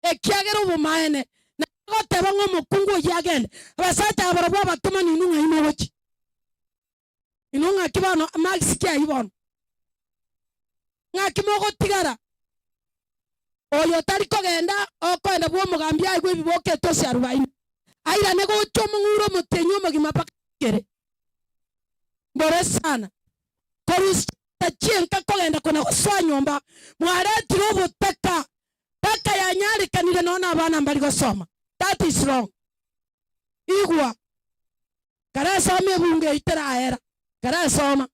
S7: Ekiagera obomaene, na goteba ng'a omokungu oyio agende, abasacha aba barabwo abatomani inwe ng'ai mogochia? Inwe ng'aki bono marks ki ayio bono? Ng'aki mogotigara? Oyo otari kogenda okoenda bwa omogambi aigwe ebiboka etosi arubaini, airane gocha omong'ura omotienyi omogima mpaka kere. Mbore sana. Korusia chienka kogenda kona gosoa nyomba, mwaretire obotaka mpaka yanyarekanire nonya abana mbari gosoma. That is wrong. Igwa, karesoma ebunge eyio teraera, karesoma.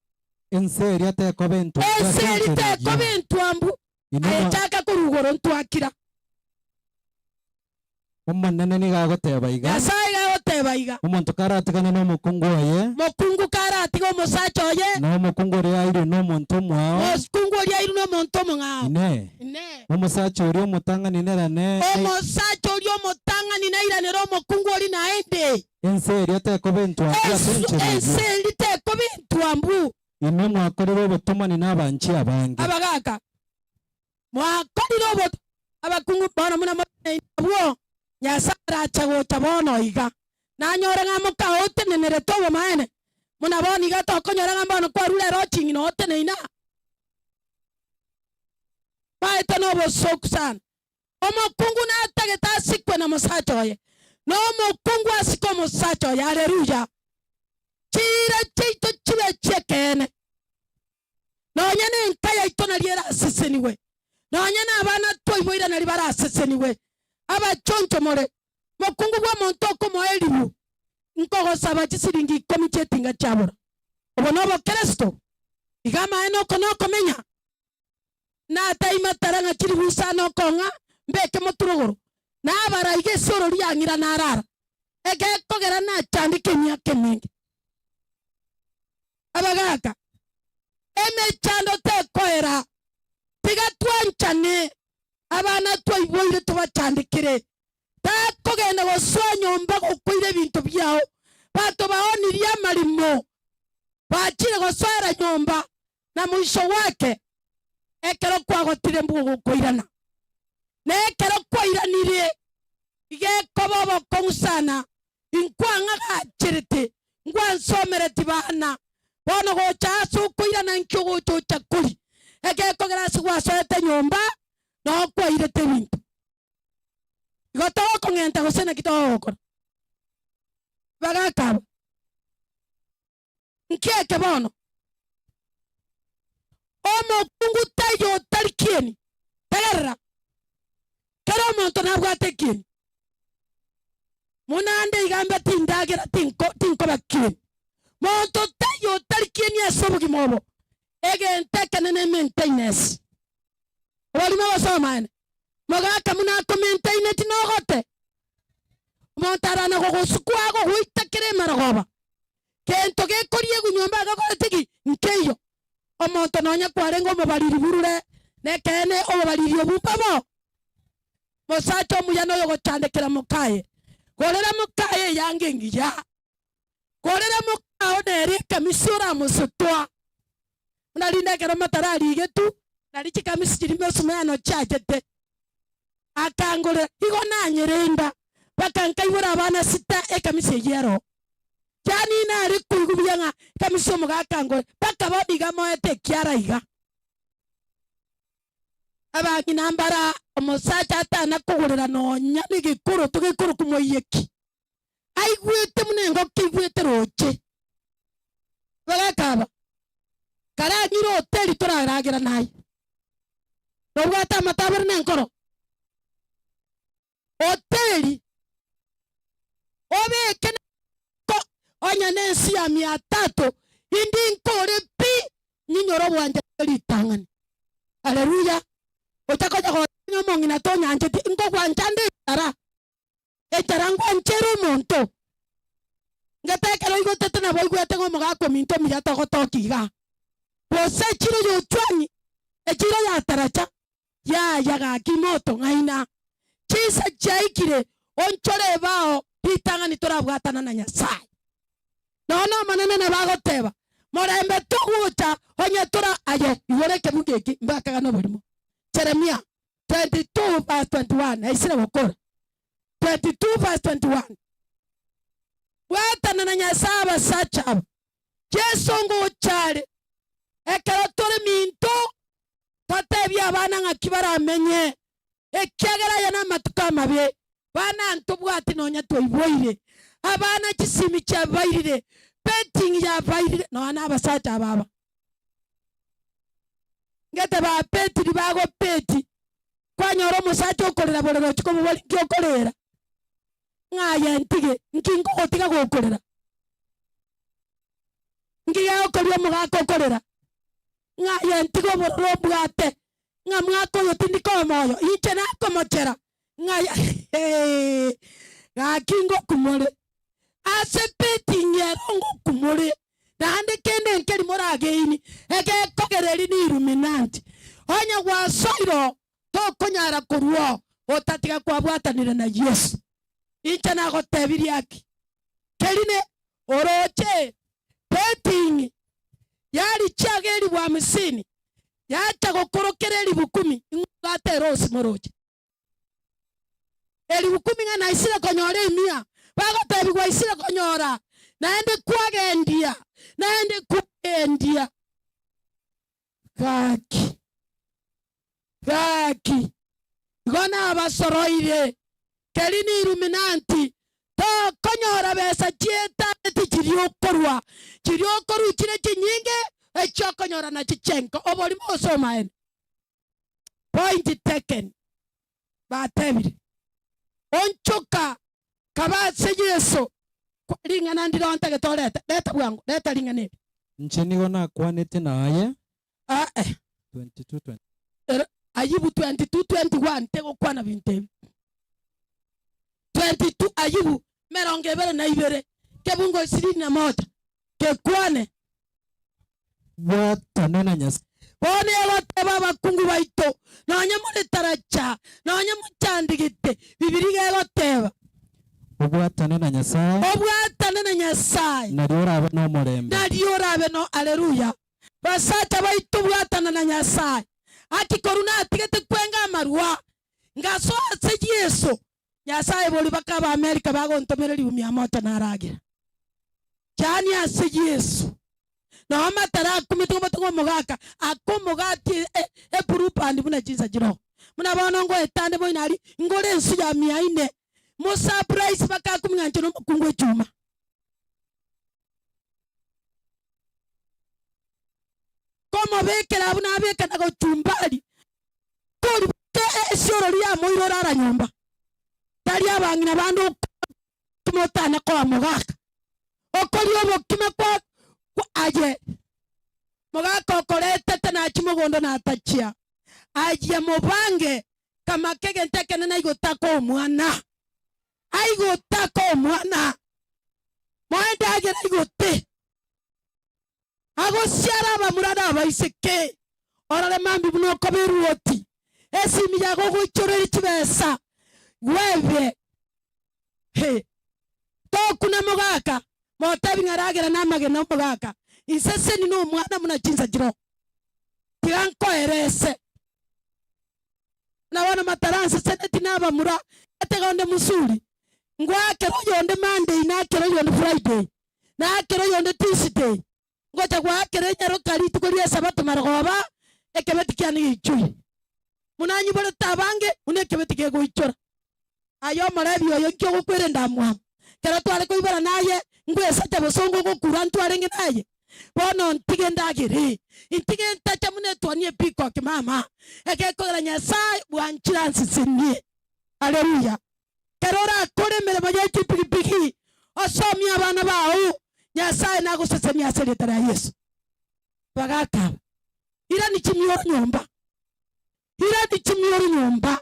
S8: Ense eria tekoba entwambu ase
S7: Ense eria
S8: enchera eyio.
S7: tekoba entwambu,
S8: Inwe
S7: aye
S8: mwa-
S7: chaka korwa igoro ntwakira.
S8: Omonene nigo agoteba iga.
S7: Nyasae iga agoteba iga.
S8: Omonto karatigane nomokungu oye.
S7: Mokungu karatiga omosacha oye.
S8: Na omokungu oria airwe nomonto omwao.
S7: Mokungu oria airwe nomonto omong'ao.
S8: Inee!
S7: Inee!
S8: Omosacha oria omotang'ani nerane.
S7: Omosacha oria omotang'ani nairanere omokungu oria naende.
S8: Ense eria tekoba entwambu ase enchera eyio.
S7: Ense eria tekoba entwambu.
S8: Inwe mwakorire obotomani nabanchi abange.
S7: Abagaaka, Mwakorire oboto abakungu bono buna moteneine abwo, Nyasae arache gocha bono iga, nanyore ng'a mokao otenenerete obomaene, buna bono iga tokonyora ng'a mbono kwarure ere oching'ina oteneine aa. Maete nobosooku sana. Omokungu natagete asikwe na mosacha oye, na omokungu asike omosacha oye. Haleluya! Chiira chiaito chibe chi'ekeene. Nonya nenka yaito nario erasesenigwe, nonya nabana twaiboire nario barasesenigwe. Abachoncho more, mokungu bw'omonto okomoa eribu, nkogosaba chisiringi ikomi chi'etinga chiabora. Obo nobokeresito? Iga amaene oko nokomenya. Nataimatara ng'a chiribu isano okong'a, mbeke moturogoro, nabara iga esiorori yang'ira narara, egekogera nachandeka emiaka emenge. Abagaaka, emechando tekoera, tiga twanchane, abana twaiboire tobachandekere. Takogenda gosoa nyomba gokoira ebinto biao, banto baonirie amarimo, bachire gosoera nyomba, na moiso gwake ekero kwagotire mbwo gokoirana. Na ekero kwairanire, igekoba obokong'u sana Inkwang'agacherete, ngwansomereti bana, bono gocha ase okoirana inki ogocha ocha kori? Egekogera ase gwasoete nyomba, noo kwairete ebinto. Igo togokong'enta gose naki togokora? Bagaka aba, Nki eke bono? Omokungu taiyo otari kieni. Tegerera, kera omonto nabwate ekieni. Buna ande iga mbe tindagera tinko tinkoba kieni. Monto taiyo otari kieni ase obogima obo. Egento ekenene emaintainensi. Oborimo gose obomaene? Mogaka buna akomaintaineti nogote. Omonto arana gogosukwa agogoita kera emarogoba. Gento gekoriegwa nyomba agakorete ki? Nkeiyo. Omonto nonya kwarenge omobariri burure, nekeene obobariri obwo mbobo. Mosacha omuya noyogochandekera mokaye. Gorera mokaye eyanga engiya. Gorera mokao nere ekamisi oramosutwa. Buna rinde ekero motararigetu, nari chikamisi chiria mosumeno chiachete. Akangorera, igo nanyerenda, mpaka nkaibora abana sita ekamisi eyio ero. Yaani nare koigwa buya ng'a ekamisi omogaka angore, mpaka bono iga moete ekiara iga. Abang'ina mbara omosacha atana kogorera nonya negekoroto gekorokwa moiyeki, aigwete buna engoko eigwete roche. Abagaka aba, karang'ire hoteli toraragera naye. Nobwate amatabori na enkoro? Hoteli obeke ko onye nensi ya mia tatu indi nkore pi nyinyore obwanchani ritang'ani. Haleluya! Ocha konya gotonya omong'ina tonyancheti nkogwancha nde enchara. Enchara ngwanchere omonto. Ngete ekero oigotete nabo oigwete ng'a omogaka ominto omuya togotokia igaa. Gose echiro y'ochwani, echiro ya taracha, yaya gaki motong'aina. Chinsa chiaikire onchore ebao ritang'ani torabwatana na Nyasae. Nonya Omonene nabo agoteba, Morembe togocha onye tora aye igoro ekebungo eki mbakagana oborimo. Jeremia 22 verse 21 aisire gokora. 22 verse 21 Bwatana na Nyasae abasacha aba. Yeso ngocha are, ekero tore minto, totebie abana ng'aki baramenye, ekiagera aya namatuko amabe. Bana ntobwati nonya twaiboire, abana chisimi chiabairire, betting yabairire, nonya na abasacha aba aba. Ngete bapetiri bagopeti, kwanyora omosacha okorera borere ochia komoboria nki okorera? Ng'a aye ntige, nki nkogotiga gokorera? Nki gegokoria omogaka okorera? Ng'a aye ntige obororo obwate, ng'a mwaka oyo tindi koa moyo, inche nakomochera, ng'a aye gaki ngokumore. Ase betting ero ngokumore, naende kende nkeri morageini, egekogera eri ni Illuminati. Onye gwasoire oo, tokonyara korwa oo, otatiga kwabwatanire na Yeso. Inche nagotebirie aki, kerine orooche betting yari chiaga elifu hamsini, yacha gokorokera elifu kumi, ing'o obwate erosi moroche? Elifu kumi ng'a naisire konyora emia, bagotebigwa aisire konyora, naende kwagendia, naende kwagendia. Gaki, gaki, igo nabasoroire, keri ni Illuminati, tokonyora besa chi'etaneti chiria okorwa, chiria okorwa chire chinyinge, echio okonyora nachio chenka, oborimo gose omaene. Point taken. Batebire, Onchoka, kaba ase Yeso. Ring'ana ndire ontagete orete, reta bwango, reta ring'ana eri.
S8: Inche nigo nakwanete naye.
S7: Ee.
S8: 22:21.
S7: Ero Ayubu 22:21 tegokwana binto ebi. 22 Ayubu merongo ebere na ibere kebungo ishirini na moja gekwane.
S8: Obwatane na Nyasae.
S7: Bono egoteba abakungu baito, nonya more taracha, nonya mochandigete, Bibilia iga egoteba.
S8: Obwatane na Nyasae.
S7: Obwatane na Nyasae.
S8: Nario orabe nomorembe.
S7: Nario orabe no. Aleluya! Basacha baito bwatana na Nyasae. Aki korwa natigete kwenga amarwa, ngasoa ase Yeso, Nyasae boria baka Abaamerika bagontomera ribu mia moja naragera. Chani ase Yeso. Nao amatara akumete ng'omote ng'omogaka ake omogati e blue band buna chinsa chirogo. Buna bono ngoetande moino aria, ngore ensu ya mia ine, mosurprise bakakumia ng'a inche nomokungu echuma. Komobekera abwo nabeka na gochumbari, tori esiorori yamoira orara nyomba. Tari abang'ina bande okima otana koa mogaka. Okoria obokima kwa aye mogaka okoretete nachia mogondo natachia. Aye mobange kamaka egento ekenene aigotaka omwana. Aigotaka omwana. Moe endagera aigote. Agosiara abamura na abaiseke, orore mambia buna okoba eruoti, esimi yago ogoichoreria chibesa, gwebie. He! Tokuna mogaka, motebi ng'a ragera namagena omogaka, inse seni nomwana buna chinsa chiroo. Tiga nkoerese. Buna bono mataranseseneti nabamura, atega onde musuri, ngwakera oyonde Monday nakera oyonde Friday. Naakera oyonde Tuesday, ngocha goakera enyaroka rituko ri'Esabato marogoba, ekebeti kiane geichoire. Buna anyiborete abange, buna ekebeti kegoichora. Aye omorebi oyo, inki ogokwera endamwamu? Ekero tware koibora naye, ngwesacha bosongo ogokura ntwarenge naye? Bono ntige ndagere, intige ntache buna etwani epikoki mama, egekogera Nyasae bwanchire ansesenie. Haleluya! Ekero orakore emeremo ye chipigipigi, osomie abana bao, Nyasae nagosesenie ase erieta ria Yeso. Bagakaba, Irani chimioro nyomba, irani chimioro nyomba,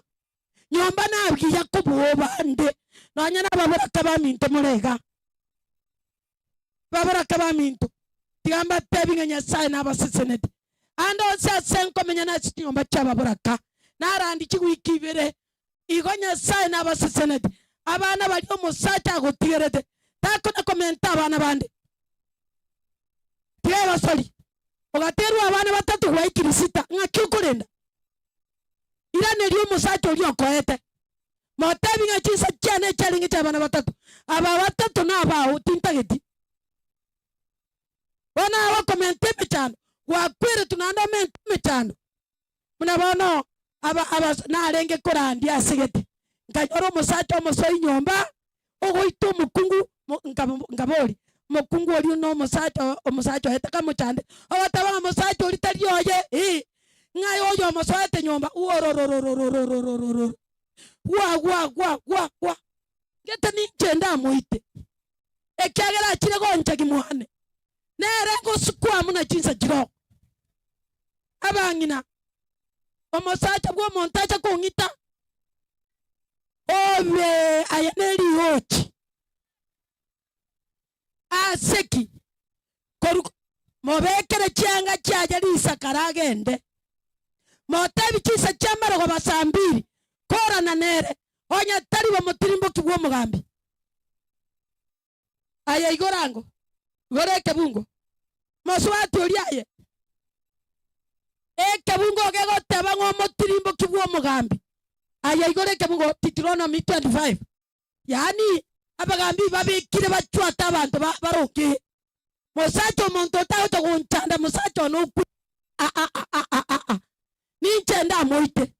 S7: nyomba nagiya kobua obande, nonya nababoraka baminto more iga. Baboraka baminto, tiga mbatebi ng'a Nyasae nabaseseneti. Ande onsi ase nkomenya nase chinyomba chi'ababoraka, narandi chiwiki ibere, Igo Nyasae nabaseseneti abana baria omosacha agotigerete, takona komenta abana bande. Tiga egosori, ogaterwa abana batato gwaikire sita, ng'aki okorenda? Iraneria omosacha oria okoete. Motebi ng'a chinsa chiane echiarenge chi'abana batato, aba batato nabao, tintageti. Bono aye okomenta emechando, gwakweretwe naende omente emechando. Buna bono aba aba narenge korandia ase gete, nkanyora omosacha omosoi nyomba ogoita omokungu, mo nkabo nkaboria, omokungu oria na omosacha omosacha oye takamochande, ogoteba ng'a omosacha oria tari oye eh, ng'ai oyo omosoete nyomba worororororororororo gwa gwa gwa gwa gwa, ngete ninche ndamoite, ekiagera achire gonchagi mwane, nere ngosukwa amo na chinsa chirogo. Abang'ina, omosacha bw'omonto acha kong'ita, obe aye nerioki. Ase ki? Korwa mobekere chianga chiaye risakara agende, motebi chinsa chi'amarogoba saa mbiri, korana nere, onye tari bo motirimboki bw'omogambi. Aye igoro ango, igoro ekebungo, mosubati oria aye ekebungo gegoteba ng'a omotirimboki bw'omogambi. Aye igoro ekebungo Deuteronomy 25. Yaani abagambi babekire bachwate abanto ba baronge. Mosacha omonto otagocha gonchanda mosacha one okwe a a a a a a a ninche ndamoite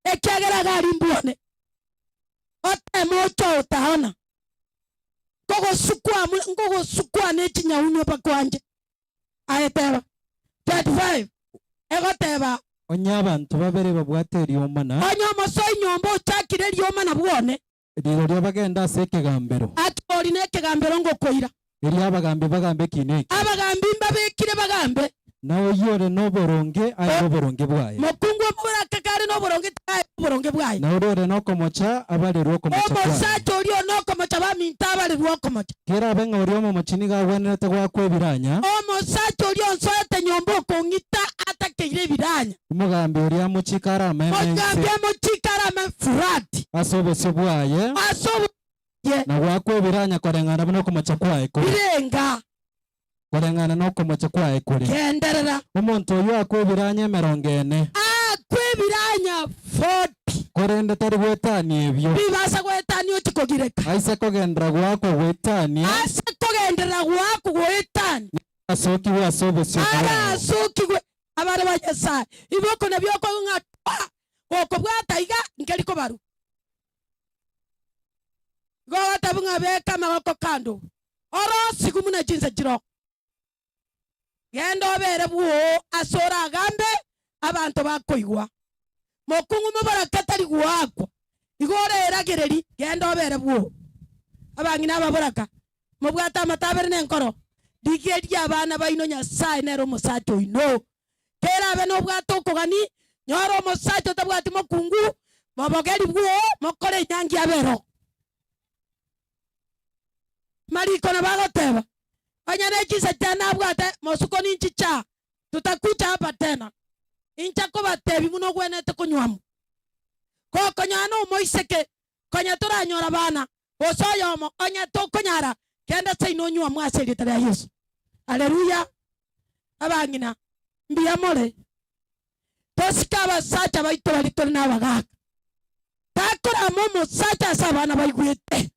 S7: ekiagera iga aria mbwane. Oteme oche otaona nkogosukwa nkogosukwa ne chinyaunyo bakwanche. Aye teba 25 egoteba.
S8: Onye abanto babere babwate eriomana.
S7: Onye omosoi nyomba ochakire eriomana bwone.
S8: Rirorio bagende ase ekegambero.
S7: Aki ori nekegambero ngokoira.
S8: Erio abagambi bagambe ekiina eke.
S7: Abagambi mbabekire bagambe.
S8: Na oyio ore noboronge aegwe oboronge bwaye.
S7: Mokungu omoboraka kare noboronge tikaegwa oboronge bwaye.
S8: Na oria ore nokomocha abarerwe okomocha kwaye.
S7: Omosacha oria one nokomocha baminto abarerwe. bw'okomocha.
S8: Kerabe ng'a oria omomochi nigo agwenerete goakwa ebiranya.
S7: Omosacha oria onsoete nyomba okong'ita atakeire ebiranya.
S8: Omogambi oria amochike arame
S7: Omogambi
S8: ense.
S7: amochike arame furati.
S8: Ase obosio bwaye.
S7: Ase obosio bwaye.
S8: Na goakwa ebiranya koreng'ana buna okomocha kwaye kore.
S7: Birenga.
S8: Koreng'ana nokomocha kwaye kore.
S7: Genderera.
S8: Omonto oyio akwe ebiranya emerongo ene.
S7: Akwe ebiranya 40.
S8: Korende tari goetania ebio.
S7: Bibasa goetania ochie kogireka.
S8: Aise kogenderera goakwa goetania.
S7: Ase kogenderera goakwa goetania.
S8: Nigo arasokigwe ase obosio bwao.
S7: Arasokigwe abare ba Nyasae. Iboko nabio okoigwa ng'a twa, gokobwata iga nkeri kobarwa. Igo ogotebiwa ng'a beka amagoko kando. Orosigwe buna chinsa chiroo. Genda obere bwoo ase oragambe abanto bakoigwa. Mokong'u moborake tari goakwa, igo oreragereri, genda obere bwoo. Abang'ina ababoraka, mobwate amatabere nenkoro, rigeria abana baino Nyasae nere omosacha oino. Kerabe nobwate okogani, nyora omosacha otabwati mokungu, mobogeri bwoo, mokore enyangi abe ero. Mariko nabo agoteba, Onye ne chinsa chiane nabwate mosuko ninchicha, tutakucha hapa tena. Incha kobatebi buna ogwenerete konywa Gokonyora nomoiseke, konya toranyora bana, gose oyomo, onye tokonyara, genda seino onyuamwe ase erieta ria Yeso. Haleluya! Abang'ina, mbuya more. Tosike abasacha baito baria tore nabagaaka. Takorama omosacha ase abana baigwete.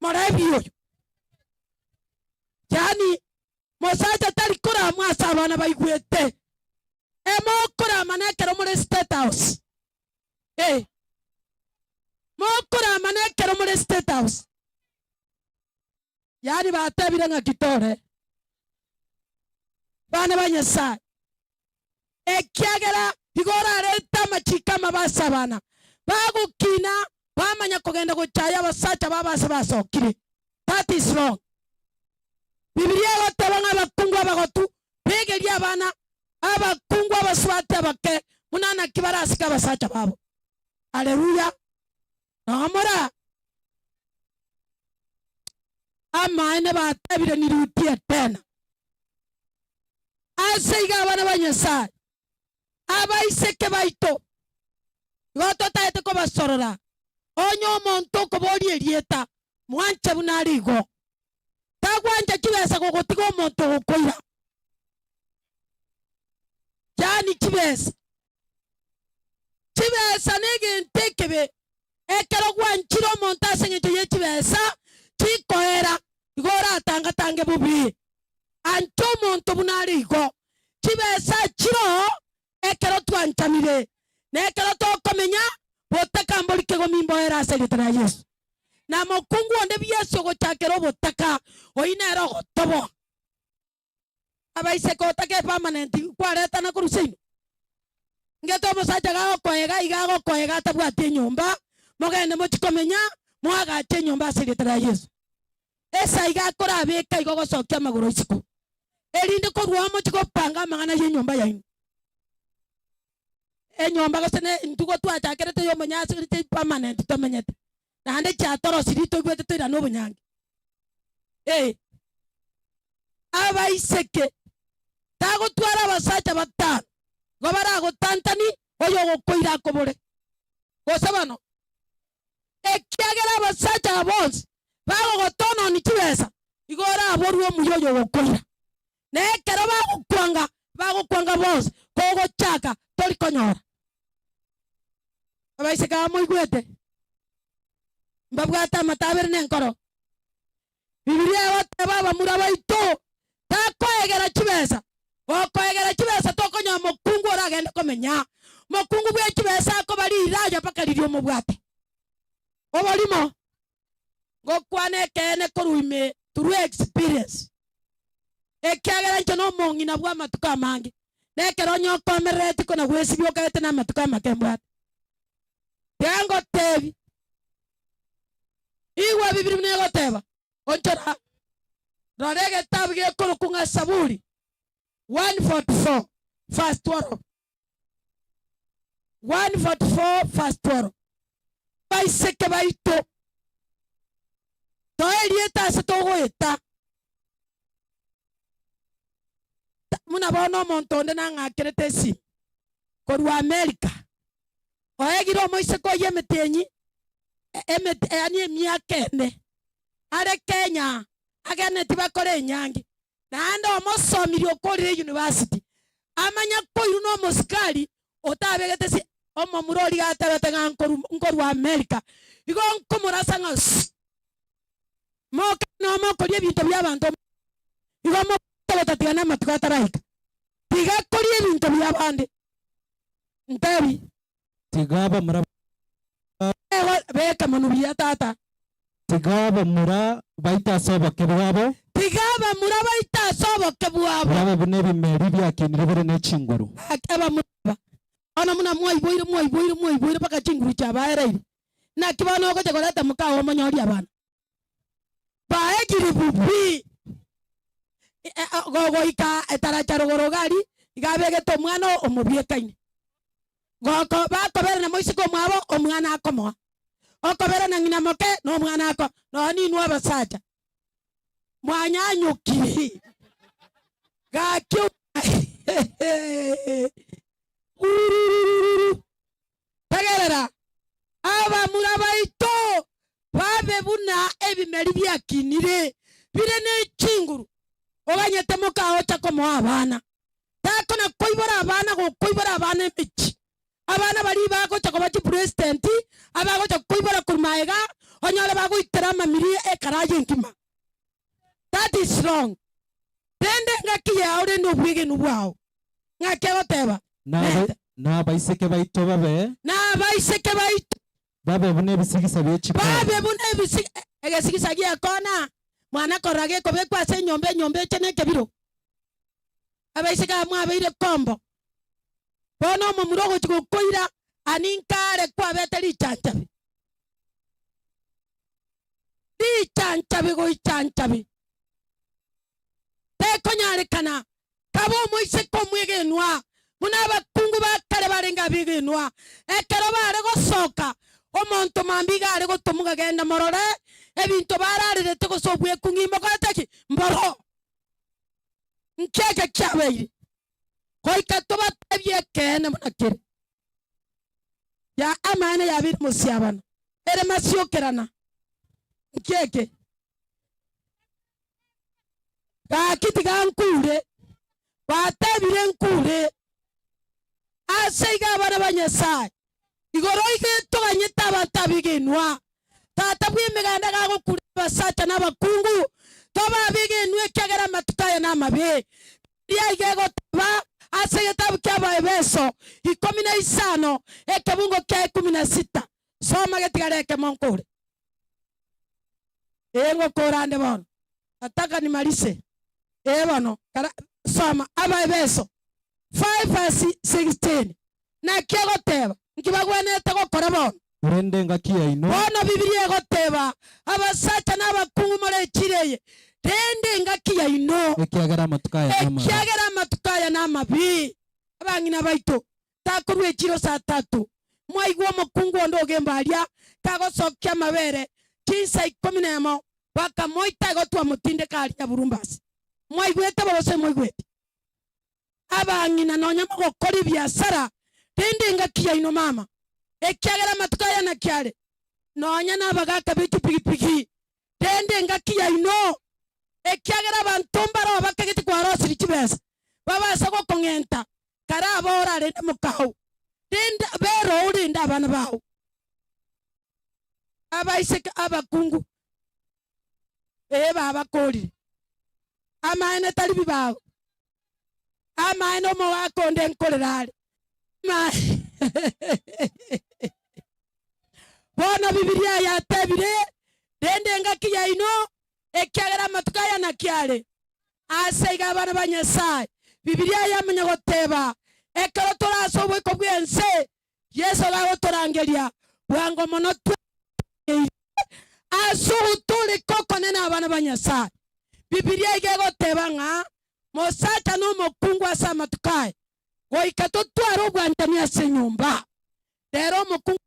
S7: Morebi oyo. Yaani mosacha tari koramwa ase abana baigwete. Emokorama nekero more state house. Eh. Mokorama nekero more state house. Yaani batebire ng'aki tore bana ba Nyasae, ekiagera igo orarente amachiko amabe ase abana, bagokina bamanya kogenda gochaya abasacha babo ase basokire. That is wrong. Bibilia egoteba ng'a abakungu abagotu begerie abana, abakungu abasubati abake buna naki barasike abasacha babo. Haleluya! Nomora amaene batebire nirutie tena. Ase igo abana ba Nyasae, abaiseke baito, igo totaete kobasorora, onye omonto okoboria erieta, mwanche buna are igo. Tagwancha chibesa gogotiga omonto ogokoira. Yaani chibesa. Chibesa negento ekebe, ekero gwanchire omonto ase engencho ye chibesa chikoera, igo oratangatange bobe. Ancha omonto buna are igo. Chibesa chiroo ekero twanchanire, na ekero tokomenya, botaka mbori kegomi mboere ase erieta ria Yeso. Na mokungu onde biesi ogochakera obotaka, oyio nere ogotoboa. Abaiseke otake epermanent kwaretana korwa seino. Ngete omosacha gagokoega iga agokoega atabwati enyomba, mogende mochie komenya, moagache enyomba ase erieta ria Yeso. Esa iga akorabeka igo gosokia amagoro isiko, erinde korwa oo mochie gopanga amang'ana y'enyomba yaino. Enyomba gose ne intwe gotwachakerete ya omonyasi gose permanent tomenyete, naende chiatorosirie toigwete toirane obonyangi. Ee. Abaiseke, tagotwara abasacha batano, igo baragotantani oyo ogokoira akobore. Gose bono, ekiagera abasacha aba bonsi bagogotononi chibesa, igo oraborwe omuya oyo ogokoira. Na ekero bagokwanga, bagokwanga bonsi, kogochaka tori konyora. Abaiseke aba moigwete, mbabwate amatabere na enkoro. Bibilia egoteba abamura baito takoegera chibesa, gokoegera chibesa tokonyora mokungu oragende komenya. Mokungu bwe chibesa akoba riraya mpaka riria omobwate. Oborimo, ngokwana ekeene korwa ime through experience. Ekiagera inche nomong'ina bw'amatuko amange, na ekero onye okomerereti kona gwesibia okaete namatuko amake mbwate. Tiga ngotebi, Igwa Bibiri buna egoteba, Onchora, rora egetabu gekorokwa ng'a Saburi 144 verse 12. 144 verse 12. Baiseke baito, toe. Ntoganyete ase togoeta. Buna bono omonto onde nang'akerete esimi korwa America, oegire omoiseke oyio emetienyi emeti yaani emiaka ene, are Kenya ageneti bakore enyangi, naende omosomirie okorire university, amanya koirwa na omosikari otabegete si omomura oria gatebete ng'a nkoru nkorwa America, igo nkomorasa ng'a sii. Moka nomokoria ebinto bi'abanto, igo mogotagotatiga namatuko ataraika. Tiga koria ebinto bi'abande. Ntebi.
S8: Tiga abamura
S7: Ego beka monwe buya tata.
S8: Tiga abamura baite ase oboke bwabo.
S7: Tiga abamura baite ase oboke bwabo.
S8: Babe buna ebimeri biakinire bire ne chinguru.
S7: Gaki abamura aba, bono buna mwaiboire, mwaiboire, mwaiboire mpaka chinguru chiabaereire. Naki bono ogocha koreta mokao omonyori abana? Baegire bubi. Gogoika etaracha rogoro iga aria, iga abegete omwana omobiekaine. Goko bakoberana moiseke omwabo, omwana akomoa. Okoberana ng'ina moke, na omwana ako. Nonya ninwe abasacha, mwanyanyokire. Gaki Ururururu. Tegerera, abamura baito babe buna ebimeri biakinire, bire ne chinguru, oganyete mokaocha komoa abana. Takona koibora abana gokoibora abana emechie. Abana baria bagocha koba chipresidenti, abagocha koibora korwa magega, onyore bagoitera amamiri ekarayi engima. That is wrong. Rende engaki yao rende obwegenwa bwao. Ng'aki agoteba?
S8: Na abaiseke baito babe.
S7: Na abaiseke baito.
S8: Babe buna ebisigisa bie chikona.
S7: Babe buna ebisi egesigisa gi'ekona, mwana korora gekobekwa ase enyomba, enyomba eche nekebiro. Abaiseke aba mwabeire kombo. Bono omomura ogochia gokoira ani nkare kwabete richanchabi. Richanchabi goichanchabi. Tekonyarekana Kaba omoiseke omwegenwa, buna abakungu ba kare barenge abegenwa. Ekero baare gosoka, omonto mambia iga are gotomuga genda morore ebinto bararerete gose obwekung'i mokorete ki? Mboro. Nki eke kiabeire? Goika tobatebie ekeene buna kere. Ya amaene yabeire mosiabano, ere masiokerana. Nki eke? Gaki tiga nkure, batebire nkure. Ase igo abana ba Nyasae, igoro iga etoganyete abanto abegenwa. Tata bw'emeganda gagokura abasacha na abakungu, tobe abegenwa ekiagera amatuko aya namabe. Bibilia iga egoteba ase egetabu kia Abaefeso ikomi na isano ekebungo kia ikomi na sita. Soma getigare ekemo nkore. Ee ngokora ande bono. Nataka nimarise. Ee bono, kara, soma Abaefeso 5 verse 16. Naki egoteba? Nki bagwenerete gokora bono?
S8: Rende engaki yaino.
S7: Bono Bibilia egoteba, Abasacha na abakungu more echira eye, rende engaki yaino.
S8: Ekiagera amatuko aya namabe.
S7: Ekiagera amatuko aya namabe. Abang'ina baito, takorua echiro saa tatu, mwaigwa omokungu onde ogemba aria, kagosokia amabere chinsa ikomi nemo, bakamoita igo twamotindeka aria nyaburumbasi. Mwaigwete bo gose moigweti? Abang'ina nonya mogokora ebiasara, rende engaki yaino mama, ekiagera amatuko aya naki are, nonya nabagaka be chipigipigi, rende engaki yaino, ekiagera abanto mbaroo bakagete kwarosirie chibesa, babase gokong'enta, Kare aba orarende mokao, rende bera orende abana bao. Abaiseke abakungu, ee babakorire amaene tari bibao, amaene omogaka onde nkorera are Bono Bibilia yatebire, Rende engaki yaino, ekiagera amatuko aya naki are. Ase igo abana ba Nyasae, Bibilia yamanya goteba, ekero tore ase oboiko bw'ense, Yeso gagotorangeria bwango mono twegeire ase ogotooreka okonene abana ba Nyasae. Bibilia iga egoteba ng'a mosacha na omokungu ase amatuko aya goika totware obwanchani ase enyomba. Rero omokungu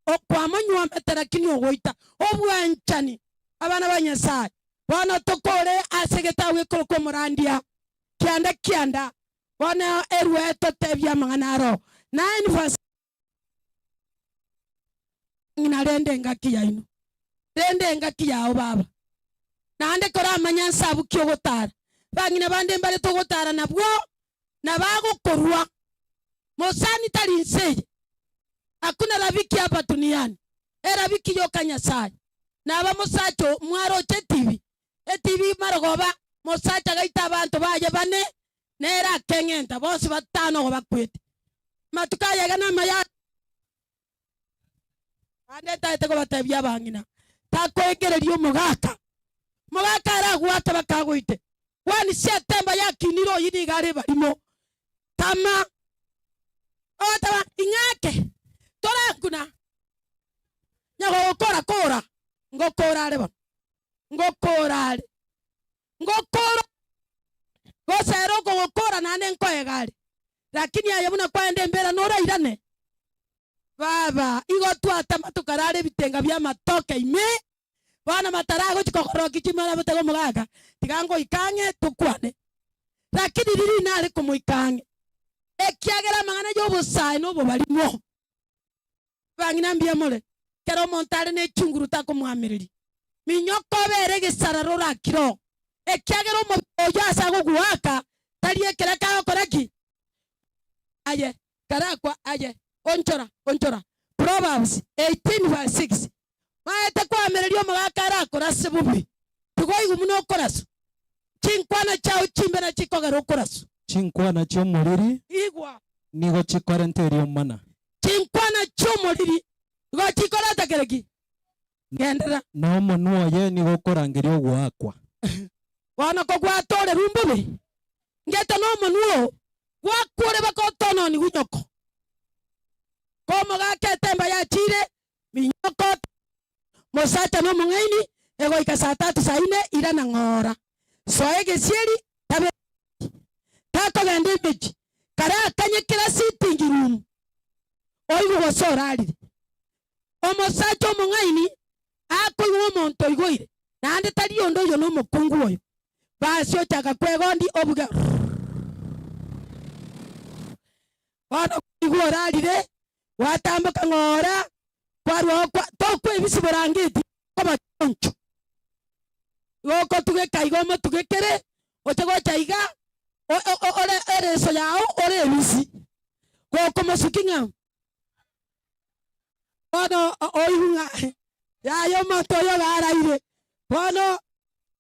S7: okwamonyuomete lakini ogoita obwanchani. Abana ba Nyasae, bono tokore ase egetabu gekorokwa Omorandia, kianda kianda, bono erue totebie amang'ana aro. 9 verse Ng'ina rende engaki yaino, rende engaki yao baba. Naende koramanye nsabu ki ogotara, bang'ina bande mbare togotara nabwo, na bagokorua. Mosani tari nse eye, hakuna rafiki hapa duniani, erafiki yoka Nyasaye. Naba mosacha oo mwaroche etibi, etibi marogoba, mosacha agaita abanto baye bane, nere akeng'enta bonsi batano igo bakwete. Amatuko aya iga namaya. Naende ntagete kobatebia abang'ina, takoengereria omogaka. Omogaka aragwake bakagoite. Kwani siatemba yakinire oyio nigo are barimo. Tama. Ogoteba, Ing'ake, torankuna. Nyagogokora kora, ngokora are bono. Ngokora are. Ngokora gose ere okogokora naende nkoega are. Lakini aye buna kwaenda embera norairane. Baba, igo twatama tokarara ebitenga bi'amatoke ime, bono mataragochia kogorokia chimara botebe omogaka, tiga ngoika ang'e tokwane. Lakini riria nare komoika ang'e, ekiagera amang'ana y'obosae na obobarimo. Abang'ina mbuya more, kera omonto are ne chinguru takomwamereria. Minyoka obere egesarara orakire oo, ekiagera omobere oyio ase agogoaka tari ekeraka agokora ki? Aye, karakwa aye, onchora, onchora. Proverbs 18 verse 6. Maete koamereria omogaka arakorase bobe, tigoigwa buna okoraswa. Chinkwana chiao chimbe nachikogera okoraswa.
S8: Chinkwana chi'omoriri
S7: Igwa.
S8: nigo chikorenta eriomana.
S7: Chinkwana chi'omoriri nigo chikoreta kere ki? Genderera.
S8: Na omonwa oye nigo okorangeria ogoakwa.
S7: Bono kogwatorerwa mbobe, ngete nomonwa oo gwakure baka otononigwe nyoko. Komogaka etemba yachiire, minyoko mosacha nomong'aini, egoika saa tatu saa ine irana ng'ora. Soa egesieri tabe takogenda emechie, karakanye kera sitting room oigwe gose orarire. Omosacha omong'aini akoigwa omonto oigoire, naende tari onde oyo nomokungu oyo. Basi ochaka kwegondi obuge rrrr. Bono kwaigwa orarire, gwatamboka ng'ora, kwarwao kwa tokwebisia borangeti koba choncho. Igo okotugeka iga omotugekere, oche gocha iga, o- o- o- ore ereso yao ore ebisi. Gokomosuki ng'a Bono oigwe ng'a yaya omonto oyo iga araire, bono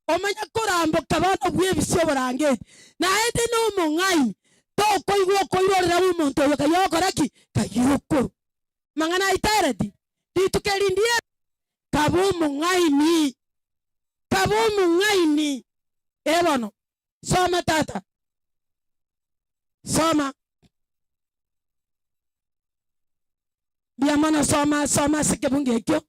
S7: omanye koramboka bono bw'ebisio oborangeti, naende nomong'aini, tokoigwa okoirorera bw'omonto oyo kayio ogokora ki? Kayio okorwa. Amang'ana aitaereti, rituko eri ndiye kaba omong'aini, kaba omong'aini. Ee bono, soma tata, soma. Mbuya mono soma soma ase ekebungo ekio.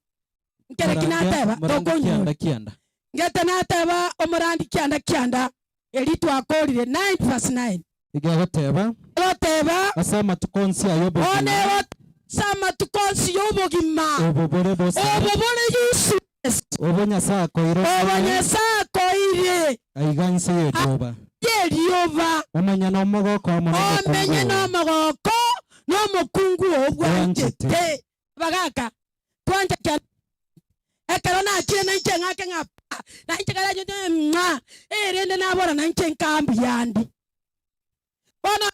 S7: Nkere ki
S8: Morandi-
S7: nateba
S8: morandi
S7: tokonyora.
S8: kianda kianda.
S7: Ngete nateba omorandi kianda kianda eri twakorire 9 verse 9.
S8: Iga egoteba,
S7: Egoteba
S8: Ase amatuko onsi ay'obogima,
S7: one ase amatuko onsi y'obogima
S8: obo bore bosa,
S7: obo bore useless
S8: obo Nyasae akoire
S7: obo
S8: omonye
S7: Nyasae akoire
S8: aiga inse y'erioba.
S7: y'erioba
S8: Omenye nomogoko amo nomokungu
S7: omenye
S8: oo.
S7: nomogoko nomokungu oo bwanchete.
S8: Bwanchete.
S7: Abagaka, twanche kianda ekero nachire nainche ng'ake ng'a pa, nainche kare anyote ng'a erende nabora nainche nkaa mbuyande. Bono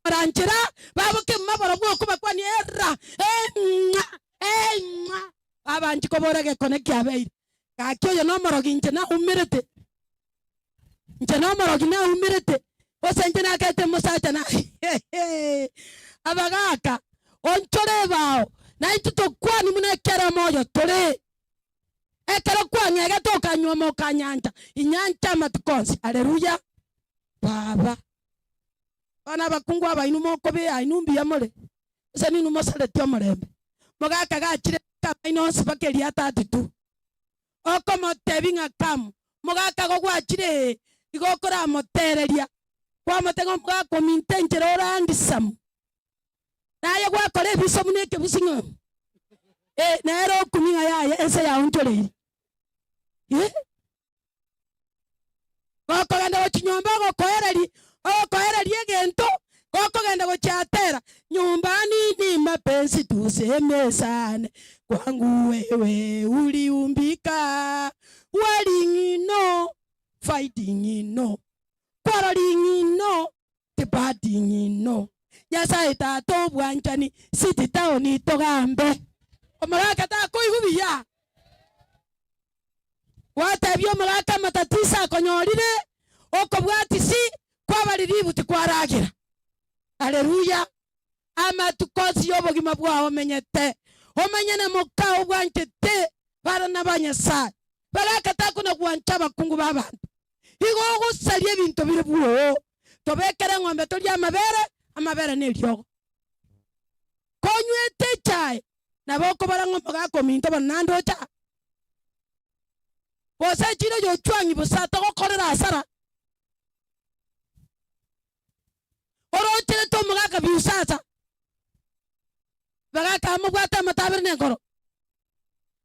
S7: oranchera baboke maboro bw'okobakwania era eng'a eng'a babanchi kobora egekone kiabeire. Gaki oyo nomorogi inche naumerete, inche nomorogi naumerete, gose inche nakete omosacha na abagaka onchore ebao naintwe tokwanie buna ekero omoyo tore. Ekero kwang'egete okanyuoma okanyancha, inyanche amatuko onsi. Haleluya! Baba. Bono abakungu aba inwe mokobea inwe mbuya more, gose ninwe mosaretie omorembe. Mogaka gachire amaino onsi mpaka eria 32. Okomotebia ng'a come, mogaka igo gwachire ee, igo okoramotereria, kwamotebia ng'a omogaka ominto enchera ore handsome. Naye gwakora ebiso buna ekebusi ng'a ee, nere okumia ng'a yaya ense yaonchoreire. Eh? Gokogenda gochia nyomba ogokoereria, ogokoereria egento, gokogenda gochia atera, nyumbani ni mapenzi tusemezane, kwangu wewe uliumbika, worrying no, fighting no, quarreling no, debating no. Nyasaye tata obwanchani, city town togambe. Omogaka takoigwa buya. Gwatebia omogaka amatatiso akonyorire, okobwatisi kwabarire ribu tikwaragera. Haleluya! Amatuko onsi y'obogima bwao omenyete, omenye na mokao bwanchete barana ba Nyasae. Bagaka takona gwancha abakungu b'abanto. Igo ogosaria ebinto bire bwoo. Tobekere eng'ombe torie amabere, amabere neriogo. Konywete echae, nabo okobora ng'a omogaka ominto bono naende ocha. Gose echiro y'ochwang'i bosa togokorera asara. Orocherete omogaka biusasa, bagaka amobwate amatabere na enkoro,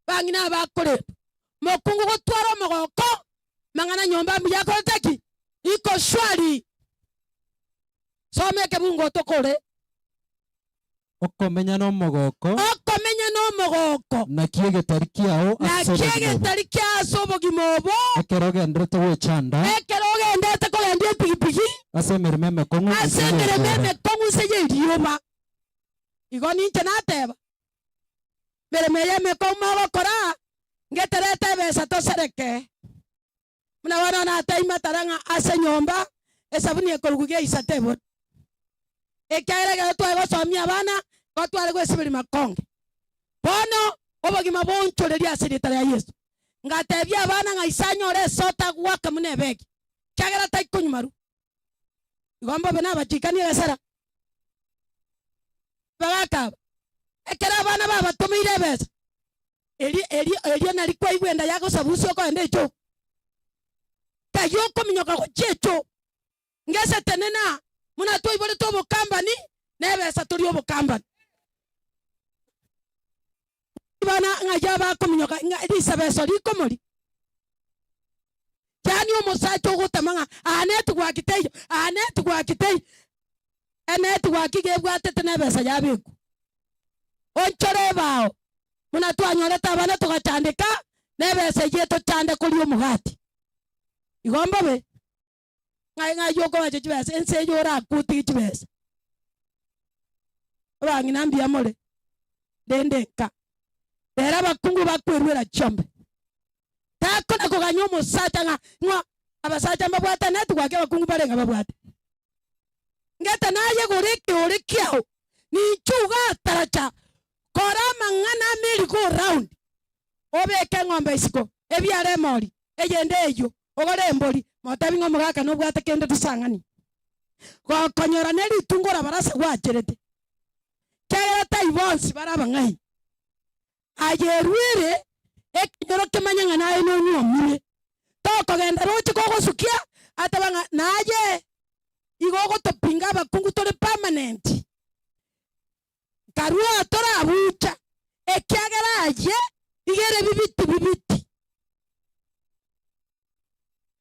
S7: bang'ina abakorendwa. Mokungu gotwara omogoko, mang'ana nyomba mbuya akorete ki? Iko shwari. Soma ekebungo otokore.
S8: Okomenya nomogoko.
S7: Okomenya nomogoko.
S8: Naki egetari kiao ase
S7: Naki
S8: obogima obo.
S7: egetari kiao ase obogima obo.
S8: Ekero ogenderete gwechanda.
S7: Ekero ogenderete kogendia epigipigi.
S8: Ase emeremo emekong'u
S7: Ase
S8: inse
S7: emeremo
S8: y'erioba.
S7: emekong'u inse y'erioba. Igo ninche nateba, Emeremo eye emekong'u mogokora, ngeterete ebesa tosereke. Buna bono nateima tara ng'a ase enyomba esabuni ekorugwa geisa tebori. Ekiagera ekero tware gosomia abana, nigo tware gwesiberia makonge. Bono obogima boonchoreria ase erieta ria Yeso. Ngatebia abana ng'a ise anyore esota goaka buna ebegi, ekiagera taikonywa maru. Igo mbobe nabachikanie egesera. Bagaka aba, ekero abana babatomeire ebesa, Erio, erio, erio nari kwaigwa enda yagosabusia okoenda echoo. Kayio okominyoka gochia echoo. Ngese tenena, buna twaiborete obokambani, na ebesa tori obokambani. Bana ng'ai abakominyoka ng'a risabeso rikomori. Yaani omosacha ogotama ng'a aa network teiyo, aa network teiyo. Enetwork iga ebwatete na ebesa yabekwa. Onchore ebao, buna twanyorete abana togachandeka, na ebesa eyio etochande koria omogati. Igo mbobe, ng'ai ng'ai okobacha chibesa, ense eye orakwe otige chibesa. Abang'ina mbuya more, rende nka, rero abakungu bakweruera chiombe. Takona koganya omosacha ng'a ng'a abasacha mbabwate network abakungu bare ng'a babwate. Ngete naye gore ekeore kiao, ninche ogataracha kora amang'ana a merry go round, obeke eng'ombe isiko, ebiare emori, eyende eyio, ogore embori, motebi ng'a omogaka nobwate kende tosang'ani. Gokonyora ne ritungo orabarase gwacherete, kiagera tai bonsi bare abang'aini. Aye erwere ekenyoro kemanye ng'a naye nonyuomire. Tokogenda roche kogosukia ateba ng'a naye igo ogotopinga abakungu tore permanent. Nkarua torabucha ekiagera aye iga ere bibiti bibiti.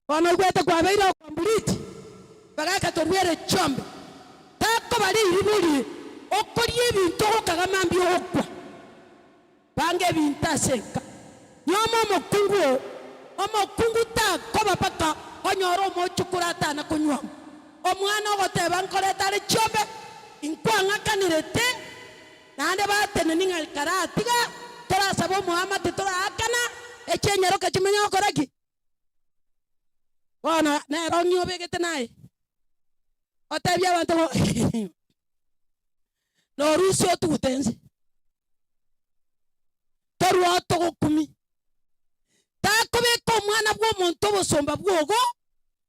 S7: Bono oigwete kwabeire okomplete, bagaka torwere chiombe, takoba riribu rie okoria ebinto ogokaga mambia ogokwa. Banga ebinto ase enka. Nyoma omokungu oo, omokungu takoba mpaka onyore omochokoro atana konywoma. Omwana ogoteba nkorete are chiombe, inkwang'akanerete, naende bateneni ng'a karatiga torasabe omoamate toraakana, echie nyaroka chimenye gokora ki? Bono nere ong'e obegete naye, otebie abanto ng'a norusie otugute inse, torue otogokumi. Takobeka omwana bw'omonto obosomba bwogo,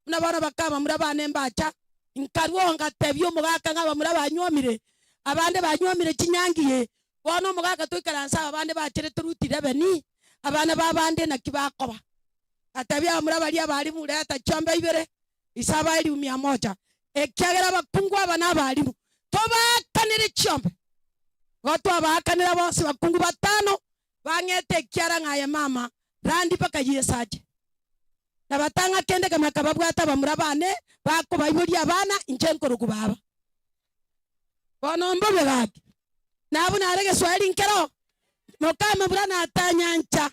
S7: buna bono bakaba bamura bane mbacha, nkarua oo ngatebia omogaka ng'a abamura banywomire, abande banywomire chinyangi ee, bono omogaka toikaranse aba bande bachere toruti 11, abana b'abande naki bakoba. Ngatebia abamura baria abalimu, Reta chiombe ibere, ise abae riumia moja, ekiagera abakungu aba nabalimu, tobaakanere chiombe. Igo twabaakanera bonsi bakungu batano, bang'ete ekiara ng'a aye mama, randi mpaka Yeso ache. Na batang'a kende kemaka babwate abamura bane bakobaiboria abana, inche nkorokwa baba. Bono mbobe gaki, na buna are egeswahili nkero, mokamabura natanyancha,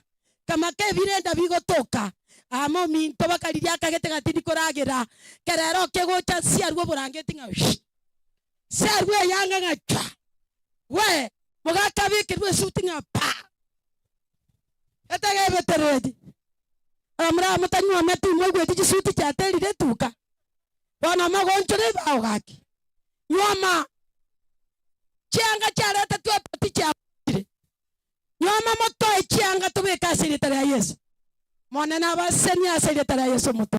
S7: kamaka ebirenda bigotoka, amo ominto bakariria akagete ng'a tindi koragera, kerero kegocha nsiarwe oborangeti ng'a shh, nsiarwe eyanga ng'a chwa, we, mogaka abekerwe esuti ng'a pa. Etegebetereti, abamura aba motanywometi moigweti chisuti chiaterire etuka, bono mogoonchora ebao gaki. Nywoma chianga chiaretetwe epati chiabuchire, nywoma motoe chianga tobeke ase erieta ria Yeso. Monene abasenie ase erieta ria Yeso omotoe.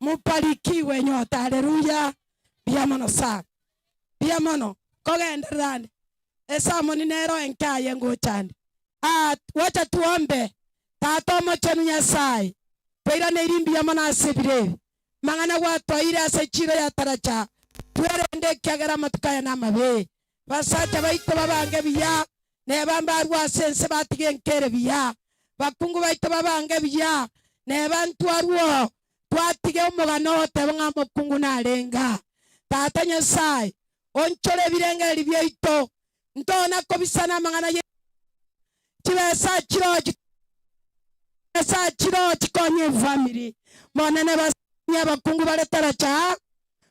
S7: Mobarikiwe nyota haleluya mbuya mono sana mbuya mono kogenderera ande esamoni nero enke aye ngocha ande ah wacha tuombe tata omochenu Nyasaye twairaneirie mbuya mono ase ebiro ebi mang'ana gwatwaire ase echiro ya taracha twerende ekiagera amatuko aya namabe basacha baito babange buya neba mbarue ase ense batige enkere buya bakungu baito babange buya neba ntwarue Twatige omogano ogoteba ng'a omokungu narenga. Tata Nyasae, onchore ebirengererio biaito, ntona kobisana amang'ana ye chibesa chiroo chibesa chiroo chikonye efamiri. Monene basesenie abakungu bare taracha aa,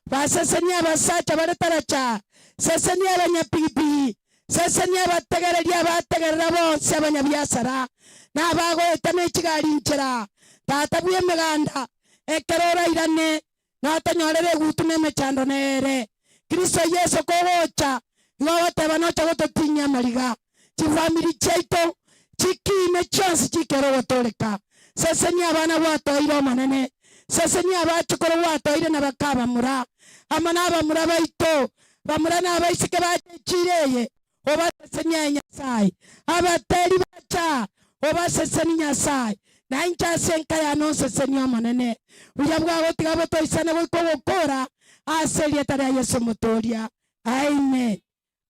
S7: basesenie abasacha bare taracha aa, sesenia abanyapigipigi, sesenia abategereria abategerera bonsi abanyabiasara, na abagoeta ne chigari nchera. Tata bw'emeganda, ekero orairane, notonyorere egutu na emechando nere. Kristo Yeso kogocha, igo ogoteba nocha gototinyia amariga. Chifamiri chiaito chikiine chionsi chikere ogotooreka. Sesenia abana gwatoeire Omonene, sesenia abachukuru gwatoeire na bakabamura, amo nabamura baito, bamura na abaiseke bache echiro eye, obasesenie aye Nyasae. Abateri bacha, obasesenie Nyasae, na inche ase enka yane onsesenie Omonene. Buya bwagotiga botoisane goika ogokora, ase erieta ria Yeso Omotooria. Amen.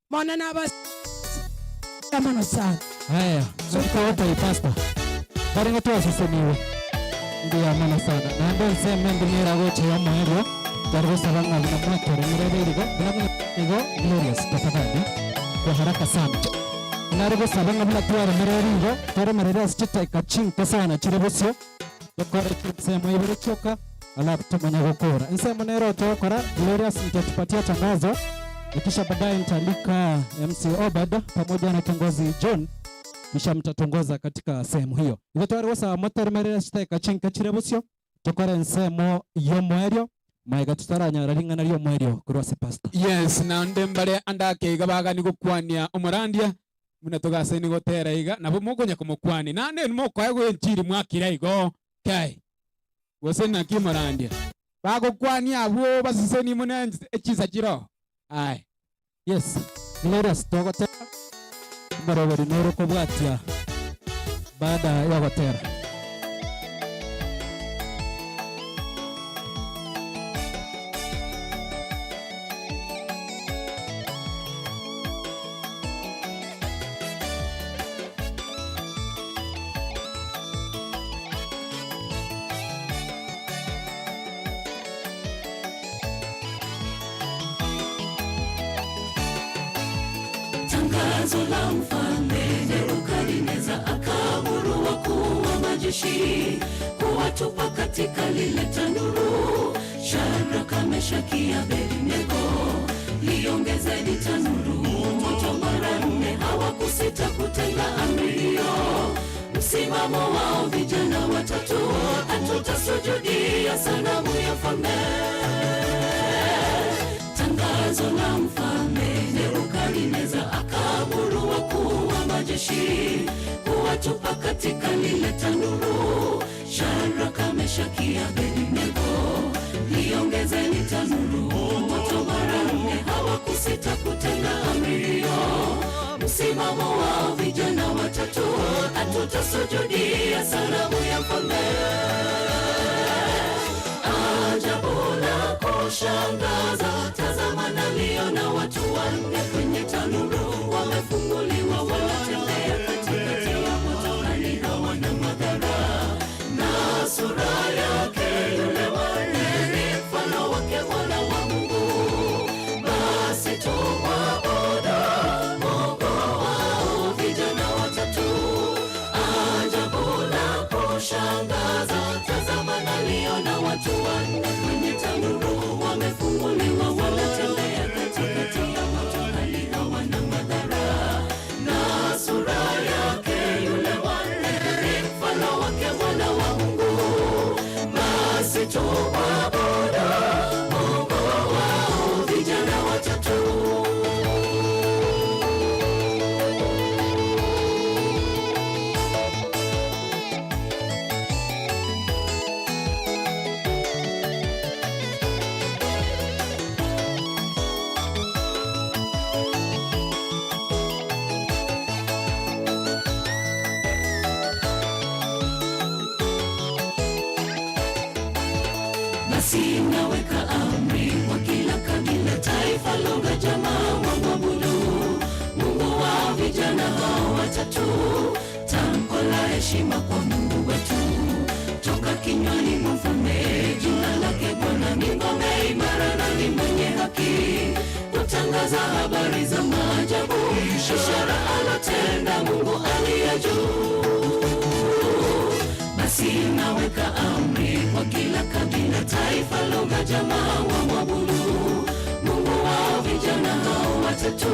S7: Monene abasesenie mono sana.
S8: Haya, togotebia pastor, barenge twaseseniwe. Mbuya mono sana. Naende ensemo ende nere agocha ya omoerio, tware gosaba ng'a buna mwatoremire ebe irigo, buna buna igo Glorious tafadhali, kwa haraka sana. Nare gosaba ng'a buna twaremire ere igo, toremerere ase chidakika chinke sana chire bosio, tokore chinsemo ibere chioka, alafu tomanye gokora. Ensemo nere togokora, Glorious nitatupatia tangazo, na kisha baadaye nitaalika MC Obed pamoja na kiongozi John, kisha mtatongoza katika sehemu hiyo. Igo tware gosaba motoremerere ase chidakika chinke chire bosio, tokore ensemo y'omoerio, magega totaranyora ring'ana ri'omoerio korwa ase pastor.
S3: Yes, naende mbare ande ake iga bagani gokwania omorandia, buna togasaini gotera iga, nabo mokonya komokwania. Naende inwe mokoegwa enchiri mwakira igo, kai. Gose naki morandia? Bagokwania abwo baseseni buna echinsa chiroo. Aye.
S8: Yes, Glorious togotera omoroberi noro kobwatia baada yogotera.
S4: Tangazo la mfalme Nebukadneza akaamuru wakuu wa majeshi kuwatupa katika lile tanuru. Shadraka, Meshaki, Abednego, liongezeni tanuru moto mara nne. Hawakusita kutenda amri hiyo. Msimamo wao vijana watatu, hatutasujudia sanamu ya mfalme. Tangazo la mfalme Nebukadneza akaamuru wakuu wa majeshi kuwatupa katika lile tanuru. Shadraka, Meshaki, Abednego, liongezeni tanuru moto mara nne. Hawakusita kutenda amri hiyo. Msimamo wao vijana watatu, hatutasujudia sanamu ya mfalme. Ajabu la kushangaza, tazama naliona watu wanne kwenye tanuru, wamefunguliwa, wanatembea katikati ya moto, hali hawana madhara, na sura ya kushangaza, tazama naliona watu wanne kwenye tanuru, wamefunguliwa, wanatembea katikati ya moto, hali hawana madhara. Na sura yake yule wanne ni mfano wake mwana wa Mungu. Basi tumwabudu Mungu wao vijana watatu. Basi naweka amri kwa kila kabila, taifa, lugha, jamaa wamwabudu Mungu wa vijana hao watatu. Tamko la heshima kwa Mungu wetu toka kinywani mwa mfalme. Jina lake Bwana ni ngome imara na ni mwenye haki, kutangaza habari za maajabu, ishara alotenda Mungu aliye juu. Basi naweka amri kwa kila kabila, taifa, lugha, jamaa wamwabudu Mungu wao vijana hao watatu.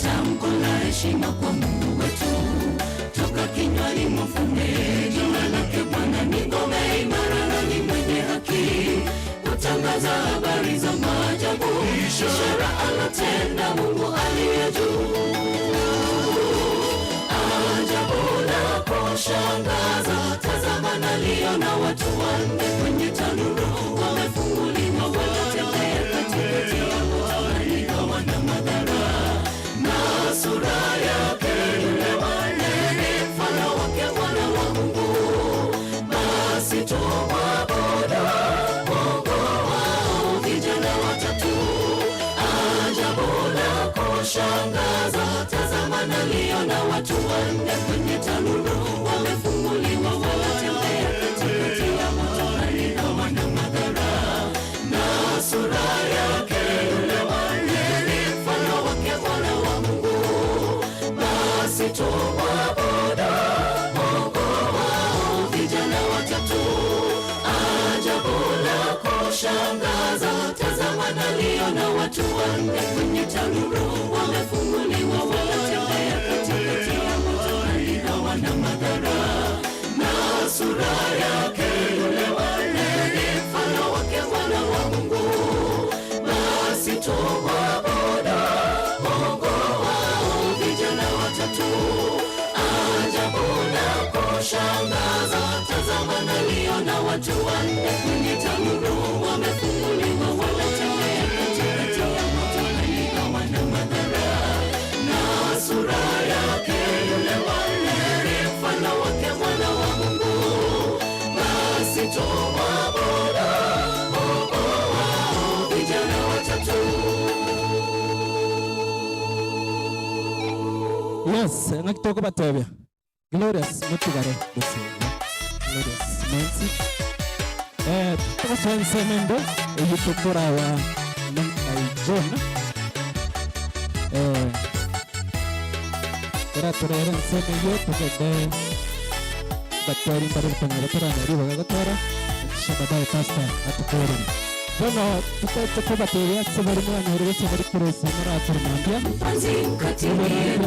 S4: Tamko la heshima kwa Mungu wetu toka kinywani mwa mfalme. Jina lake Bwana ni ngome imara na ni mwenye haki, kutangaza habari za maajabu, ishara alotenda Mungu aliye juu. Ajabu la kushangaza, tazama naliona watu wanne kwenye tanuru, wamefunguliwa, wanatembea katikati ya moto, hali hawana madhara. Na sura yake yule wanne ni mfano wake mwana wa Mungu. Basi tumwabudu Mungu wao vijana watatu. Ajabu la kushangaza, tazama naliona watu wanne kwenye tanuru, wamefunguliwa, wanatembea katikati ya moto, hali hawana madhara. Na sura yake yule wanne ni mfano wake mwana wa Mungu. Basi tumwabudu Mungu wao vijana watatu. Ajabu la kushangaza, tazama naliona watu wanne kwenye tanuru, wamefunguliwa, wanatembea katikati ya moto, hali hawana madhara. Na sura yake yule wanne ni mfano wake mwana wa Mungu. Basi tumwabudu Mungu wao vijana watatu. Ajabu la kushangaza, tazama naliona watu wanne kwenye tanuru, wamefunguliwa, wanatembea katikati ya moto, hali hawana madhara. Na sura yake yule wanne ni mfano wake mwana wa Mungu. Basi tumwabudu Mungu wao vijana watatu.
S8: Yes, ngakitoko batebia. Glorious mutugare gusenga. Glorious Nancy. Eh, tukosense mendo eyitukura wa Namkai John. Eh, era turere nseme yo tukende batwari mbari butanga batorana riba gatora kisha baadaye pastor atukore. Bono tutete ko batebia se bari mwana rwese bari kurese muri aturmambia.
S4: Mpanzi mkatilie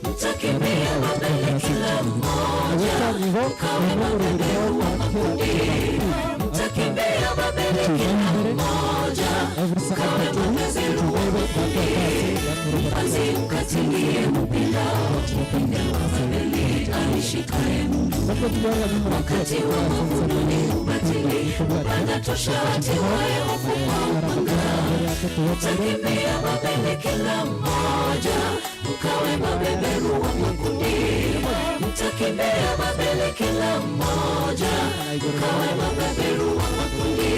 S4: Mtakimbia Babeli kila mmoja, mkawe mabeberu wa makundi. Mtakimbia Babeli kila mmoja, mkawe mabeberu wa makundi. Mpanzi mkatilie mpinda, mpinda wa Babeli aishikaye mtu. Wakati wa mavuno ni ubatili, upanda tosha hatimaye hufukwa upanga. Mtakimbia Babeli kila mmoja, mkawe mabeberu wa makundi. Mtakimbia Babeli kila mmoja, mkawe mabeberu wa makundi.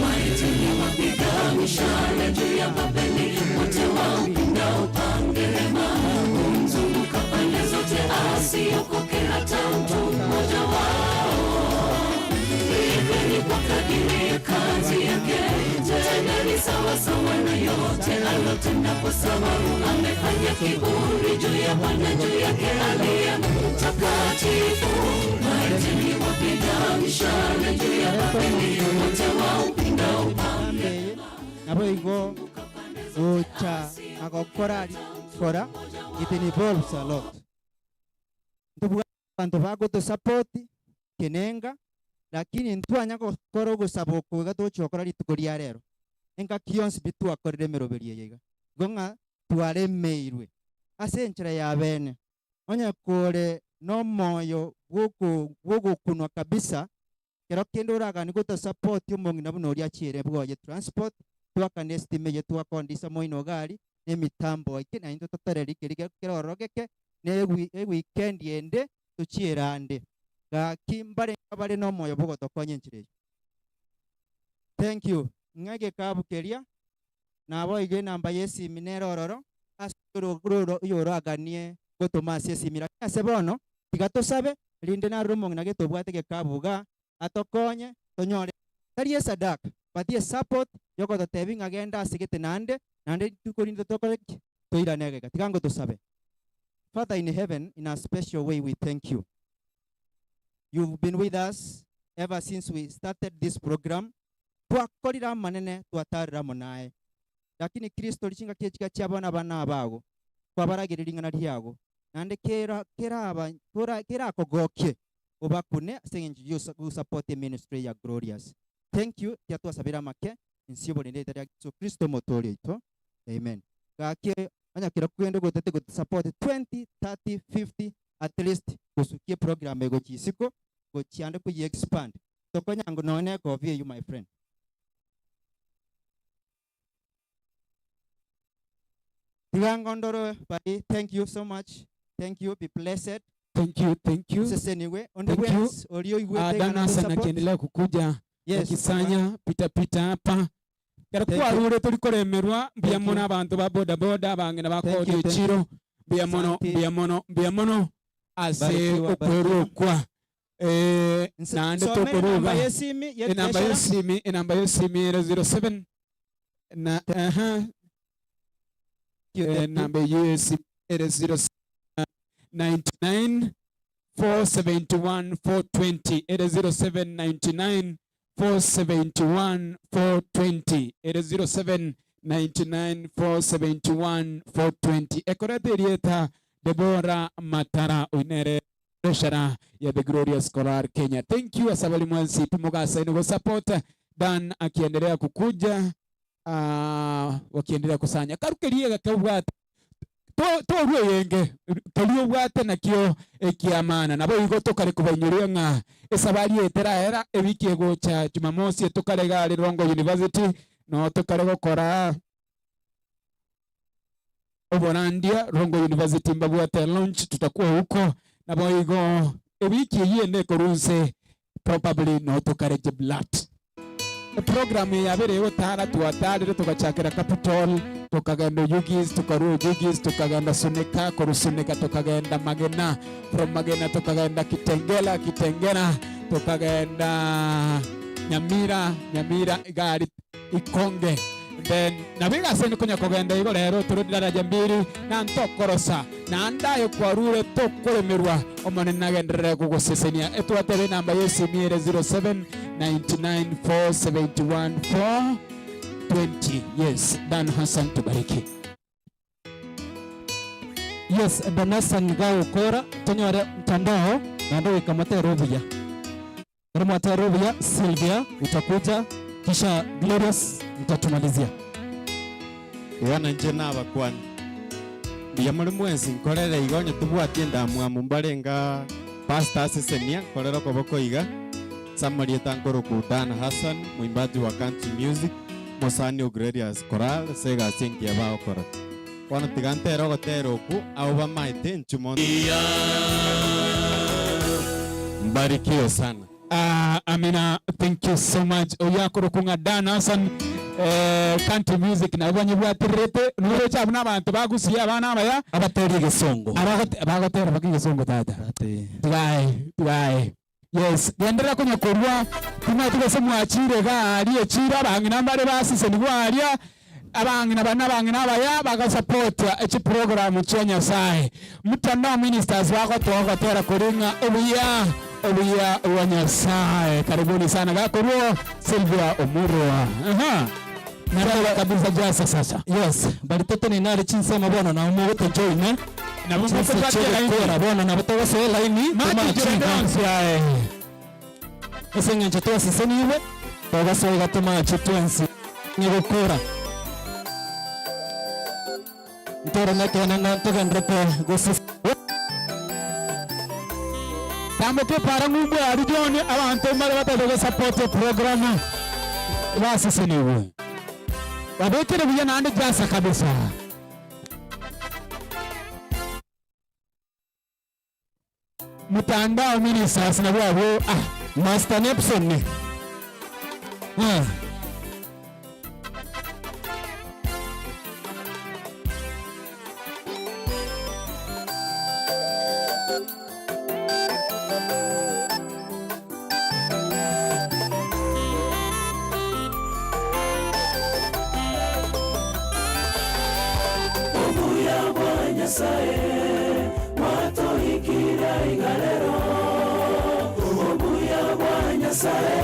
S4: Waiteni wapiga mishale juu ya Babeli, wote waupinda upange hema, kumzunguka pande zote, asiokoke hata mtu mmoja wao. Kwa kadiri ya kazi yake, tena ni sawasawa na yote alotenda, kwa sababu amefanya kiburi juu ya Bwana, juu yake aliye mtakatifu. Waiteni wapiga mishale juu ya Babeli, wote waupinga upande.
S11: Naboigo gocha na gokora kora it involves a lot. Ntobwate abanto bagotosupport kenenga lakini ntwanya gokora ogosaba oko iga togochia gokora rituko ria rero. Engaki yonsi pi twakorire emeroberio eye iga, igo ng'a twaremeirwe ase enchera ya bene. Onye kore nomoyo bw'oko bw'ogokunwa kabisa, Kero kende oraganie gotosapoti omong'ina buna oria achiere bwoye transport, twakane esitima eye twakondisa moino iga aria, na emitambo eke naintwe totoreri keria kere ororo geke, na eweekend ende tochiere ande. Gaki mbarenge bare nomoyo bwogotokonya enchera eyio. Thank you. Ng'a egekabu keria, naboigo enamba yesimi nere ororo, ase oyoraganie gotoma ase esimi. Lakini ase bono, tiga tosabe, rinde narore omong'ina gete obwate egekabu igaa, atokonye tonyore tari esadaka, but esupport yogototebia ng'a genda ase gete naende, naende rituko rinde tokore ki? Toirane egeka. Tiga ngotosabe. Father in heaven, in a special way we thank you. You've been with us ever since we started this program. Twakorire amanene, twatarire amo naye. Lakini Kristo richingaki echiga chia bono abana abago, kwabarageire ring'ana riago, naende kera keraba kora kerakogokie obakune ase eng'encho y'ogosupport eministry ya Glorious. Thank you, tiga twasabire amake inse y'oborende erieta ria Yeso Kristo omotoori oito. Amen. Gaki onye kero kende gotete gotusupport 20, 30, 50 at least gosukia eprogram eye gochia isiko gochia ande koyi expand tokonyango nonya ne ekofia eyio my friend. Tiga ngondorwe bari thank you so much thank you be blessed.
S3: Thank you, thank you.
S11: Seseniwe onde
S3: Thank you.
S11: bwensi oria oigwete
S3: Uh, Dan
S11: ng'a
S3: Hassan
S11: natosupport.
S3: akiendelea kukuja
S11: Yes,
S3: akisanya pita pita hapa kero
S11: Thank you.
S3: kwarure tori koremerwa mbuya
S11: Thank you.
S3: mono abanto ba boda boda abang'ina
S11: Thank
S3: bakoria
S11: you, thank
S3: echiro
S11: you.
S3: mbuya mono
S11: Asante.
S3: mbuya mono mbuya mono ase
S11: Barikiwa,
S3: okwerwa
S11: barikiwa.
S3: okwa Eh,
S11: Nse-
S3: naende
S11: somere enamba
S3: tokoruga
S11: y'esimi ye
S3: enamba
S11: biashara.
S3: y'esimi enamba y'esimi ere 07 na aha eh, namba eyo y'esimi ere 0799 471 420 ere 0799 471 420 ere 0799 471 420 ekorete erieta Debora Matara oinere Treasurer ya The Glorious Choral Kenya. Thank you asabali mwensi tumugasaine go support Dan akiendelea kukuja uh, wakiendelea kusanya karukerie gakebwate torue eyenge keria obwate nakio ekiamana nabo igo tokare kobainyoria ng'a esabari eye teraera ewiki egocha Jumamosi etokare iga are Rongo University no tokare gokora Oborandia, Rongo University mbabwate launch tutakuwa huko naboigo ewiki eyio ende ekorwa nse probably no tokare Jeblat. Eprogram eye yabere egotara twatarire togachakera Capital tokagenda Oyugis tokarua Oyugis tokagenda Suneka korwa Suneka tokagenda Magena from Magena tokagenda Kitengela Kitengela tokagenda Nyamira Nyamira iga aria Ikonge Then nabo egasi konya kogenda igo rero tore daraja mbiri na ntokorosa naende aye kwarure tokoremerwa Omonene nagenderere gogosesenia etwatebe enamba y'esimi ere 0799471420 yes Dan Hassan tubariki.
S8: Yes, Danassan gagokora tonyore mtandao naende goika motere obuya. Ekero mwaterire obuya, Sylvia utakuja kisha Glorious mtatumalizia.
S2: Iga nainche nabakwane, Mbuya more mwensi, nkorere iga onye tobwati endamwamu mbare nga Pastor asesenia, nkorere okoboko iga, ase amarieta nkorokwa Dan Hassan, mwimbaji wa country music, omosani o Glorious Choral ase egasi engiya bagokora. Bono tiga ntere ogotera okwo, abwo bamaete inchuo mono. Mbarikiwe sana.
S3: Ah, Amina, thank you so much. Oyo akorokwa ng'a Dan Hassan eh, country music nabo banyebwatererete noroche abwo nabanto bagusia abana abaya
S8: Abateri egesongo.
S3: Abagote bagotera baka egesongo tata. Tigae, tigae. Yes, genderera konya korua, timanyeti gose mwachire iga aria echiro abang'ina mbare basesenigwe aria, abang'ina baria na abang'ina abaya bagosapotia echiprogram chia Nyasaye. Mtandao ministers bagotoa ogotera koria ng'a obuya obuya bwa Nyasaye. Karibuni sana gakorwa Sylvia Omurwa. Aha. Naro kabisa jasa sasa.
S8: Yes, bari totenene are chinsemo bono nabo mogotojoina.
S3: Nabo
S8: Chinse
S3: mokobatia laini.
S8: chiogokora bono nabo togosoa elaini
S3: Machi
S8: tomache
S3: chirende
S8: iga.
S3: onsi aye.
S8: Ase eng'encho twaseseniwe togosoa iga tomache twensi ng'e gokora. Ntore nekeene ng'a ntogenderete gosesenigwa.
S3: Tamboka epara ng'umbu aria John abanto mbare batagete gosupport eprogram basesenigwe. Babekere buya naende jasa kabisa. Mtandao ministers nabwo abwo ah.
S8: Master Nepson. Ah.
S4: Obuya bwa Nyasaye bwatoikire iga rero, Obuya bwa Nyasaye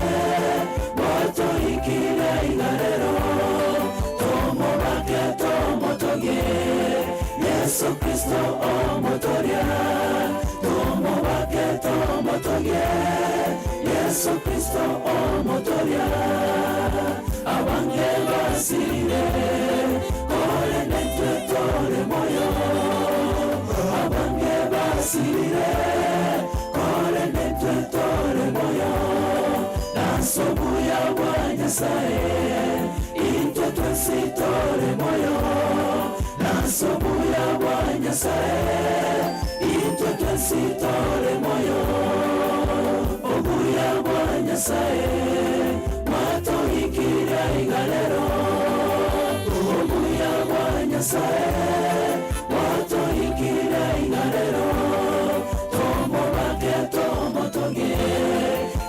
S4: bwatoikire iga rero, Tomobake tomotogie Yeso Kristo omotoria, Tomobake tomotogie Yeso Kristo omotoria, Abange basirire korende intwe tore moyo, Abange basirire korende intwe tore moyo, Nase obuya bwa Nyasaye intwe twensi tore moyo, Nase obuya bwa Nyasaye intwe twensi tore moyo, Obuya bwa Nyasaye bwatoikire iga rero, Obuya bwa Nyasaye bwatoikire iga rero, Tomobake tomotogie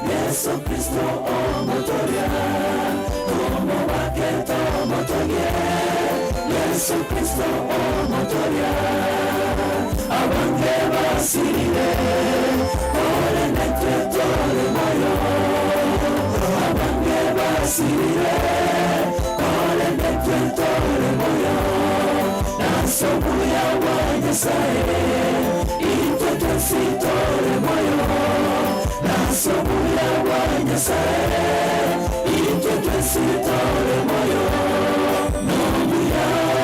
S4: Yeso Kristo omotoria, Tomobake tomotogie Yeso Kristo omotoria, Abange basirire korende intwe tore moyo, Abange basirire korende intwe tore moyo, Nase obuya bwa Nyasaye intwe twensi tore moyo, Nase obuya bwa Nyasaye intwe twensi tore moyo, Nomuyare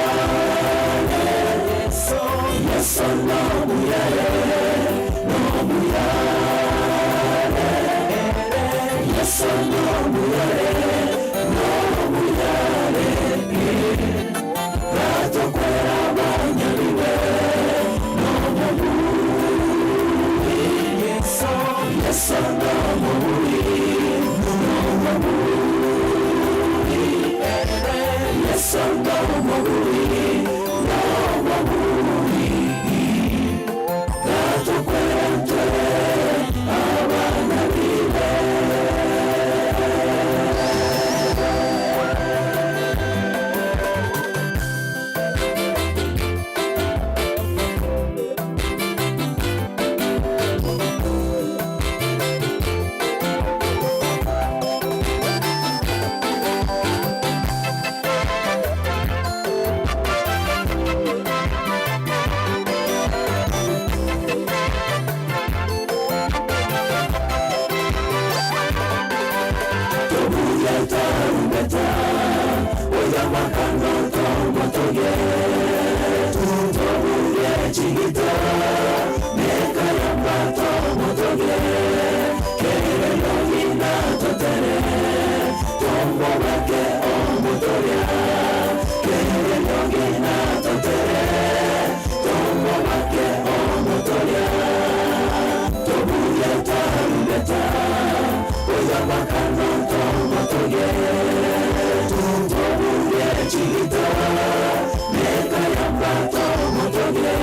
S4: Yeso, nomuyare, nomuyare Yeso, nomuyare, nomuyare Gatokwera abanyabibe nomobui Yeso, Yeso nomobui, nomobui Yeso nomobui, nomobui Gatokwera intwe abanyabibe. Tobuye tarumbeta oyamakano tomotoge, Tobuye chigita nekayamba tomotoge, Kerero gina totere tomobake omotoria, Kerero gina totere tomobake omotoria, Tobuye tarumbeta oyamakano tomotoge, Tobuye chigita nekayamba tomotoge,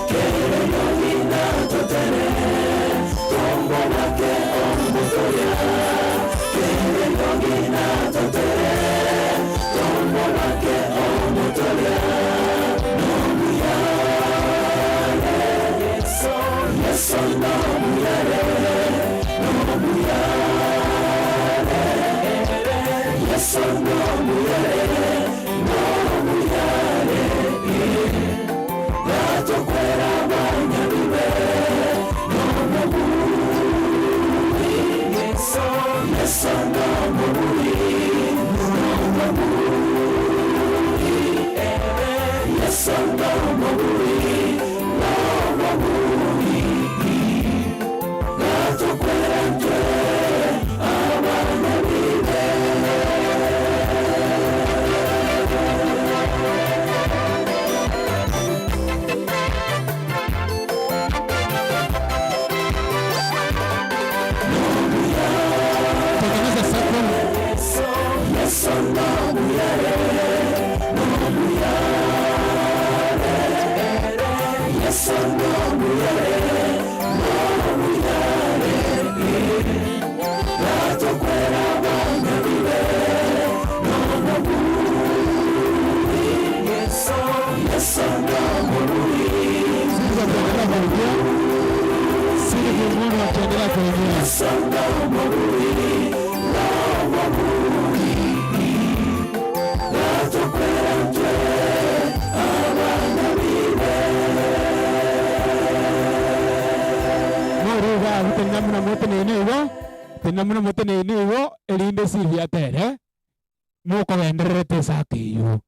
S4: Kerero
S3: Tengeneza circle. Sisi wakiendelea kuingia, sisi viongozi wakiendelea kuingia. Moruga tenina muna moteneine igo tenina muna moteneine igo erinde Sylvia atere mokogendererete esaka eywo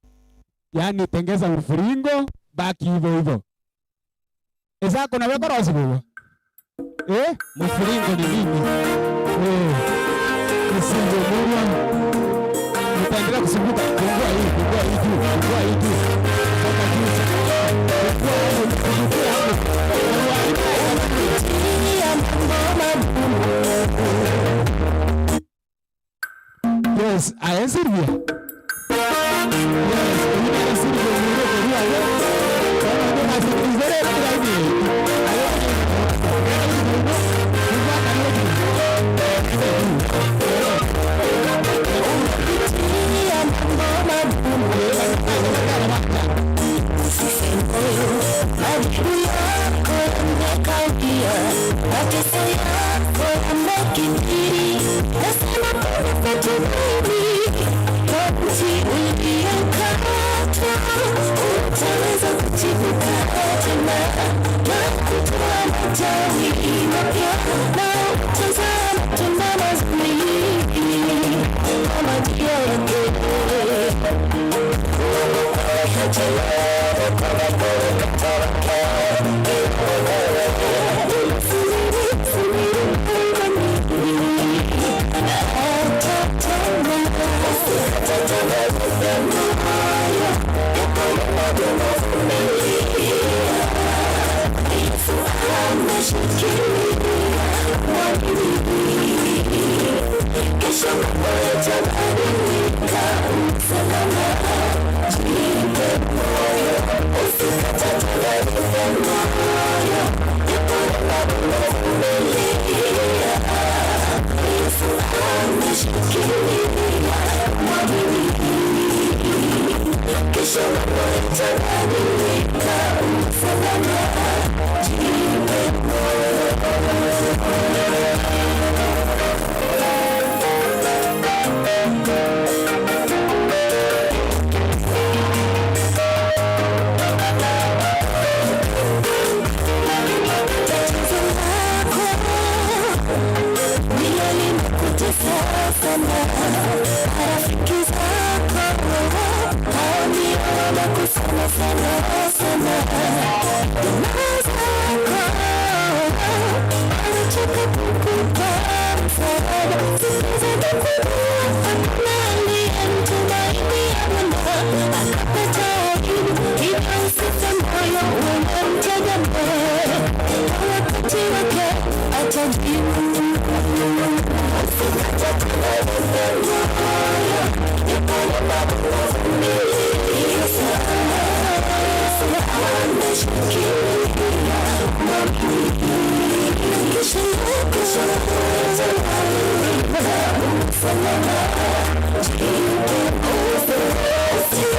S3: yaani tengeza mfuringo baki hivyo hivyo esako nabo ekorosiwa igo eh
S8: Mfuringo ni nini?
S3: Eh, ni Sylvia Murua nitaendelea kusunguka fungua hii fungua hii juu fungua hii juu toka juu fungua hapo fungua hapo Yes, I am Sylvia. Yes, you are Sylvia.
S4: Majibu yako yamekawia, mateso yako yamekithiri, nasema pole tumaini, kwa mti uliokatwa utaweza kuchipuka tena na kutoa matawi mapya na utazaa matunda mazuri kwa majira yake. Kesho mambo yatabadilika, salama, jipe moyo, usikate tamaa, jipe moyo, yupo anakuvumilia. Yesu ameshikilia, mwamini. Kesho mambo yatabadilika, salama, jipe moyo. Tatizo lako ndilo limekutesa sana. Marafiki zako hao ndio wanakusema sana sana. Jamaa zako wanataka kukupa msaada. Sikiza nakwambia, hakuna aliyemtumainia Bwana akapata aibu. Hivyo usife moyo, wewe mtegemee, kwa wakati wake atajibu. Usikate tamaa, jipe moyo, yupo anakuvumilia sana. Ameshikilia, mwamini. Kesho yako itabadilika, salama, jipe moyo.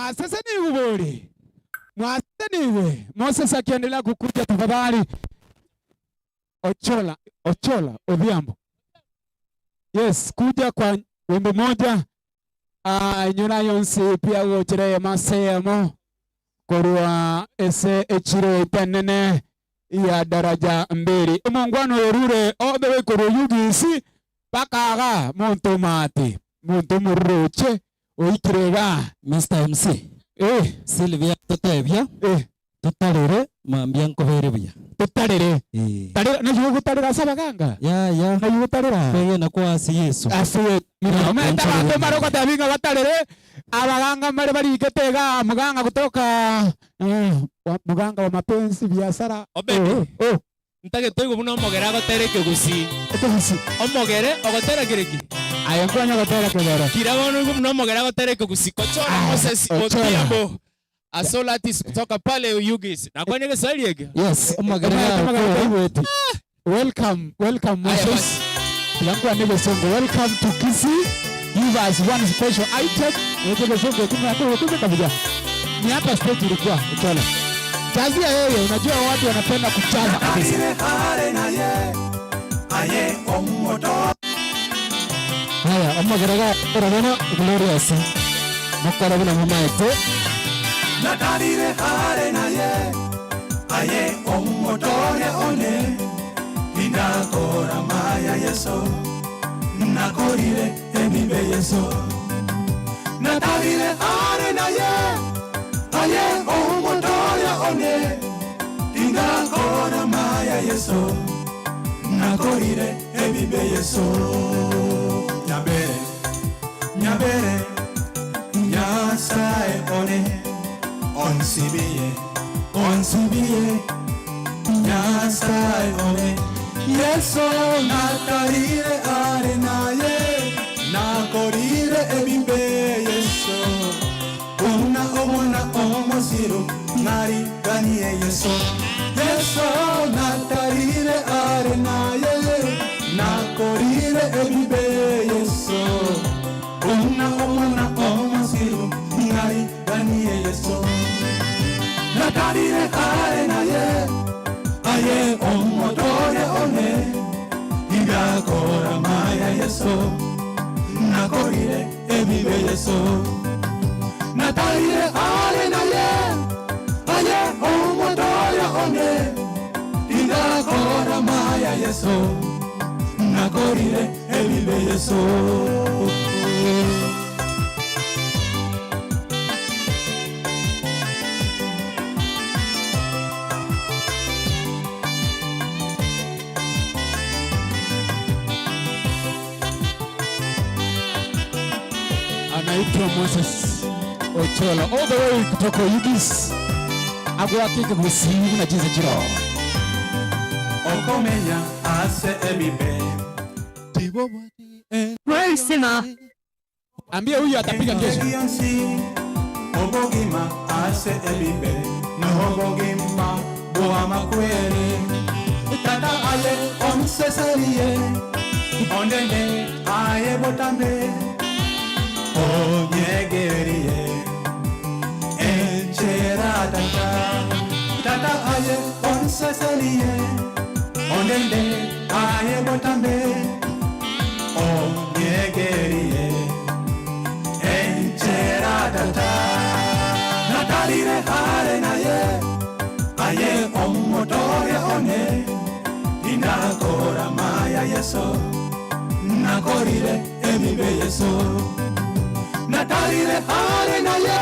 S3: Mwaseseniwe bori. Mwaseseniwe. Moses akiendelea kukuja tafadhali. Ochola, Ochola, Odhiambo. Yes, kuja kwa wimbo moja. Ah, inyora yonsi pia gochire masemo korwa ese echiro etenene ya daraja mbili. Omongwana orure all the way korwa UGC paka aga monto mate monto moruroche oikire iga
S8: Mr. MC.
S3: Eh.
S8: Sylvia totebia.
S3: Eh.
S8: Totarere mambia nkobere buya.
S3: Totarere.
S8: Eh.
S3: Tarera nayo gotarera ase abaganga.
S8: Ya ya.
S3: Nayo gotarera.
S8: Kwegena kwa ase Yesu.
S3: Ase Yesu. Omanyete abanto mbare ogotebia ng'a batarere abaganga mbare barikete iga muganga kutoka eh, wa, muganga wa mapenzi biashara.
S1: Obedi.
S3: Oh, oh.
S1: Ntagete oigwe buna omogere agotera ekegusii.
S3: Ekegusii.
S1: Omogere ogotera kereki?
S3: Aye nkonya gotera kegere.
S1: Kira bono oigwe buna omogere agotera ekegusii. Kochora
S3: Ah,
S1: Moses
S3: Ochola.
S1: Otiambo. A soul artist kutoka pale Oyugis. Nakwanya egeswahili ekio?
S8: Yes, omogere
S3: Omanyete
S8: gakore.
S3: omogere taigweti. Welcome, welcome
S1: Aya
S3: Moses.
S1: basi.
S3: Tiga nkwane egesongo. Welcome to Kisii. Give us one special item. Eke egesongo ekio ng'a togotumeka buya. Ni hapa stage ilikuwa Ochola. Chazia yeye, unajua watu wanapenda kuchaza kabisa.
S8: Haya, omogere gakore bono Glorious. Mokore buna momaete.
S5: Natarire hare naye aye omotore one indakora maya Yesu nakorire emibe Yesu natarire hare naye aye omotore one indakora maya Yesu nakorire emibe Yesu nyabere nyabere Nyasaye one onsibiye onsibiye Nyasaye one Yesu natarire are naye nakorire ebimbe Yesu una omona omosiru nariganie Yesu Yesu natarire are naye nakorire ebimbe Yesu una omona omosiru nariganie Yesu natarire are naye aye omotore one igakora maya Yesu nakorire ebibe Yesu natarire are naye aye omotore one igakora maya Yesu nakorire ebibe Yesu.
S3: Anaitwa Moses Ochola all the way kutoka Oyugis. Agwake kegusii na jinsi jiro.
S5: Okomenya ase ebibe.
S3: Ambia huyu atapiga kesho.
S5: Obogima ase ebibe. Nobogima boama kwere. Tata aye onseserie. Ondende aye botambe. Onyegerie. Enchera tata. Tata aye onseserie. Ondende aye botambe. Onyegerie. Enchera tata. Natarire hare naye. Aye omotore one. Inakora maya Yesu. Nakorire emibe Yesu. Natarire hare naye.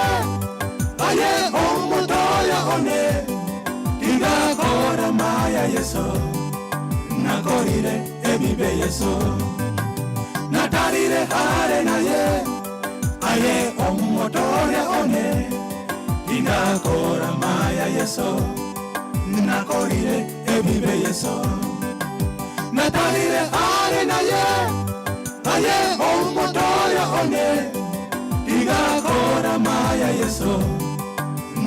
S5: Aye omotore one. Inakora maya Yesu. Nakorire emibe Yesu. Natarire hare naye. Aye omotore one. Inakora maya Yesu. Nakorire ebibe Yesu. Natarire are naye. Aye omotore one. Igakora maya Yesu.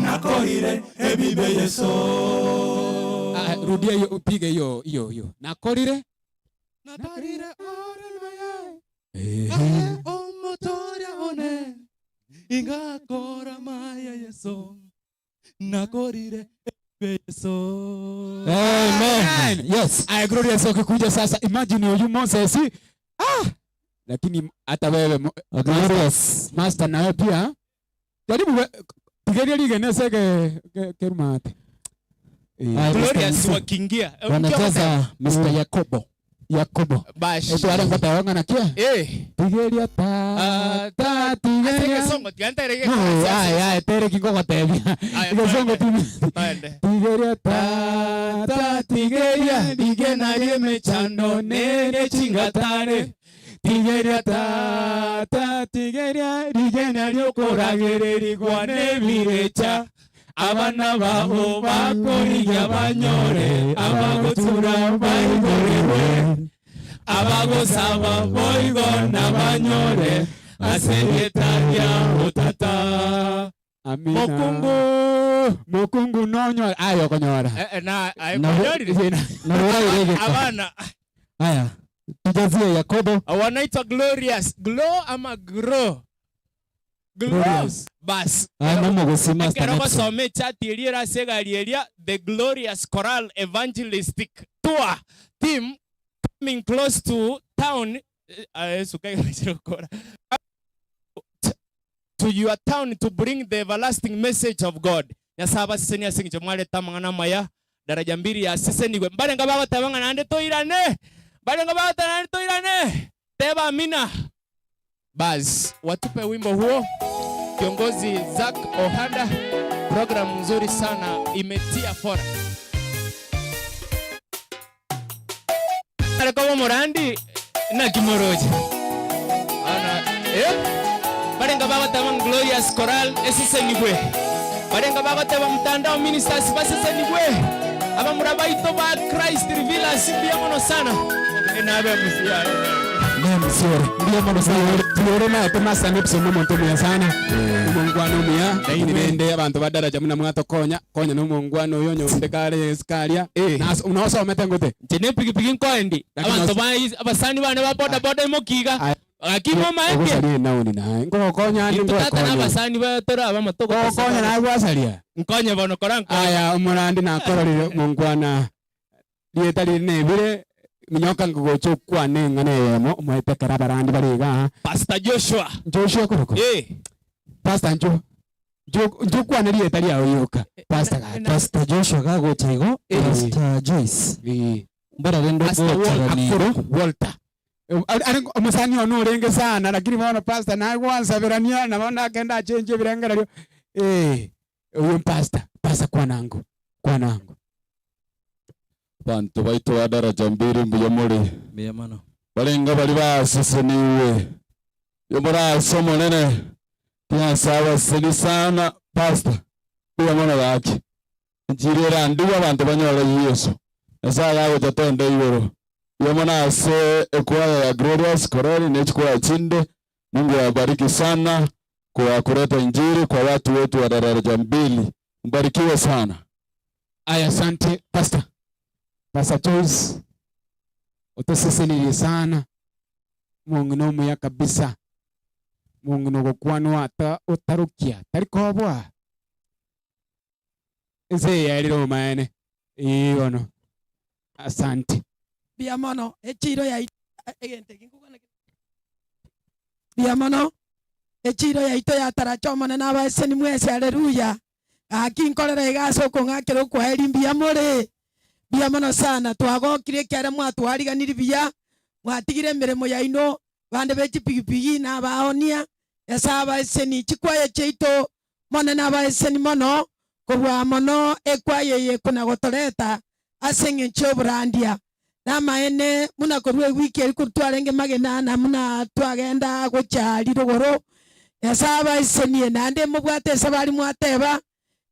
S5: Nakorire ebibe Yesu.
S3: Ah, rudia hiyo upige hiyo hiyo hiyo. Nakorire
S5: Natarire are naye.
S3: Ehe.
S5: Aye omotore one.
S8: Ingakora maya Yeso, nakorire ebibe Yeso.
S3: Amen. Yes. Aya Glorious ukikuja sasa imagine huyu Moses. Ah! Lakini hata wewe mo-
S8: Glorious.
S3: Master nawe pia jaribu we- tigeria rigene ke ke kerumate.
S8: Eh.
S1: Glorious wakiingia. Eh,
S8: Wanacheza Mr. Yakobo.
S3: Yakobo.
S1: Bash.
S3: Etware ngoteba ng'ana kia?
S1: Eh.
S3: Tigeria ta ta tigeria.
S1: Asekesongo tianterege.
S3: No, ay ay tere kingogotebia. Igesongo ti. Tigeria ta ta tigeria
S8: rigena riemechando nere chingatare tigeria ta ta tigeria rigena riokoragererigwa nebirecha abana babo bakorigia banyore abagotura baigorerwe abagosaba boigo na banyore ase erieta ria otata
S3: Amina.
S1: Mokungu.
S3: Mokungu nonyora ayo okonyora.
S1: Eh, eh, na ayo
S8: Na-
S1: konyorire.
S8: na urairege
S1: Abana
S8: haya tujazie Yakobo
S1: wanaitwa Glorious. Glow ama grow? Glow.
S8: Glorious.
S1: Bas.
S8: Ah, nomo gosi Master
S1: Ekero
S8: Nepson.
S1: gosoma echati eria ere ase egari eria the Glorious Choral Evangelistic Tour team coming close to town eh, ah, Yesu kaigachire gokora. to your town to bring the everlasting message of God. Nyasaye abasesenie ase eng'encho mwarete amang'ana amaya daraja mbili yasesenigwe mbarenge bagoteba ng'a naende toirane mbarenge bagoteba naende toirane teba amina Bas, watupe wimbo huo. Kiongozi Zack Ohanda, programu nzuri sana imetia fora. Areko morandi na kimoroji. Ana eh barenga bagoteba Glorious Choral esesenigwe. Barenga bagoteba mtandao ministers basesenigwe. Abamura baito ba Christ Revealers mbuya mono sana. Enabe musia.
S3: Msiore. Ndiyo mono sana. Tiore na te Master Nepson omonto omuya sana. Omongwana omuya. Lakini rende abanto ba daraja muna mwatokonya. Konya na omongwana oyo nyonde kare esikaria. Nas unosomete ngote.
S1: Nche nepikipiki nkoendi.
S3: Lakini
S1: Abanto
S3: os-
S1: ba abasani bane ba boda boda imokiga. Lakini omaete.
S3: Ogosaria enaoni naye. Ngogokonya ande
S1: Tata na
S3: ngogokonya.
S1: abasani batore abamatogo.
S3: Ngogokonya naye gwasaria.
S1: Nkonye bono kora nkonye.
S3: Aya omorandi nakororire mongwana rieta riri nebire minyoka ngogocha okwana eng'ana eyemo omanyete ekero abarandi bare igaa.
S1: Pastor Joshua.
S3: Joshua korokwa?
S1: Eh.
S3: Pastor njo njo njo okwane rieta riao rioka. Pastor gaki.
S8: Pastor Joshua gagocha igo
S3: Eh.
S8: Pastor Joyce
S3: Eh.
S8: mbara rende
S3: Pastor
S8: ogocha
S3: Walter.
S8: nigo
S3: Akorokwa Walter. Eh, ari- ari omosani one orenge sana lakini bono pastor naye gwansaberania nabo nakenda achenche ebirengererio. Eh, oyo pastor, pastor kwanango, kwanango.
S12: Banto baito ba daraja mbiri mbuya more.
S8: Mbuya mono.
S12: Barenga bari baseseniwe. Yo morase omonene. Nyasaye abaseseni sana pastor. Mbuya mono gaki. Enchiri erandigwe abanto banyore Yeso. Nyasaye agocha togende igoro. Mbuya mono ase ekwaya ya Glorious Choral ne chikwaya chinde. Mungu awabariki sana kwa kuleta injili kwa watu wetu wa daraja mbili. Mbarikiwe sana.
S3: Aya, asante pastor. Pastor Joyce otosesenirie sana omong'ina omuya kabisa omong'ina ogokwanwa ata otarokia tari koboa ense eye yarire omaene ee bono asante.
S7: Mbuya mono echiro yaito egento eke nkokwana kere mbuya mono echiro yaito yataracha omonene abaeseni mwesi haleluya gaki nkorera iga ase okong'akera okwaeri mbuya more mbuya mono sana twagokire ekiagera mwatwariganirie buya mwatigire emeremo yaino bande be chipigipigi na abaonia Nyasaye abaeseni chikwaya chiaito Monene abaeseni mono kobua mono ekwaya eye ekona gotoreta ase engencho y'oborandia. Namaene buna korwa ewiki eria korwa twarenge magena na buna twagenda gocha rirogoro, Nyasaye abaesenie naende mobwate esabari mwateba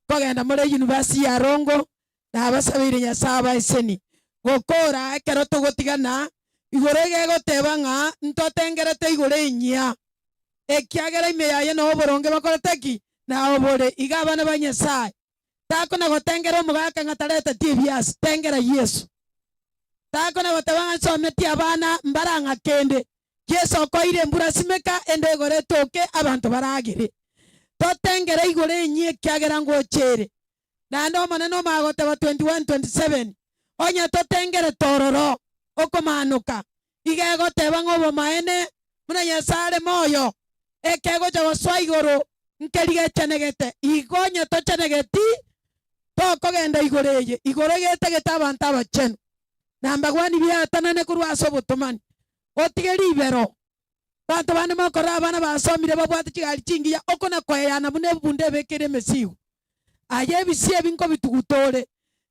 S7: nkogenda more university ya Rongo, nabasabeire Nyasaye abaesenie. Gokora ekero togotigana igoro iga egoteba ng'a ntotengerete igoro enyia. Ekiagera ime yaye noo oboronge bakorete ki? Nao bore. Iga abana ba Nyasae. Takona gotengera omogaka ng'a tareteti ebiasi, tengera Yeso. Takona goteba ng'a nsometie abana mbarang'a kende. Yeso okoeire embura simeka, ende igoro etoke, abanto baragere. Totengere igoro enyia ekiagera ngocha ere. Naende Omonene omanye goteba 21:27, Onye totengerete ororo okomaanoka, iga egoteba ng'a obomaene buna Nyasae are moyo, ekegocha gosoa igoro nkeri gechenegete. Igo onye tochenegeti, tokogenda igoro eye. Igoro getagete abanto abachenu. Na mbagwani biatanane korwa ase obotomani. Otige ribero. Abanto bande mokorora abana basomire babwate chigari chingiya, oko na koeyana buna ebunda ebekeire emesigo. Aye ebisio ebi nkobituguta ore.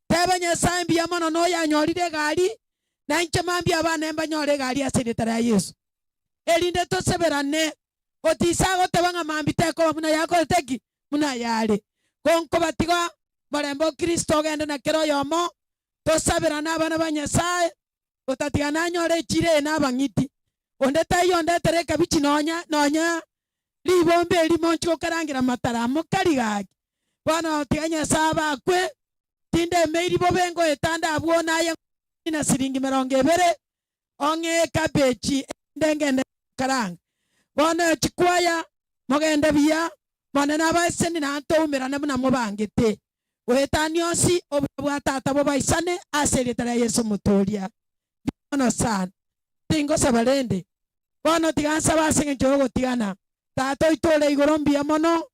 S7: Teba Nyasae mbuya mono noyanyorire egari, na inche mambia abane mbanyore egari ase erieta ria Yeso. Erinde toseberane, otise agoteba ng'a mambia tekoba buna yakorete ki? Buna yare. Gonkobatiga morembe o Kristo ogende na kera oyomo, tosaberane abana ba Nyasae, otatiga nanyore echiro eye nabang'iti. Onde taiyo ondetere ekabichi nonya nonya ribomba erimo nchi gokarangera matara amo kari gaki. Bono tiga Nyasae abakwe, tindemeiri bobe ngoetande abwo naye na siringi merongo ebere ong'e ekabechi erinde ngende gokaranga. Bono chikwaya mogende buya, Monene abaeseni na ntoumerane buna mobangete. Goetania onsi, obuya bwa Tata bobaisane ase erieta ria Yeso Omotooria. Mbuya mono sana. Tingosaba rende. Bono tiga nsabe ase engencho y'ogotigana. Tata oito ore igoro mbuya mono,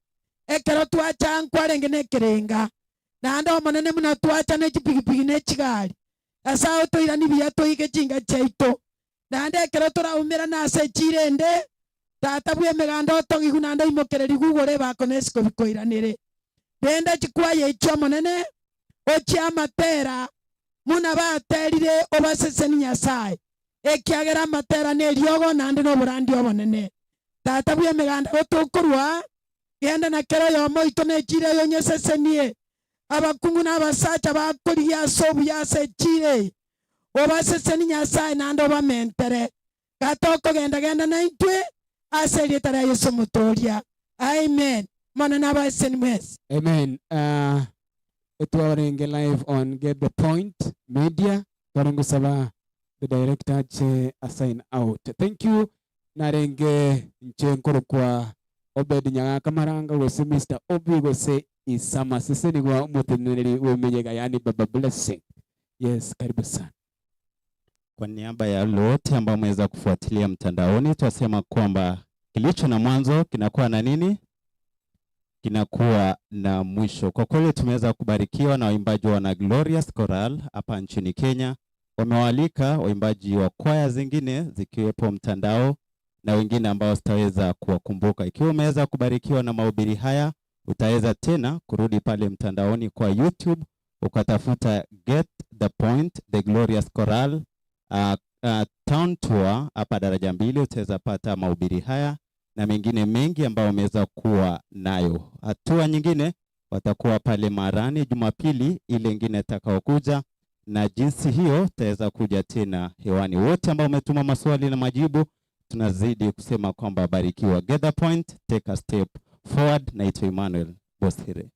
S7: ekero twacha nkwarenge nekerenga. Naende Omonene buna twacha ne chipigipigi ne chigari. Nyasae otoiranie buya toike chinka chiaito. Naende ekero toraumerane ase echiira ende, Tata bw'emeganda otong'igwe naende oimokererigwe igoro ebako na esiko bikoiranere. Rende chikwaya echio Omonene, ochie amatera, buna baterire obaseseni Nyasae, ekiagera amatera neriogo naende noborandia obonene. Tata bw'emeganda gotokorwa, genda na kera oyomo oito nechiira eye onyesesenie, abakungu na abasacha bakorigia ase obuya ase echiira eye. Obaseseni Nyasae naende obamentere. Gatokogenda-genda naintwe ase erieta ria Yeso Omotooria. Amen. Omonene abaseseni mwensi.
S3: Amen. Uh, etwarenge live on Get the Point Media. Twarenge gosaba the director ache a sign out. Thank you. Narenge nche nkorokwa Obed Nyagaka Maranga gose Mr. Obi gose Isama Sesenigwa omoteneneri bw'emeyega yani Baba Blessing. Yes, karibu sana.
S2: Kwa niaba ya wote ambao mmeweza kufuatilia mtandaoni, twasema kwamba kilicho na mwanzo kinakuwa na nini? Kinakuwa na mwisho. Kwa kweli tumeweza kubarikiwa na waimbaji wa Glorious Choral hapa nchini Kenya. Wamewaalika waimbaji wa kwaya zingine zikiwepo mtandao na wengine ambao sitaweza kuwakumbuka. Ikiwa umeweza kubarikiwa na mahubiri haya, utaweza tena kurudi pale mtandaoni kwa YouTube ukatafuta Get the Point The Glorious Choral Town Tour hapa daraja mbili, utaweza pata mahubiri haya na mengine mengi ambayo umeweza kuwa nayo. Hatua nyingine watakuwa pale Marani Jumapili ile ingine itakayokuja, na jinsi hiyo utaweza kuja tena hewani. Wote ambao umetuma maswali na majibu, tunazidi kusema kwamba barikiwa. Get the point, take a step forward. Naitwa Emmanuel Bosire.